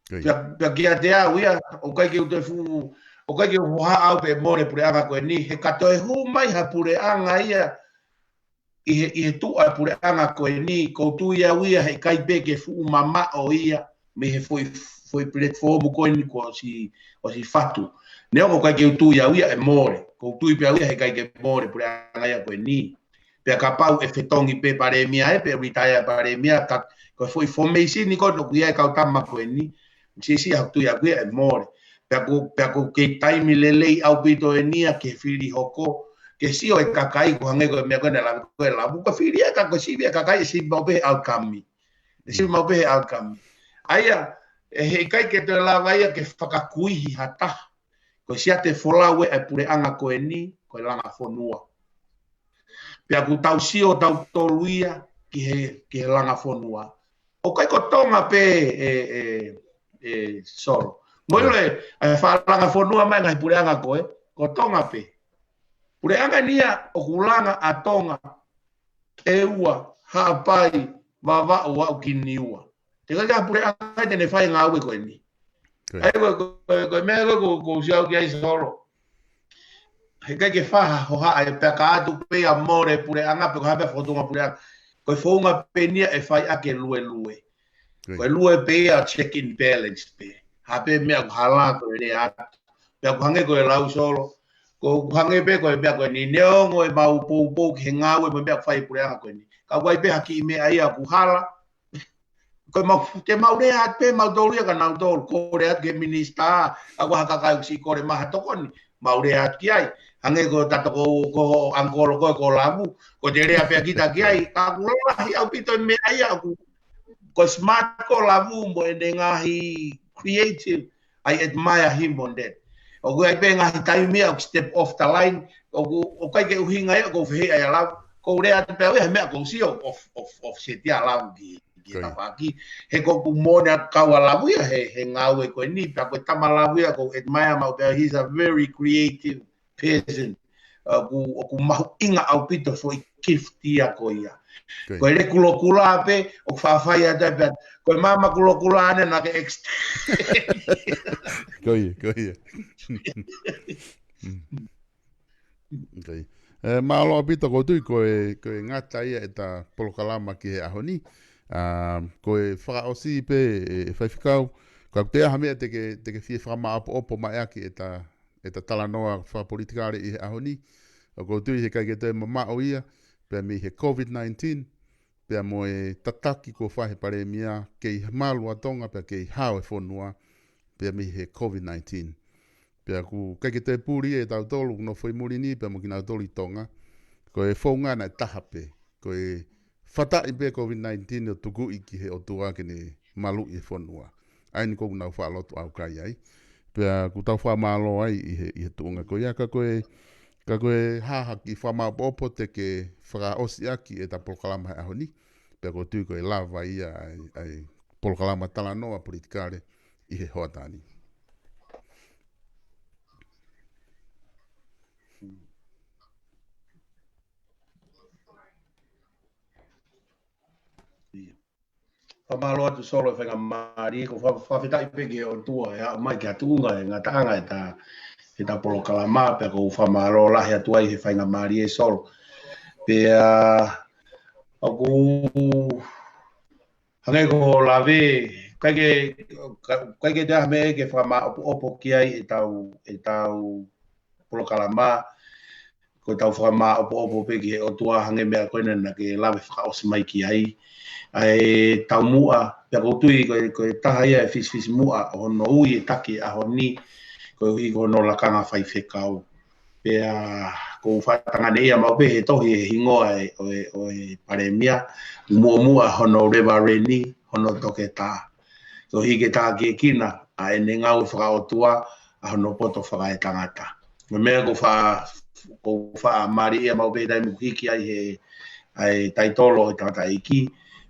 Pea, pea kiate au ia, ʻoku ʻikai ke u toe fuʻu, ʻoku ʻikai ke u hohaʻa au pē mole puleʻanga ko eni, he ka toe hū mai ha puleʻanga ia, ʻi he, ʻi he tuʻa puleʻanga ko eni, ʻoku ou tui au ia heʻikai pē ke fuʻu mamaʻo ia, mei he foʻi, foʻi platform ko eni kuo ʻosi, ʻosi fatu. Neongo ʻoku ʻikai ke u tui au ia ʻe mole, ʻoku ou tui pē au ia heʻikai ke mole puleʻanga ia ko eni. Pea kapau ʻe fetongi pē palēmia ē, pe retire palēmia, ka ko e foʻi formation ko ē ʻoku ʻi ai e kau tama ko eni, siʻisiʻi haʻaku tui ʻaʻaku ia ʻe mole. Pea ʻoku, pea ʻoku kei taimi lelei ʻaupito eni ia ke fili hoko, ke sio e kakai ʻoku hangē ko e meʻa ko ē naʻe lave ko ē Lavu. Ko e fili ē ka ko e sivi e kakai ʻe sivi maʻu pē he outcome. ʻE sivi maʻu pē he outcome. ʻA ia, ʻe heʻikai ke toe lava ia ke fakakuihi ha taha. Ko e siate folau ē ʻa e puleʻanga ko eni, ko e langa fonua. Pea ʻoku tau sio tautolu ia ki he, ki he langa fonua. ʻOku ʻikai ko Tonga pē ʻe, ʻe, ʻe Solo. Mo ʻilo ē, ʻa e faʻa langa fonua mai ngaahi puleʻanga ko ē, ko Tonga pē. Puleʻanga ni ia ʻoku langa ʻa Tonga, ʻEua, Haʻapai, Vavaʻu, aʻu ki Niua. Te ʻikai ha puleʻanga te ne fai e ngāue ko eni. ʻA ia ko, ko, ko e meʻa ko ē ʻoku, ʻoku ou sio au ki ai Solo. Heʻikai ke faʻa hohaʻa e pea ka ʻatu pē ia mole puleʻanga pe ko ha pē fotunga puleʻanga. Ko e founga pē eni ia ʻe fai ʻaki e luelue. Ko e lue pē ia check and balance pē. Ha pē meʻa ʻoku hala ko e lea atu. Pea ʻoku hangē ko e lau Solo. ʻOku hangē pē ko e meʻa ko eni neongo ʻemau poupou ki he ngāue mo e meʻa ʻoku fai ʻe he puleʻanga ko eni. Ka ʻoku ʻi ai pē ha kiʻi meʻa ia ʻoku hala. Ko e mau, te mau lea atu pē mautolu ia kia nautolu, kole atu ki he minisitā, ʻa ia ko ha kakai ʻoku siʻi kole mai ha tokoni, mau lea atu ki ai. Hangē ko e toko, ko e uncle ko ē ko Lavu, ko e te lea pē kita ki ai, ka ʻoku lahi ʻaupito e meʻa ia ʻoku, ko e smart ko Lavu mo ʻene ngaahi creative, I admire him on that. ʻOku ʻi ai pē ngaahi taimi ia ʻoku step off the line, ʻoku, ʻoku ʻikai ke ʻuhinga ia ʻoku ou fehiʻa ai ʻa Lavu, ʻoku ou lea atu pē au ia he meʻa ʻoku ou sio ʻoku off, off, offset ia ʻa Lavu ki, ki he tafaʻaki. He ʻoku ou moʻoni ʻaku kau ʻa Lavu ia he, he ngāue ko eni, pea ko e tama Lavu ia ʻoku ou admire maʻu pē, he's a very creative person. ʻOku, ʻoku mahuʻinga ʻaupito foʻi gift ia ko ia. Ko e leku lokula pē, ʻoku faʻa fai atu ai pē, ko e maama kulokula ane naʻa ke extend. Ko ia, ko ia. ʻE, mālō ʻaupito ʻoku ou tui ko e, ko e ngata ia ʻeta polokalama ki he ʻaho ni. ʻA, ko e fakaʻosi pē ʻe, ʻe Faifekau, ka ʻoku toe ʻi ai ha meʻa te ke, te ke fie fakamāʻopoʻopo mai ʻaki ʻeta, ʻeta talanoa fakapolitikale ʻi he ʻaho ni. ʻOku ou tui heʻikai ke toe mamaʻo ia, pea mei he COVID nineteen, pea mo e tataki kuo fai he palēmia, kei malu ʻa Tonga, pea kei hao e fonua, pea mei he COVID nineteen. Pea ʻoku ʻikai ke toe puli ʻe tautolu ʻoku nofo ʻi muli ni pea mo kinautolu ʻi Tonga. Ko e founga naʻe taha pē. Ko e fataʻi pē COVID nineteen ʻo tukuʻi ki he ʻOtua ke ne maluʻi e fonua. ʻA eni ʻoku nau faʻa lotu ʻaukai ai. Pea ʻoku tau fakamālō ai ʻi he, ʻi he tuʻunga ko ia ka ko e, ka ko e hā ha kiʻi fakamāʻopoʻopo te ke fakaʻosi ʻaki ʻeta polokalama he ʻaho ni. Pea ʻoku ou tui ko e lava ia ʻa e, ʻa e polokalama talanoa politikale ʻi he hoʻatā ni. Fakamālō atu Solo he faingamālie, ʻoku fa-, fakafetaʻi pē ki he ʻOtua ʻe haʻu mai ki ha tuʻunga ʻe ngataʻanga ʻeta, ʻeta polokalama, pea ʻoku ou fakamālō lahi atu ai he faingamālie Solo. Pea ʻoku hangē ko hoʻo lave, ʻikai ke, ka-, ʻikai ke toe ʻi ai ha meʻa ke fakamāʻopoʻopo ki ai ʻetau, ʻetau polokalama, ko ʻetau fakamāʻopoʻopo pē ki he ʻOtua hangē meʻa ko ena naʻa ke lave fakaʻosi mai ki ai. ʻA e taumuʻa, pea ʻoku ou tui ko e, ko e taha ia e fisifisimuʻa ʻo hono ui e taki ʻaho ni, koeʻuhi ko hono lakanga faifekau. Pea ʻoku ou faʻa tanganeʻia maʻu pē he tohi e hingoa ʻo e, ʻo e, ʻo e Palēmia, muʻomuʻa hono Levaleni, hono Toketā. Koeʻuhi ke tākiekina ʻa ʻene ngāue fakaʻotua ʻa hono poto fakaetangata. Ko e meʻa ʻoku ou faʻa, ʻoku ou faʻa mālieʻia maʻu pē he taimi ʻoku hiki ai he, ʻa e taitolo ʻo e tangataʻeiki.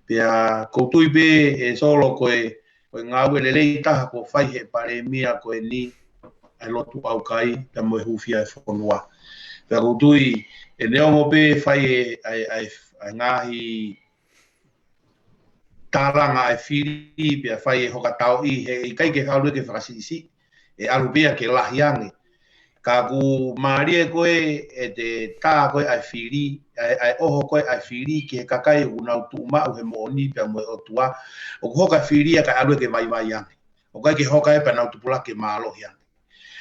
Pea ʻoku ou tui pē ʻe Solo ko e, ko e ngāue lelei taha kuo fai he Palēmia ko eni ʻa e lotu ʻaukai pea mo e hūfia e fonua. Pea ʻoku ou tui ʻe neongo pē fai e, ʻa e, ʻa e, ʻa e ngaahi tālanga ʻa e fili pea fai e hoka tauʻi he ʻikai ke ʻalu ia ke fakasiʻisiʻi, ʻe ʻalu pē ia ke lahi ange. Ka ʻoku mālie ko ē ʻete tā ko ē ʻa e fili, ʻa e, ʻa e ʻoho ko ē ʻa e fili ki he kakai ʻoku nau tuʻu maʻu he moʻoni pea mo e ʻOtua, ʻoku hoka e fili ia kae ʻalu ia ke vaivai ange. ʻOku ʻikai ke hoka ia pea nau tupulaki ke mālohi ange.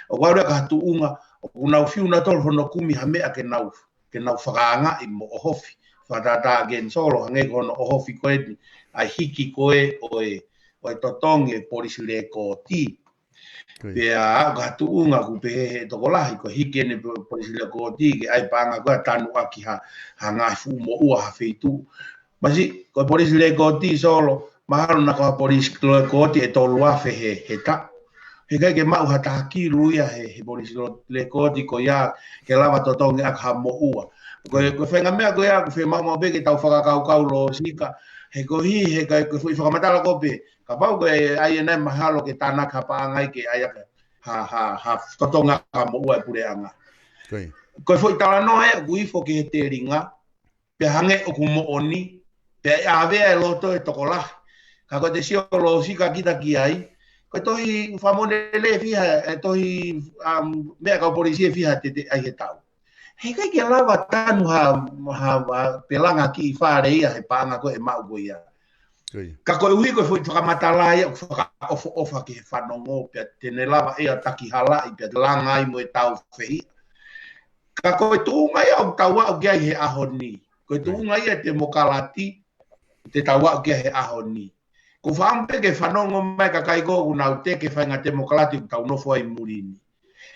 ʻOku ʻalu ia ki ha tuʻunga ʻoku nau fiu nautolu hono kumi ha meʻa ke nau, ke nau fakaangaʻi mo ʻohofi. Fakatātā again Solo, hangē ko hono ʻohofi ko eni ʻa e hiki ko ē ʻo e, ʻo e totongi e polisi lēkooti. Ko ia. Pea aʻu ki ha tuʻunga ʻoku pehē ʻe he tokolahi ko e hiki eni po-, polisi lēkooti ke ʻai paʻanga ko ē ʻo tanu ʻaki ha, ha ngaahi fuʻu moʻua ha feituʻu. Masiʻi, ko e polisi lēkooti Solo, mahalo naʻa ko ha polisi lēkooti ʻe tolu afe he, he taʻu. He ʻikai ke maʻu ha taha kilu ia he, he polisi lo-, lēkooti ko ia ke lava totongi ʻaki ha moʻua. Ko e, ko e faʻahinga meʻa ko ia ʻoku fiemaʻu maʻu pē ke tau fakakaukau lōsika. He koeʻuhi, he ʻikai, ko e foʻi fakamatala ko ē pē, kapau ko e ʻai ʻe nautolu mahalo ke tānaki ha paʻanga ia ke ʻai ʻaki ha, ha, ha totongi ʻaki ha moʻua e puleʻanga. Ko ia. Ko e foʻi talanoa ē ʻoku ifo ki he telinga, pea hangē ʻoku moʻoni, pea ʻave ʻa e loto ʻe he tokolahi. Ka ko ʻete sio lōsika kita ki ai, ko e tohi fakamoʻoni lelei ʻe fiha, e tohi, um, meʻa kau polisi ʻe fiha te, te ʻai he taʻu. He ʻikai ke lava tanu ha, ha, ha pelanga kiʻi fale ia he paʻanga ko ē ʻe maʻu ko ia. Ko ia. Ka koeʻuhi ko e foʻi fakamatala ia ʻoku fakaʻofoʻofa ki he fanongo, pea te ne lava ia ʻo takihalaʻi, pea te langa ai mo e tāufehiʻa. Ka ko e tuʻunga ia ʻoku tau aʻu ki ai he ʻaho ni. Ko e tuʻunga ia e temokalati te tau aʻu ki ai he ʻaho ni. ʻOku ou fakaʻamu pē ke fanongo mai e kakai ko ē ʻoku nau teke faʻahinga temokalati ʻoku tau nofo ai muli ni.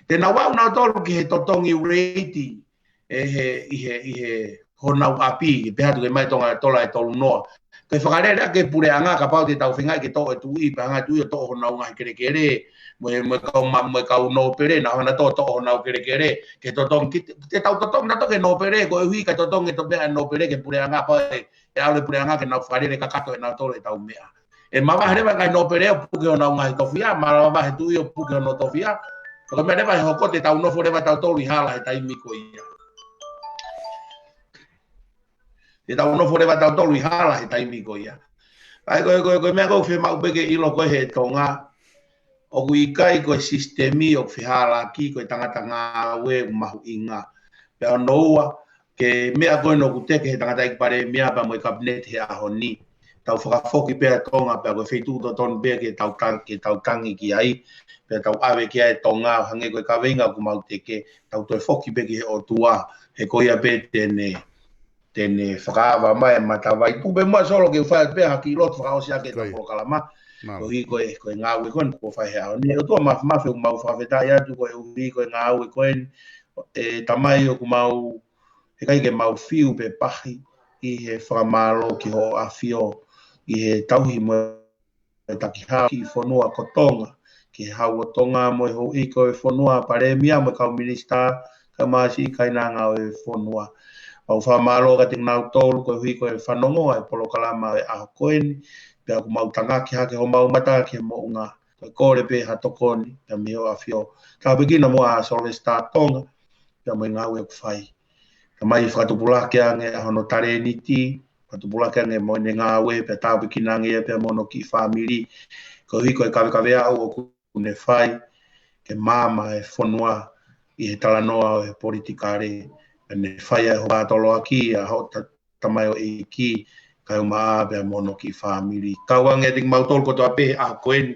Te nau aʻu nautolu ki he totongi reiti ʻe he, ʻi he, ʻi he honau ʻapi, ke pehē atu ke ʻomai Tonga tola ʻe tolu noa. Ke fakalele ʻaki e puleʻanga kapau te tau feingaʻi ke toʻo e tuʻi, pea hanga e tuʻi ʻo toʻo honau ngaahi kelekele, mo e, mo e kau ma-, mo e kau nōpele, naʻa nau hanga ʻo toʻo, toʻo honau kelekele, ke totongi, ke, ke tau totongi nautolu ki he nōpele, koeʻuhi ka totongi e tō meʻa e nōpele ki he puleʻanga, pea ʻe, ʻe ʻalu e puleʻanga ke nau fakalele kakato ʻe nautolu ʻetau meʻa. ʻE mavahe leva e ngaahi nōpele ʻo puke honau ngaahi tofiʻa, mavahe e tuʻi ʻo puke hono tofiʻa. Ko e meʻa leva ʻe hoko te tau nofo leva tautolu ʻi hala he taimi ko ia. Te tau nofo leva tautolu ʻi hala he taimi ko ia. ʻA ia ko e, ko e, ko e meʻa ʻoku fiemaʻu pē ke ʻilo ko ē he Tonga, ʻoku ʻikai ko e sisitemi ʻoku fehālaaki, ko e tangata ngāue ʻoku mahuʻinga. Pea hono ua, ko e meʻa ko ē ʻoku teke he tangataʻeiki palēmia pea mo e kapineti he ʻaho ni. Tau fakafoki pē ʻa Tonga pea ko e feituʻu totonu pē ke tau tang-, ke tau tangi ki ai, pea tau ʻave ki ai e Tonga, hangē ko e kaveinga ʻoku mau teke, tau toe foki pē ki he ʻOtua, he ko ia pē te ne, te ne fakaava mai e matavai. Tuku pē muʻa Solo ke u fai pē ha kiʻi lotu fakaʻosi ʻaki ʻetau polokalama. Mālō. Koeʻuhi ko e, ko e ngāue ko eni kuo fai he ʻaho ni. ʻOtua Māfimafi, ʻoku mau fakafetaʻi atu koeʻuhi ko e ngāue ko eni, ʻe Tamai, ʻoku mau, heʻikai ke mau fiu pe pāhi ʻi he fakamālō ki hoʻo ʻAfio ʻi he tauhi mo e takihau ki he fonua ko Tonga, ki he Hau ʻo Tonga mo e houʻeiki ʻo e fonua, Palēmia mo e kau minisitā, kae ʻumaʻā siʻi kainanga ʻo e fonua. Mau fakamālō kiate kinautolu koeʻuhi ko e fanongo ʻa e polokalama ʻo e ʻaho ko eni, pea ʻoku mau tangaki hake homau mata ki he moʻunga. Ko e kole pē ha tokoni, pea mei hoʻo ʻAfio. Tāpuekina muʻa ʻa Sylvester Tonga, pea mo e ngāue ʻoku fai. Tamai, fakatupulaki ange ʻa hono talēniti, fakatupulaki ange mo ʻene ngāue, pea tāpuekina ange ia pea mo hono kiʻi fāmili. Koeʻuhi ko e kavekaveʻi ʻoku ne fai ke maama e fonua ʻi he talanoa ʻo e politikale, pea ne fai ʻa e hoʻatā toloaki ʻa hoʻo ta-, tamaioʻeiki, kae ʻumaʻā pea mo hono kiʻi fāmili. Kau ange ʻiate kimautolu kotoa pē he ʻaho ko eni.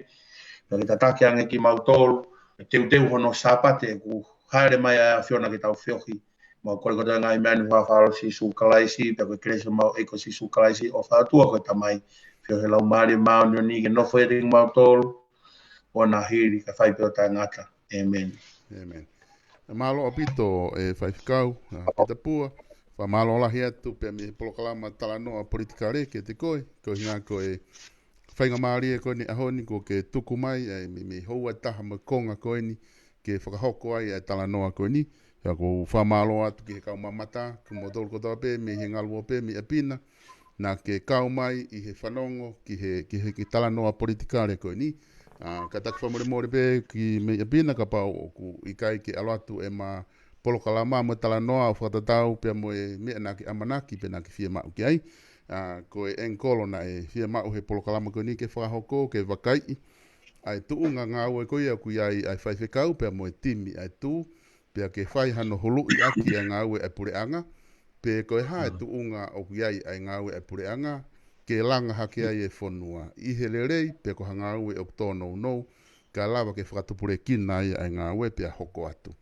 Pea ke tataki ange kimautolu, ke teuteu hono Sāpate, kuo hāʻele mai ʻa e ʻAfiona ke tau feohi. Mau kole kotoa e ngaahi meʻa ni ʻi he huafa ʻo Sīsū Kalaisi, pea ko e kelesi ʻa homau ʻEiki ko Sīsū Kalaisi, ʻofa ʻa e ʻOtua ko e Tamai, feohi ʻa e Laumālie Māʻoniʻoni, ke nofo ʻiate kimautolu ʻo na hili kae fai pē ʻo taʻengata. ʻĒmeni. ʻĒmeni. Mālō ʻaupito, ʻe Faifekau, ʻa, Pita Pua, fakamālō lahi atu pea mei he polokalama Talanoa Politikale kiate koe, koeʻuhi ko e faingamālie ko eni he ʻaho ni kuo ke tuku mai, ʻa e mei, mei he houa ʻe taha mo e konga ko eni, ke fakahoko ai ʻa e talanoa ko eni. Pea ʻoku ou fakamālō atu ki he kau mamata, kimoutolu kotoa pē mei he ngaluope mei ʻapi na, naʻa ke kau mai ʻi he fanongo ki he, ki he, ki he talanoa politikale ko eni. ʻA, kātaki fakamolemole pē ki mei ʻapi na kapau ʻoku ʻikai ke ʻalu atu ʻema polokalama mo e talanoa ʻo fakatatau pea mo e meʻa naʻa ke ʻamanaki pe naʻa ke fiemaʻu ki ai. ʻA, ko e angle naʻe fiemaʻu he polokalama ko eni ke fakahoko, ke vakaiʻi ʻa e tuʻunga ngāue ko ia ʻoku ʻi ai ʻa e faifekau pea mo e timi ʻa e Tū, pea ke fai hano huluʻi ʻaki ʻa e ngāue ʻa e puleʻanga, pe ko e hā e tuʻunga ʻoku ʻi ai ʻa e ngāue ʻa e puleʻanga, ke langa hake ai e fonua ʻi he lelei, pe ko ha ngāue ʻoku tōnounou, kae lava ke fakatupulekina ai ʻa e ngāue pea hoko atu.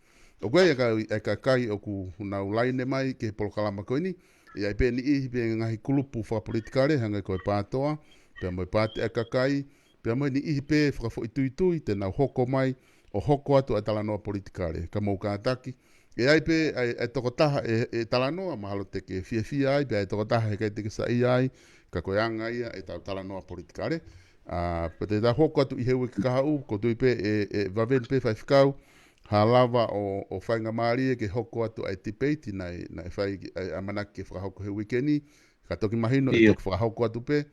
ʻOku ʻi ai ʻa e kakai, ʻa e kakai ʻoku nau laine mai ki he polokalama ko eni, ʻi ai pē niʻihi pē ngaahi kulupu fakapolitikale, hangē ko e PATOA, pea mo e Paati ʻa e Kakai, pea mo e niʻihi pē fakafoʻituitui te nau hoko mai ʻo hoko atu ʻa e talanoa politikale. Ka mou kātaki, ʻe ʻi ai pē ʻa e, ʻa e tokotaha ʻe, ʻe talanoa, mahalo te ke fiefia ai, pea ʻi ai e tokotaha heʻikai te ke saiʻia ai, ka ko e anga ia ʻetau talanoa politikale. ʻA, pea te tau hoko atu ʻi he uike kahaʻu, ʻoku ou tui pē ʻe, ʻe vave pē Faifekau, ha lava ʻo, ʻo faingamālie ke hoko atu ʻa e tipeiti naʻe, naʻe fai ki, ʻa e ʻamanaki ke fakahoko he uike ni, ka toki mahino ʻe toki fakahoko atu pē,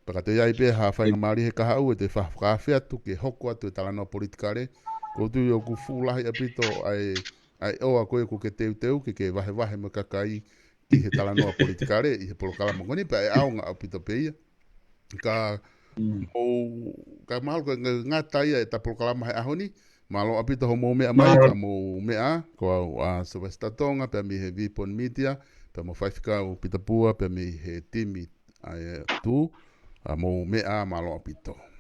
pea ka toe ʻi ai pē ha faingamālie he kahaʻu ʻe toe fa-, fakaafe atu ke hoko atu e talanoa politikale. ʻOku ou tui ʻoku fuʻu lahi ʻaupito ʻa e, ʻa e ʻoa ko ē ʻoku ke teuteu ke, ke vahevahe mo e kakai ki he talanoa politikale ʻi he polokalama ko eni, pea ʻe ʻaonga ʻaupito pē ia. Ka mou, ka mahalo ko e nga-, ngata ia ʻeta polokalama he ʻaho ni, mālō ʻaupito hoʻomou meʻa mai, ka mou meʻa, ko au ʻa Sylvester Tonga, pea mei he Vipon Media, pea mo Faifekau Pita Pua, pea mei he timi ʻa e Tū, ʻa mou meʻa, mālō ʻaupito.